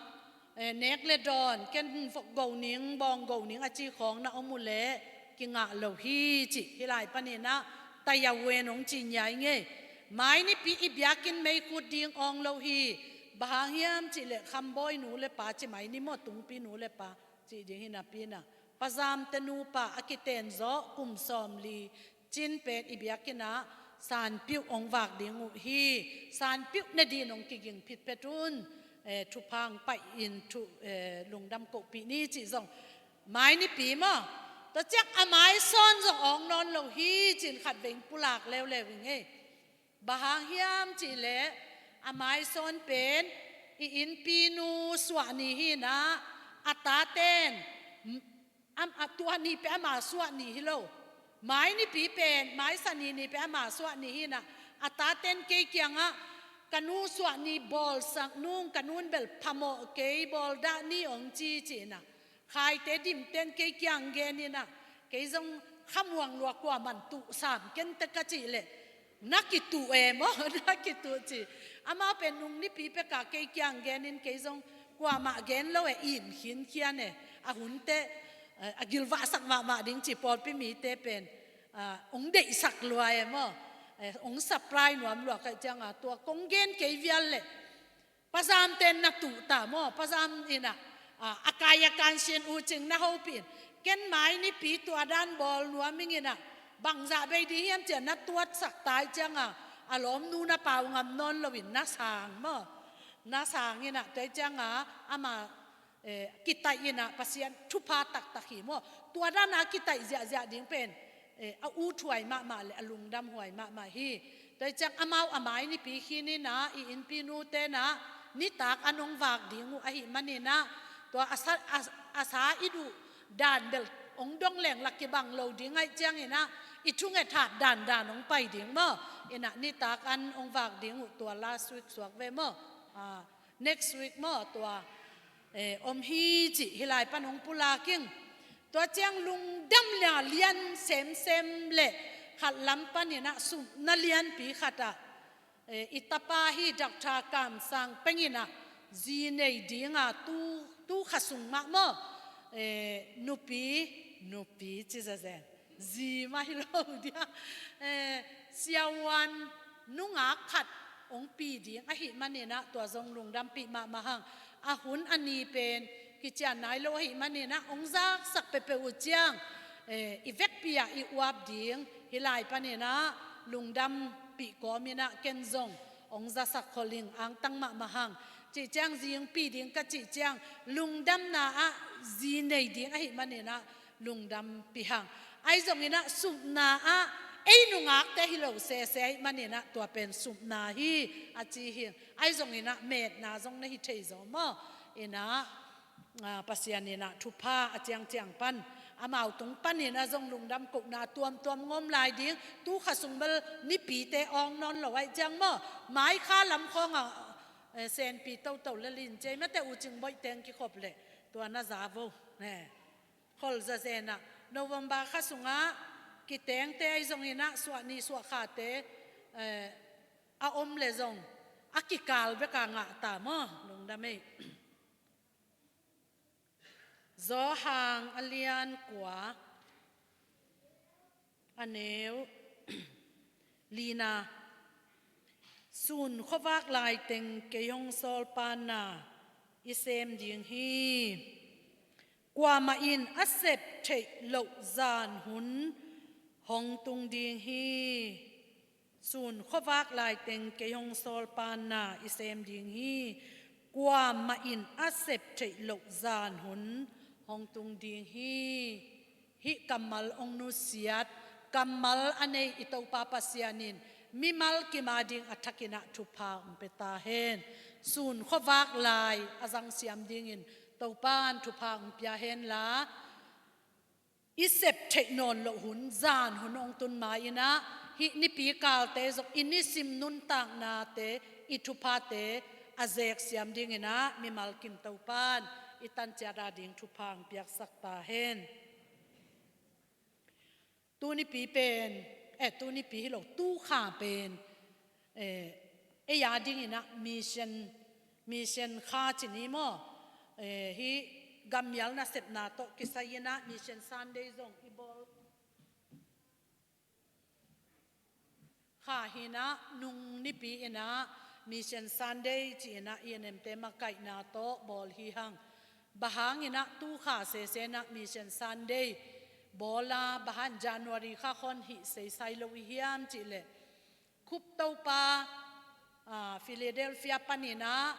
eh, nek le dawn, ken vok go ning, bawng go ning a ci khawng na om uh leh kingah lo hi cih hih lai pan in ah taya wen hong ci ngiai ing e. Mai Nipi i biakinn meikhut ding awng lo hi. Bang hang hiam cih leh Khambawi nu le pa ci mai ni maw, Tungpi nu le pa Cih ding hi napi-in ah, Pa Zamte nupa a kiten zawh kum sawmli cin pen i biakinn ah sanpiuh hong vak ding uh hi. Sanpiuh ne ding hong kiging phitphet un, eh, thupha hong pai-in thu, eh, lungdam kohpih ni cih zong mai nipi maw? Tua ciang a mai sawn zong awng nawn lo hi ci-in khatvei hong pulak leuleu ing ei. Bang hang hiam cih leh a mai sawn pen i innpinu suah ni hi-in ah, a taten, am, a tua ni pen ama suah ni hi lo. Mai nipi pen, mai sani ni pen ama suah ni hi-in ah, a taten kei kiangah ka nu suah ni bawlsak nung, ka nu'n bel phamawh kei, bawl dah ni hong ci ci-in ah, Khaite dimten kei kiang gen-in ah, kei zong khamuang lua, kuaman tuh sam ken teh ka cih leh, na kituh e maw, na kituh ci. Amau pen nung nipi pek ah kei kiang gen-in, kei zong kuamah gen lo e, im khinkhian e. A hun teh, eh, a gilvahsak mahmah ding ci pawlpi mite pen, ah, hong deihsak lua e maw. Eh, hong supply nuam lua ka hih ciang ah, tua kong gen kei vial leh Pa Zamten na tuh ta maw, Pa Zam in ah, a, a kai a kansian uh cing na hopih in. Ken mai nipi tua dan bawl nuam ing in ah, bangzah bei ding hiam ci-a na tuatsak ta ahih ciang ah, a lawmnu na pau ngam nawn loin na sang maw. Na sang in ah, tua ahih ciang ah, ama, eh, kitaih in ah, Pasian thupha taktak hi maw. Tua dan a kitaih ziahziah ding pen, eh, a uthuai mahmah le a lungdamhuai mahmah hi. Tua ahih ciang amau a mai nipi khin in ah, i innpinute in ah nitak an hong vak ding uh ahih manin ah, tua a sa, a, a sa i duh dan bel hong dong leng lah kibang lo ding ahih ciangin ah, i thunget hat dandan hong pai ding maw. In ah nitak an hong vak ding uh, tua last week suak ve maw. Ah, next week maw, tua, eh, om hi cih hih lai pan hong pulak ing. Tua ciang lungdam lian semsem le khat lam panin ah sumna lianpi khat ah, eh, i tapa hi Doctor Kam Sang Peng in ah zi nei ding a, tu, tu kha sung mah maw, eh, nupi, nupi ci zazen. Zi mah hi lo dia. Eh, siavuan nungak khat hong pi ding ahih manin ah, tua zong lungdampih mahmah hang. A hun a ni pen kician nai lo ahih manin ah, hong zaksak peuhpeuh uh ciang, eh, i vekpi ah i uap ding hih lai panin ah lungdampih kawmin ah, ken zong hong zasak khol ing, angtang mahmah hang. Cih ciang zi hong pi ding ka cih ciang, lungdamna ah zi nei ding ahih manin ah lungdampih hang. Ahi zongin ah sumna ah ei nungakte hi lo sese ahih manin ah, tua pen sumna hi a ci hi. Ahi zongin ah metna zong na hi thei zaw maw. In ah, ah, Pasian in ah thupha a ciangciang pan, amau tung panin ah zong lungdam kohna tuamtuam ngawm lai ding. Tu kha sung bel nipite awng nawn lo ahih ciang maw, mai kha lam khawng ah, eh, senpi toto le lin cei mate uh cing boih teng kikhop leh, tua na za vo. Eh. Khol zazen ah, November kha sungah kitengte ahi zongin ah, suah ni suah khate, eh, a om le zong a kikal bek a ngah ta maw, lungdam ei. Zawhang a lian kua, a neu lina. Sun khuavak laiteng kei hong sawlpanna i sem ding hi. Kuamah in a sep theih loh zan hun hong tung ding hi. Sun khuavak laiteng kei hong sawlpanna i sem ding hi. Kuamah in a sep theih loh zan hun hong tung ding hi. Hih kammal hong nusiat, kammal a nei i Topa Pasian in mimal kim a ding a thakin ah thupha hong pia ta hen. Sun khuavak lai a zangsiam dingin Topa in thupha hong pia hen la, i sep theih nawn loh hun, zan hun hong tun ma-in ah, hih nipi kalte zong i nisim nuntaknate, i thuphate a zeksiam dingin ah, mimal kim Topa in i tanciat a ding thupha hong piaksak ta hen. Tunipi pen, eh, tunipi hi lo, tukha pen, eh, ei a dingin ah mission, mission kha ci ni maw, eh, hih gammial nasepna tawh kisai-in ah Mission Sunday zong i bawl kha hi-in ah, nung nipi in ah Mission Sunday ci-in ah i nemte makaihna tawh bawl hi hang. Bang hangin ah tu kha sese in ah Mission Sunday bawl a, bang hang January kha khawng hih seisai lo i hiam cih leh, Khup Topa, ah, Philadelphia panin ah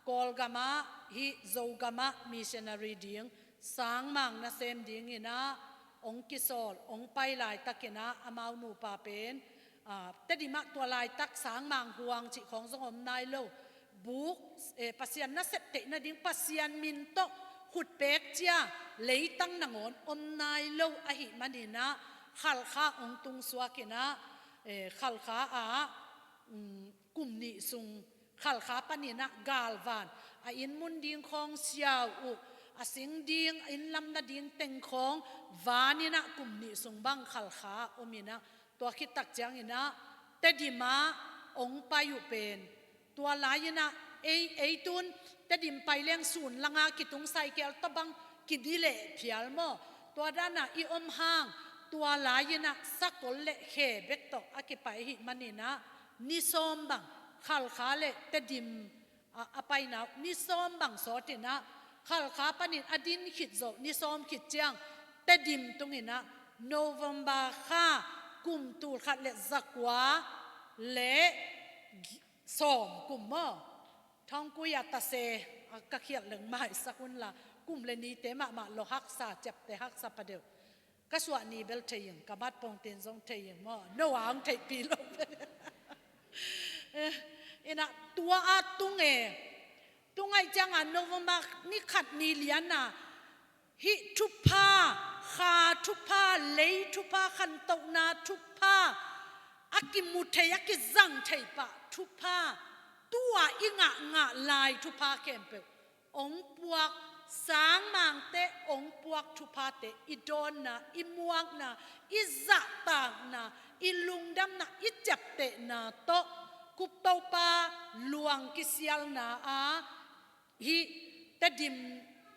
Kawlgam ah, hih Zogam ah missionary ding sangmang nasem dingin ah hong kisawl, hong pai laitakin ah amau nupa pen, ah, Tedim ah tua laitak sangmang huang cih khawng zong om nai lo. Buk, eh, Pasian nasep theih nading, Pasian min tawh khutpek cia leitang nangawn om nai lo ahih manin ah Khalkha hong tungsuakin ah, eh, Khalkha ah, um, kum nih sung Khalkha panin ah galvan, a inn mun ding khawng siau uh, a sing ding, a inn lam nading teng khawng vanin ah kum nih sung bang Khalkha omin ah, tua khit tak ciangin ah Tedim ah hong pai uh pen, tua lai-in ah ei, ei tun Tedim pai leng sun langa kitung cycle tawh bang kidi leh phial maw. Tua dan ah i om hang, tua lai-in ah sakol le khe bek tawh a kipai ahih manin ah ni sawm bang Khalkha le Tedim a, a paina uh ni sawm bang sawtin ah, Khalkha panin a din khit zawh ni sawm khit ciang Tedim tungin ah November kha kum tul khat le zakua le gi-, sawm kum maw. Thongkui a tase, a ka khialh leng maisak unla, kum le nite mahmah lo haksa, ciapteh haksa pa deuh. Ka suah ni bel thei ing, ka mat pawngte in zong thei ing maw, no a hong theihpih lo. Eh, in ah tua a tung e, tung ahih ciangin November ni khat ni lian ah, hih thupha, kha thupha, lei thupha, khantohna thupha, a kimu thei, a kizang thei pah thupha, tu-a i ngah, ngah lai thupha khempeuh hong puak, sangmangte hong puak thuphate i dawnna, i muakna, i zahtakna, i lungdamna, i ciaptehna tawh Khup Topa luang kisialna ah hih Tedim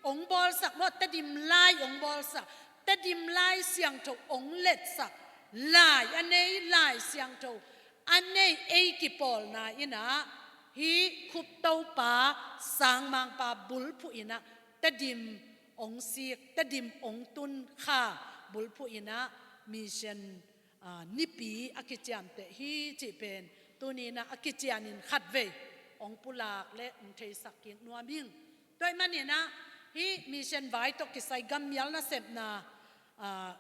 hong bawlsak maw, Tedim lai hong bawlsak, Tedim Lai Siangtho hong letsak, lai a nei, Lai Siangtho a nei ei kipawlna in ah, hih Khup Topa, sangmangpa bulphuh in ah, Tedim hong sik, Tedim hong tun kha bulphuh in ah, mission, ah, nipi a kiciamteh hi cih pen tuni-in ah a kicianin khatvei hong pulak le hong theisak kik nuam ing. Tua ahih manin ah hih mission vai tawh kisai gammial nasepna, ah,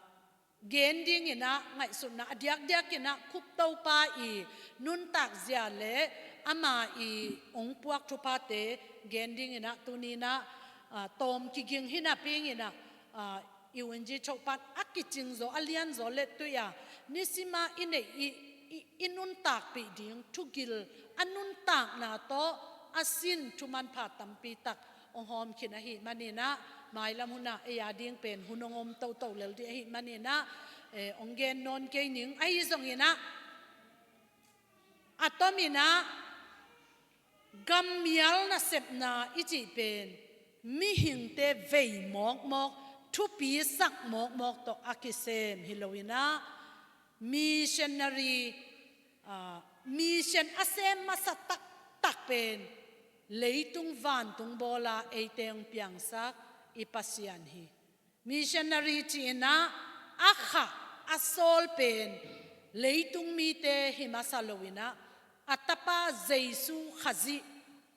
gen dingin ah ngaihsutna a diakdiakin ah Khup Topa i nuntak zia le ama i hong puak thuphate gen dingin ah tuni-in ah, ah, tawm kiging hi napi-in ah, ah, i U N G Chopan a kicing zaw, a lian zaw le tui-a, nisima i neih i, i, i nuntakpih ding thugil, a nuntakna tawh a sin thu manpha tampi tak hong hawm khin ahih manin ah, mailam hun ah ei a ding pen hun hong om toto lel ding ahih manin ah, eh, hong gen nawn kei ning. Ahi zongin ah, a tomin ah, gammial nasepna i cih pen mihingte vei mawkmawk, thupisak mawkmawk tawh a kisem hi lo-in ah, missionary, ah, mission a sem masa taktak pen leitung vantung bawl a eite hong piangsak i Pasian hi. Missionary ci-in ah a khah, a sawl pen leitung mite hi masa lo-in ah, a Tapa Jesu Khazih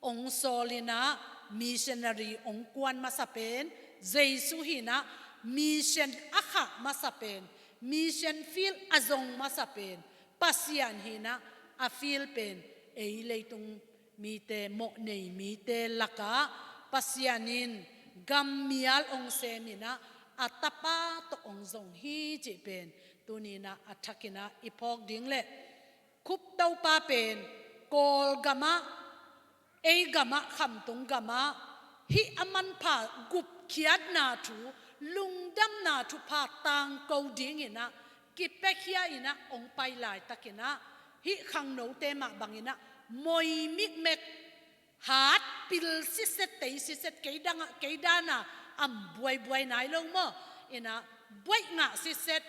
hong sawl-in ah missionary hong kuan masa pen Jesu hi-in ah, mission a khah masa pen, mission field a zong masa pen Pasian hi-in ah, a field pen ei leitung mite, mawhnei mite lakah Pasian in gammial hong sem-in ah, a Tapa tawh hong zong hi cih pen tuni-in ah a thakin ah i phawk ding le, Khup Topa pen Kawlgam ah, ei gam ah, khamtung gam ah hih a manpha gupkhiatna thu, lungdamna thupha tangko dingin ah kipiakhia-in ah hong pai laitakin ah, hih khangnote mah bangin ah moi mikmek, hat pil siset, tei siset, kei dan ah, kei dan ah am buaibuai nai lo maw. In ah buaih ngah siset,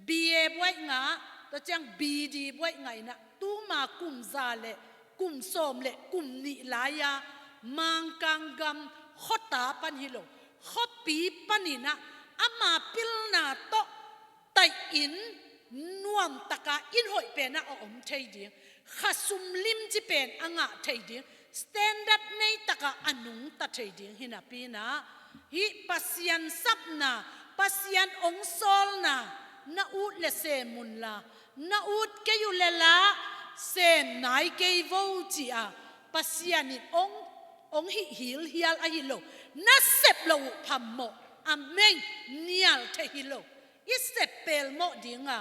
B A buaih ngah, tua ciang B D buaih ngah in ah, tuma kum za le kum sawm le kum nih lai-a Mangkang gam khuata pan hi lo, khuapi panin ah ama pilna tawh taihin nuamtaka inn hoih pen ah a om thei ding, khasum limci pen a ngah thei ding, standard neitaka a nungta thei ding hi napi-in ah, hih Pasian sapna, Pasian hong sawlna, na ut leh sem unla, na ut kei uh leh la, sem nai kei vo ci-a Pasian in hong, hong hih hilhial ahi lo, na sep loh uh phamawh, amen, nial thei hi lo. I sep pelmawh dinga,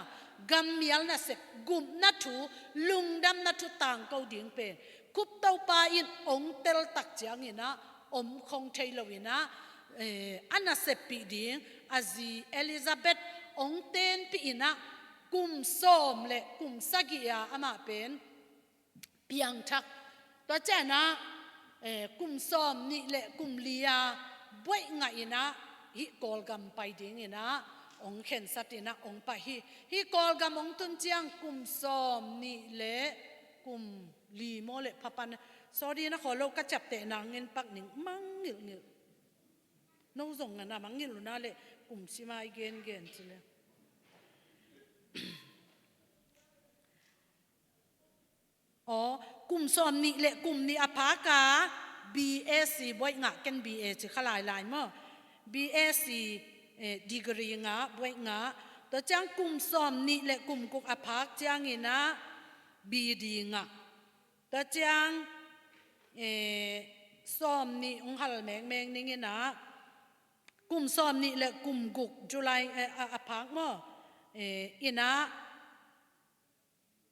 gammial nasep, gupna thu, lungdamna thu tangko ding pen Kup Topa in hong teltak ciangin ah om khong thei lo-in ah, eh, a naseppih ding a zi Elizabeth hong tenpih-in ah, kum sawm leh kum sagih-a amah pen piangthak. Tua ciangin ah, eh, kum sawm nih leh kum li-a buaih ngahin ah, hih Kawlgam pai dingin ah hong khensat-in ah hong pai hi. Hih Kawlgam hong tun ciang kum sawm nih leh kum li maw leh phapan. Sorry, na khawl lo, ka ciapteh nangin pak ning, mangngilhngilh. No zong a na mangngilh uh na leh kum sim a i gengen ci leh. Aw, kum sawm nih leh kum nih a phak a, B A C buaih ngah, ken B A ci kha lailai maw. B A C, eh, degree ngah, buaih ngah. Tua ciang kum sawm nih leh kum guk a phak ciangin ah B D ngah. Tua ciang, eh, sawm nih hong hal mengmeng ning in ah, kum sawm nih leh kum guk July, eh, a, a phak maw, eh, in ah,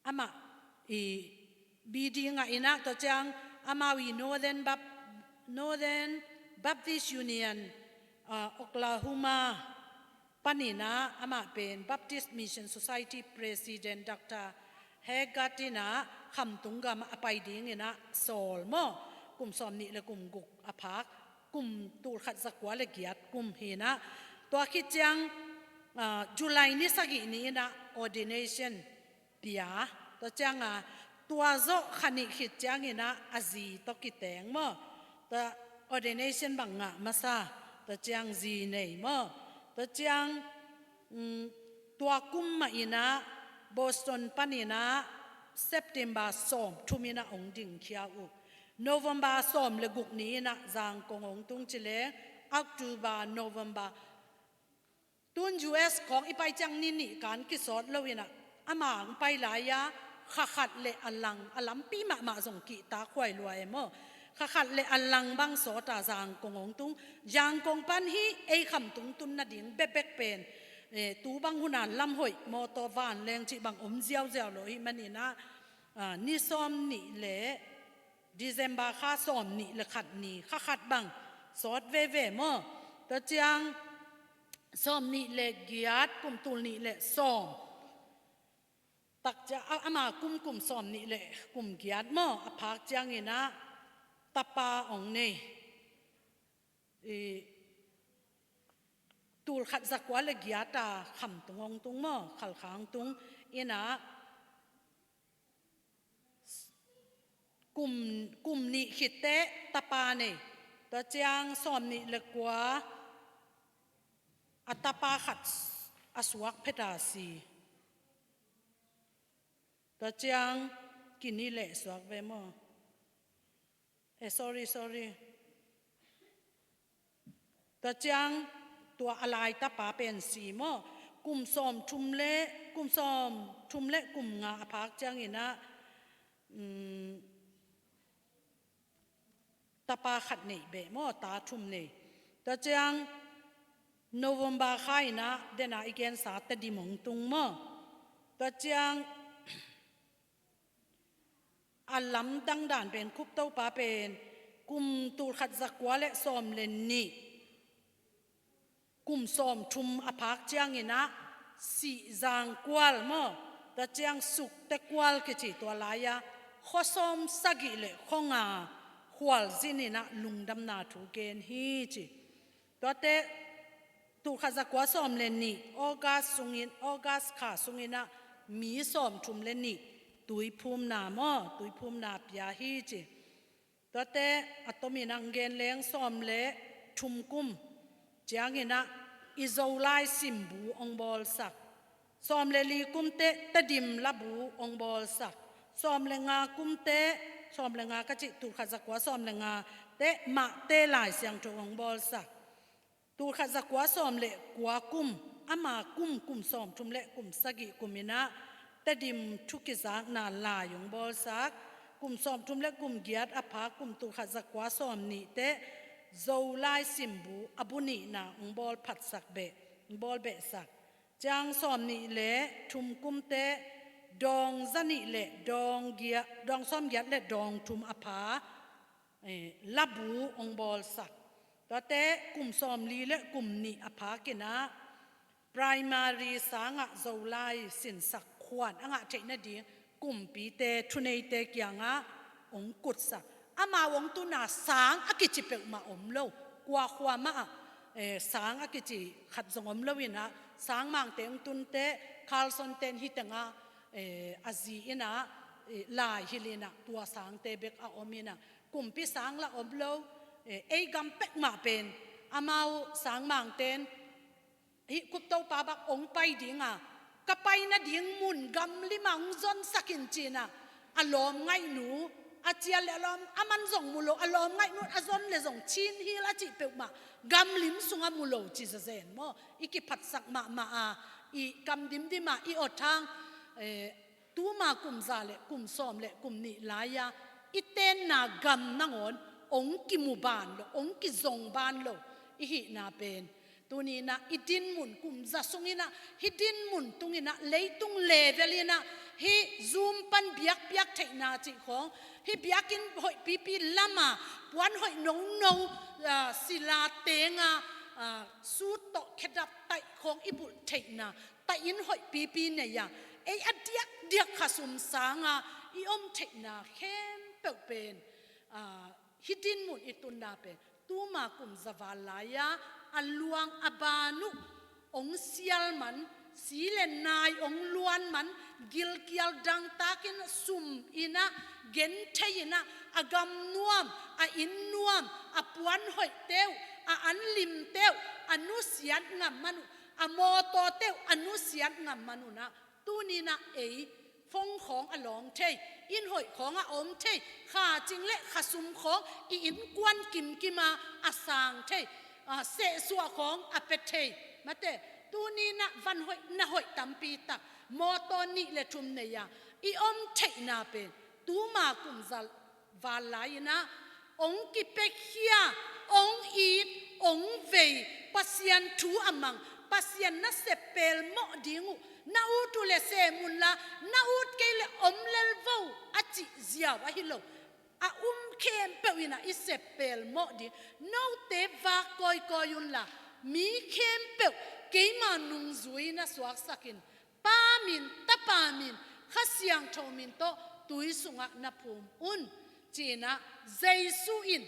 amah i B D ngah in ah, tua ciang amau i Northern Bap-, Northern Baptist Union, ah, Oklahoma panin ah, amah pen Baptist Mission Society President Doctor Haggard in ah khamtung gam a pai dingin ah sawl maw. Kum sawm nih leh kum guk a phak, kum tulkhat zakua leh giat kum hi-in ah, tua khit ciang, ah, July ni sagih ni in ah ordination pia. Tua ciang a, tua zawh kha nih khit ciangin ah a zi tawh kiteng maw. Tua ordination bang ngah masa, tua ciang zi nei maw. Tua ciang, mm, tua kum mah in ah Boston panin ah September sawmthum in ah hong dingkhia uh. November sawm leh guk ni in ah Zangkong hong tung ci leng, October, November, tun U S khawng i pai ciang ni nih kan kisawt lo-in ah, amah hong pai lai-a, kha khat leh a lang, a lampi mahmah zong kihtakhuai lua e maw. Kha khat leh a lang bang sawt a Zangkong hong tung. Zangkong pan hih ei khamtung tun nading bekbek pen, eh, tu bang hun a lam hoih, mawtaw, vanleng cih bang om ziauziau lo ahih manin ah, ah, ni sawm nih leh December kha sawm nih leh khat ni, kha khat bang sawt veve maw. Tua ciang sawm nih leh giat, kum tul nih leh sawm. Tak ciang, a, ama kum, kum sawm nih leh kum giat maw, a phak ciangin ah tapa hong nei. I, tulkhat zakua leh giat a khamtung hong tung maw, Khalkha hong tung in ah, kum, kum nih khit teh tapa nei. Tua ciang sawm nih leh kua a tapa khat a suak phet a si. Tua ciang kini leh suak ve maw. Eh, sorry, sorry. Tua ciang tua a lai tapa pen si maw. Kum sawmthum leh, kum sawmthum leh kum nga a phak ciangin ah, mm, tapa khat nei beh maw, ta thum nei. Tua ciang November kha in ah, den a i gensa Tedim hong tung maw. Tua ciang a lamdang dan pen Kup Topa pen kum tulkhat zakua leh sawm leh nih, kum sawmthum a phak ciangin ah, Sihzang kual maw, tua ciang Sukte kual kici, tua lai-a khua sawm sagih leh khua nga khualzin in ah lungdamna thu gen hi ci. Tuate, tulkhat zakua sawm leh nih, August sungin, August kha sungin ah mi sawmthum leh nih tuiphumna maw, tuiphumna pia hi ci. Tuate a tomin ah gen leng sawm leh thum kum, Ciangin ah i Zolai simbu hong bawlsak. Sawm le li kumte Tedim labu hong bawlsak. Sawm le nga kumte, sawm le nga ka cih, tulkhat zakua sawm le nga te Mahte Lai Siangtho hong bawlsak. Tulkhat zakua sawm le kua kum, ama kum, kum sawm thum le kum sagih kum in ah Tedim thu kizakna lai hong bawlsak. Kum sawm thum le kum giat a pha, kum tulkhat zakua sawm nihte Zolai simbu a bu nihna hong bawl phatsak beh, hong bawl behsak. Ciang sawm nih le thum kumte dawng za nih le dawng giat, dawng sawm giat le dawng thum a pha, eh, labu hong bawlsak. Tuate kum sawm li le kum nih a pha kinah primary sangah Zolai sinsak khuan a ngah theih nading kumpite, thuneite kiangah hong kutsak. Amau hong tuna sang a kici peuhmah om lo. Kua khua mah ah, eh, sang a kici khat zong om lo inah, sangmangte hong tunte, Carlson ten hi tengah, eh, a zi inah, eh, lai hilh inah, tua sangte bek a om inah, kumpi sang lah om lo. Eh, ei gam pek mah pen amau sangmangten hih Khup Topa bang hong pai dinga, ka pai nading mun gamlim ah hong zonsak in cinah, a lawm ngaihnu, a cial le a lawm, a man zong mu lo, a lawm ngaihnu a zon le zong Chin Hill a cih peuhmah gamlim sungah mu lo ci zazen maw. I kiphatsak mahmah a, i kam dimdim ah i awt hang, eh, tuma kum za le kum sawm le kum nih lai-a i tenna gam nangawn hong kimu ban lo, hong kizong ban lo i hihna pen, tuni inah i dinmun kum za sung inah, hih dinmun tung inah, leitung level inah, hih Zoom pan biakpiak theihna cih khawng, hih biakinn hoih pipi lama puan hoih nono, ah, sila tenga, ah, suit tawh khedap taih khawng i bulh theihna, taih inn hoih pipi nei a, ei a diakdiak khasum sanga i om theihna khempeuh pen, ah, hih dinmun i tunna pen tuma kum za val lai-a, a luang a ban uh hong sial man, si le nai hong luan man, gilkial dangtakin sum inah, genthei inah, a gam nuam, a inn nuam, a puan hoihte uh, a an limte uh a nusiat ngam man uh, a mawtawte uh a nusiat ngam man unah, tuni inah ei phone khawng a lawng thei, inn hoih khawng a om thei, kha cing le khasum khawng i innkuan kimkim a a sang thei, ah, sehsuah khawng a pia thei. Mate, tuni inah van hoih na hoih tampi tak, mawtaw nih le thum nei a i om theihna pen tuma kum za val lai inah hong kipekkhia, hong it, hong vei, Pasian thu a mang, Pasian nasep pelmawh ding uh, na ut uh le sem unla, na ut kei le om lel vo a cih ziau ahi lo. A um khempeuh inah i sep pelmawh ding, note vak kawikawi unla, mi khempeuh keima nungzui na suaksakin, Pa min, Tapa min, Kha Siangtho min tawh tui sungah na phum un, ci-inah Jesu in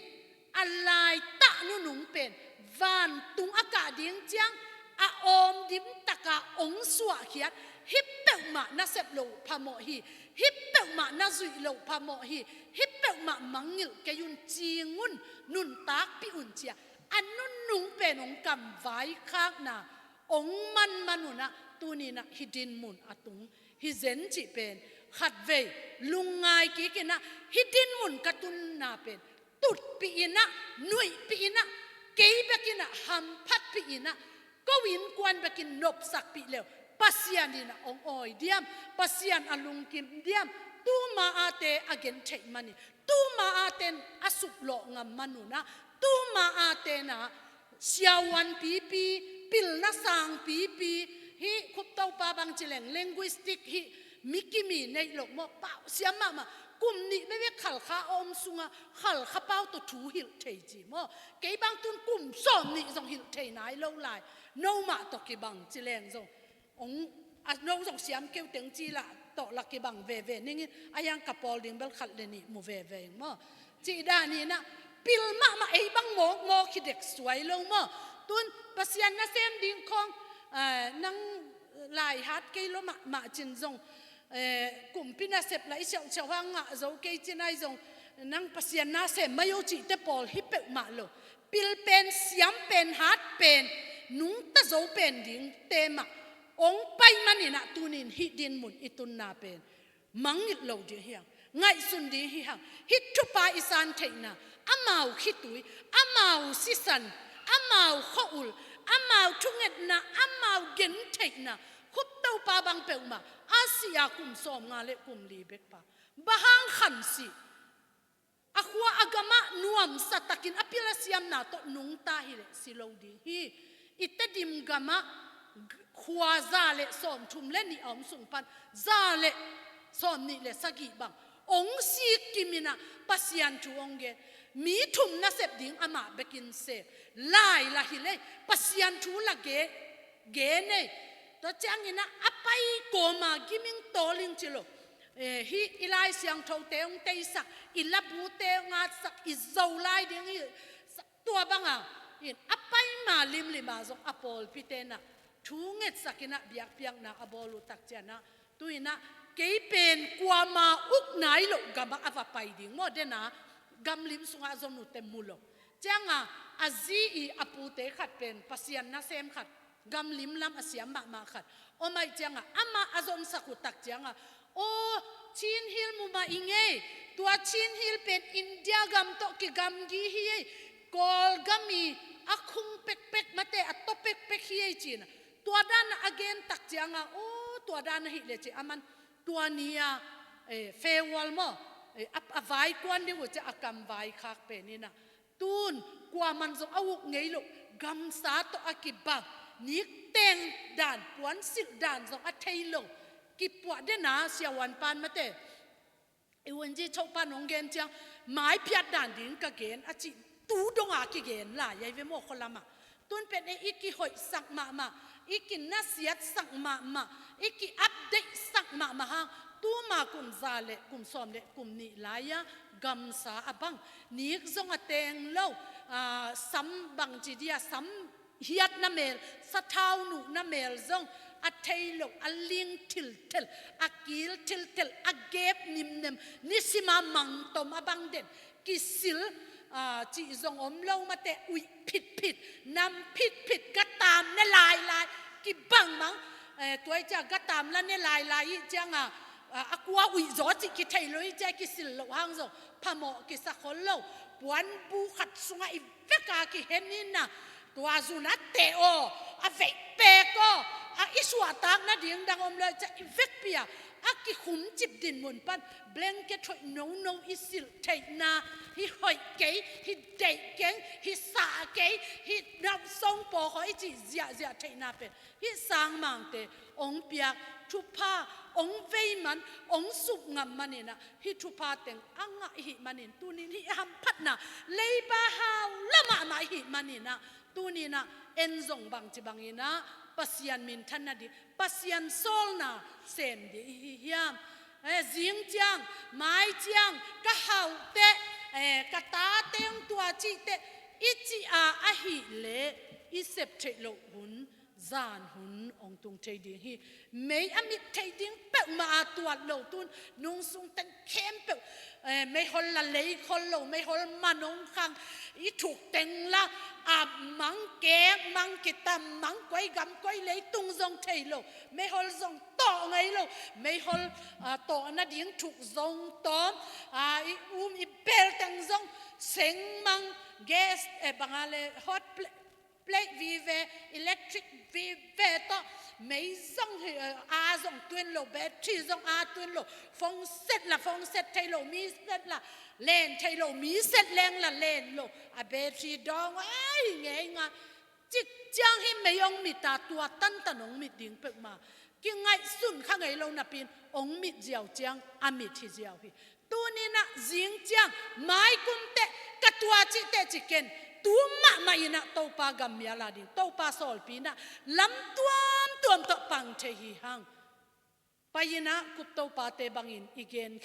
a laitah nunung pen vantung a kah ding ciang a awm dimtaka hong suahkhiat, hih peuhmah na sep loh phamawh hi, hih peuhmah na zuih loh phamawh hi, hih peuhmah mangngilh kei un, cing un, nuntakpih un, ci-a a nunung pen hong kamvaikhakna hong manman unah, tuni inah hih dinmun a tung hi zen cih pen khatvei lungngai kik inah, hih dinmun ka tunna pen tutpih inah, nuihpih inah, kei bek inah hamphatpih inah, ko innkuan bekin nopsakpih le uh, Pasian inah hong awi diam, Pasian a lungkim diam, tuma ate a gentheih manin, tuma aten a suplawh ngam man unah, tuma aten ah siavuan pipi, pilna sang pipi, hih Khup Topa bang ci leng linguistic hih mi kimi neih loh maw, pau siam mahmah, kum nih bekbek Khalkha a om sunga Khalkha pau tawh thu hilh thei ci maw. Kei bang tun kum sawm nih zong hilh thei nai lo lai, nomah tawh kibang ci leng zong hong, a no zong siam keu teng ci lah tawh lah kibang veve ning in, a hiang ka pawl ding bel khat le nih mu veve ing maw. Cih dan inah pil mahmah, ei bang mawkmawk hi dek suai lo maw. Tun Pasian nasem ding khawng, ah, nang lai hat kei lo mahmah cin zong, eh, kumpi nasep lah i siauhsiauh hang ngah zo kei cin ai zong, nang Pasian nasem mai o cihte pawl hi peuhmah lo. pil pen, siam pen, hat pen, nungta zo pen dingte mah ong pai manin ah tunin hih dinmun i tunna pen mangngilh lo ding hi hang. Ngaihsun ding hi hang. Hih thupha i san theihna, amau khitui, amau sisan, amau khua-ul, amau thungetna, amau gentheihna, Khup Topa bang peuhmah a si a, kum sawmnga le kum li bekpa. Bang hang khan si? A khua a gamah nuamsa takin a pil a siamna tawh nungta hileh si lo ding hi. I Tedim gamah khua za le sawmthum le nih a om sung pan za le sawmnih le sagih bang ong sik kimin ah Pasian thu ong gen. Mi thum nasep ding amah bekin se. Lai la hi lei, Pasian thu la gen, gen ei. Tua ciangin ah a pai kawma giming tawling ci lo. Eh, hih i Lai Siangthote ong teisak, i labute ong atsak, i Zolai ding hi sak, tua banga in a pai ma limlim a zong a pawlpite in ah thu ngetsakin ah biakpiakna a bawl uh tak ciangin ah, tu-in ah kei pen kuama uk nai loh gamah a va pai ding maw, dena gamlim sungah zong nute mu lo. Cianga a zi i a pute khat pen Pasian nasem khat, gamlim lam a siam mahmah khat om ahih cianga amah a zonsak uh tak cianga, aw, Chin Hill mu mah ing ei. Tua Chin Hill pen India gam tawh kigamgi hi ei. Kawlgam i a khung pekpek mate a taw pekpek hi ei, ci-in ah tua dan a gen tak cianga, aw, tua dan ahih leh, ci, aman tua ni-a, eh, farewell maw, eh, a, a vai kuan ding uh, ci, a kam vaikhak pen in ah, tun kuaman zong a uk ngei loh gamsa tawh a kibang, nikteng dan, puansilh dan zong a thei lo, kipuah, dena siavuan pan mate, i unji chopan ong gen ciang, maiphiat dan ding ka gen a cih, tu donga kigen lai ahi ve maw, khua lamah. Tun pen ei i kihoihsak mahmah, i kinasiatsak mahmah, i ki-update sak mahmah hang, tuma kum za le kum sawm le kum nih lai-a gamsa a bang, nik zong a teng lo, ah, sam bang ci dia, sam hiatna mel, sathau nuhna mel zong a thei lo, a ling thilthel, a kil thilthel, a gep nimnem, nisima mangtom a bang den, kisil, ah, cih zong om lo mate, uih phitphit, nam phitphit, gatam ne lailai, kibang mang, eh, tua i cia gatam la ne lailai i cianga, ah, a kua uih zaw cih kithei lo i cia, kisil loh hang zong phamawh kisa khol lo, puanbu khat sungah i veka kihen in ah, tua zun a teh aw, a veih pek aw, a i suahtak nading dang om lo i cia, i vekpi-a a kikhumcip dinmun pan blanket hoih nono i silh theihna, hih hoih kei, hih deih keng, hih sah kei, hih namsong pawkhaw i cih ziahziah theihna pen hih sangmangte ong piak thupha, ong vei man, ong sup ngam manin ah, hih thupha teng a ngah i hih manin, tunin hih hamphatna leiba hau la mahmah i hih manin ah, tunin ah en zong bangci bangin ah Pasian minthan nading, Pasian sawlna sem ding i hi hiam? Eh, zing ciang, mai ciang, ka hauh teh, eh, ka tate ong tua cih teh, i cih a ahih leh i sep theih loh hun, zan hun ong tung thei ding hi. Mei a mit theih ding peuhmah a tuat lo, tun nungsung teng khempeuh, eh, meihol la lei khol lo, meihol man ong khang, i thuk teng la, a mang kek mang, kitam mang, koi gam koi leitung zong thei lo, meihol zong tawh ngei lo, meihol, ah, tawh nading thuk zong tawm, ah, i um i bel teng zong seng mang, gas, eh, bang a le hot plate, plate vive, electric vive tawh, mei zong hi, eh, a zong tun lo, battery zong a tun lo, phone set la phone set thei lo, mi set la len thei lo, mi set leng la len lo, a battery dawng a hi ngeingai. Cik ciang hih mei ong mit a, tua tantan ong mit ding peuhmah kingaihsun kha ngei lo napi-in, ong mit ziau ciang a mit hi ziau hi. Tunin ah zing ciang, mai kum teh, ka tua cih teh ci ken, tu mahmah in ah Topa gam mial a ding, Topa sawlpi in ah lam tuamtuam tawh pang thei hi hang. Pai in ah Khup Topate bangin i gen,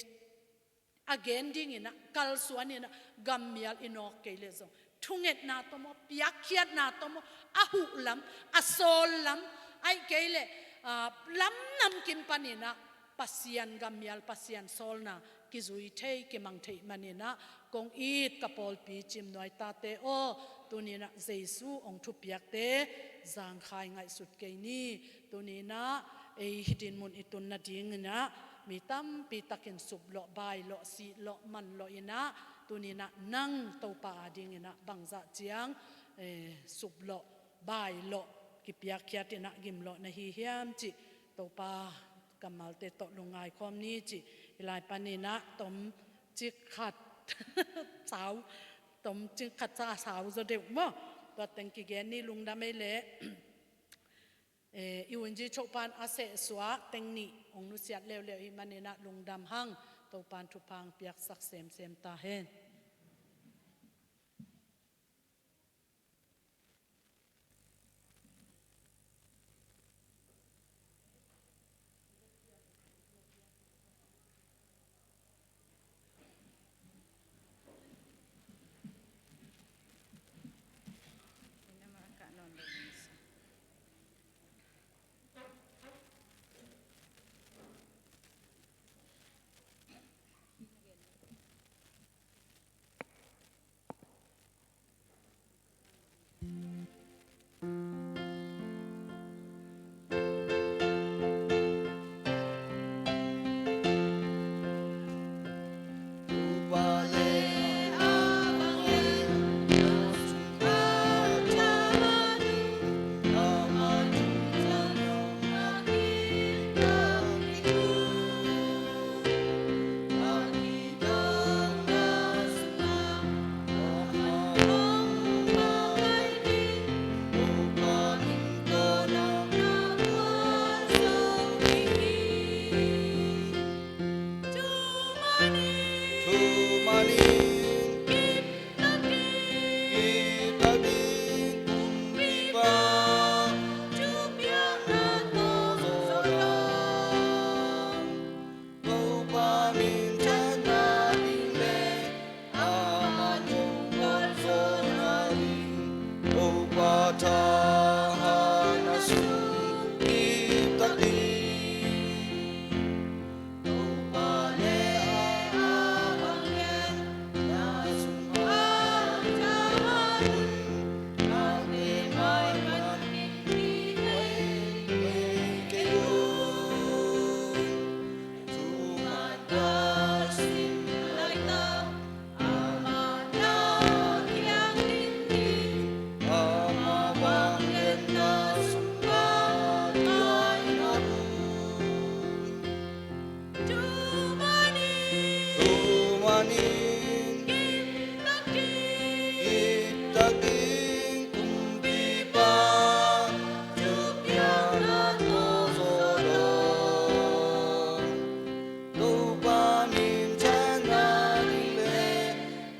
a gen dingin ah kalsuan in ah gam mial i nawk kei leh zong, thungetna tawh maw, piakkhiatna tawh maw, a huh lam, a sawl lam, ahih kei leh, ah, lam namkim panin ah Pasian gam mial, Pasian sawlna kizui thei, kimang thei manin ah kong it ka pawlpi Cimnuai tate aw, Tuni-in ah Jesu hong thupiakte zangkhai ngaihsut kei ni. Tuni-in ah ei hih dinmun i tun nadingin ah mi tampi takin suplawh, bailawh, sihlawh, manlawh in ah, tuni-in ah nang Topa adingin ah bangzah ciang, eh, suplawh, bailawh, kipiakkhiat in ah gimlawh na hi hiam cih Topa kammalte tawh lungngai khawm ni cih. Hih lai panin ah tomcik khat sau, tomcik khat sa sau zaw deuh maw? Tua teng kigen ni. Lungdam ei leh. Eh, i U N G Chopa'n a sehsuah teng nih hong nusiat leuleu ahih manin ah lungdam hang. Topa'n thupha hong piaksak semsem ta hen. Topa minthanna ding le ama thu gualzawhna ding, Topa thahatna sung kiptak ding. Topa le a bang lian na sungah thahat un, nakpi mai pan kiphi kei un. Topa minthanna ding le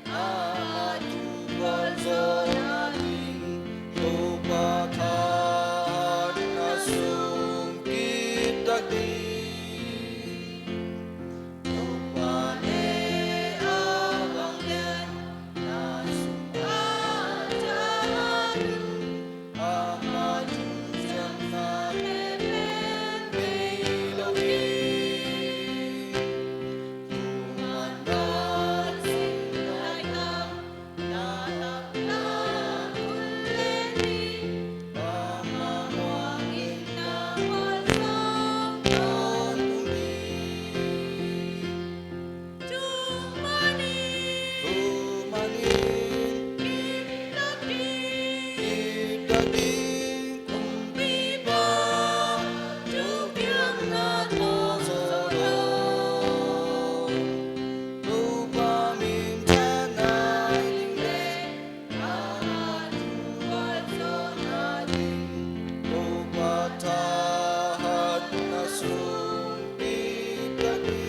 ama thu gualzawhna ding, Topa thahatna sung kiptak ding. Topa le a bang lian na sungah thahat un, ama thu ciamna pen nei lo hi. Thuman na sin laitak na taktak hun len hi. Ama muang in na mual sawm tawntung hi. Thuman in, thuman in kiptak ding, kiptak ding kumpipa thu piakna tawh zawh lo. Topa minthanna ding le ama thu gualzawhna ding, Topa thahatna sung kiptak ding.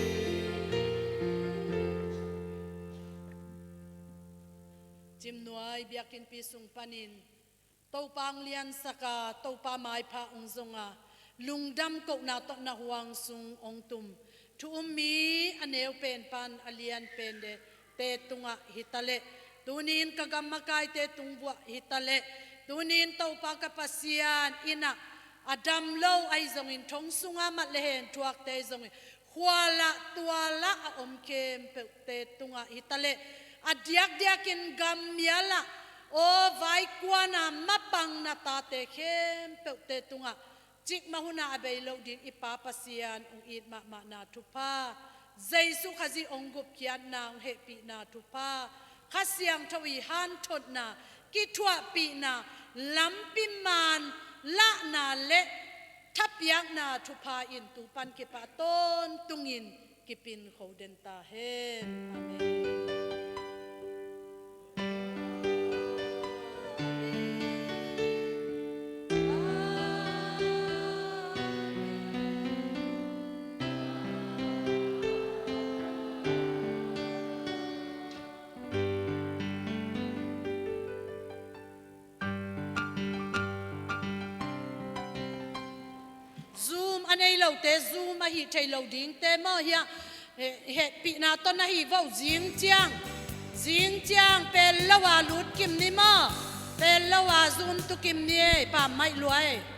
Cimnuai biakinnpi sung panin Topa hong liansak a, Topa maipha hong zong a, lungdam kohna tawh na huang sung hong tum thu um mi a neu pen pan a lian pen dente tungah hi ta leh, tuni-in ka gam makaite tung vuah hi ta leh, tuni-in Topa ka Pasian in ah a dam lo ahi zongin, thong sungah mat le hen thuakte ahi zongin, khualah tualah a om khempeuhte tungah hi ta leh, a diakdiakin gammialah Aw vaikuana mapang na tate khempeuhte tungah cikmah hunah a bei loh ding i Pa Pasian hong it mahmahna thupha, Jesuh Khazih hong gupkhiatna hong hehpihna thupha, Kha Siangtho i hanthotna, kithuahpihna, lampi man lahna le thapiakna thupha in tu pan kipan tawntungin kipin kho den ta hen. Amen. Zoom a nei lote Zoom a hih thei lo dingte maw hiah, eh, hehpihna tawh na hih vo. Zing ciang, zing ciang pel lo a lut kim ni maw. Pel lo a Zoom tu kim ni ei, pammaih luai.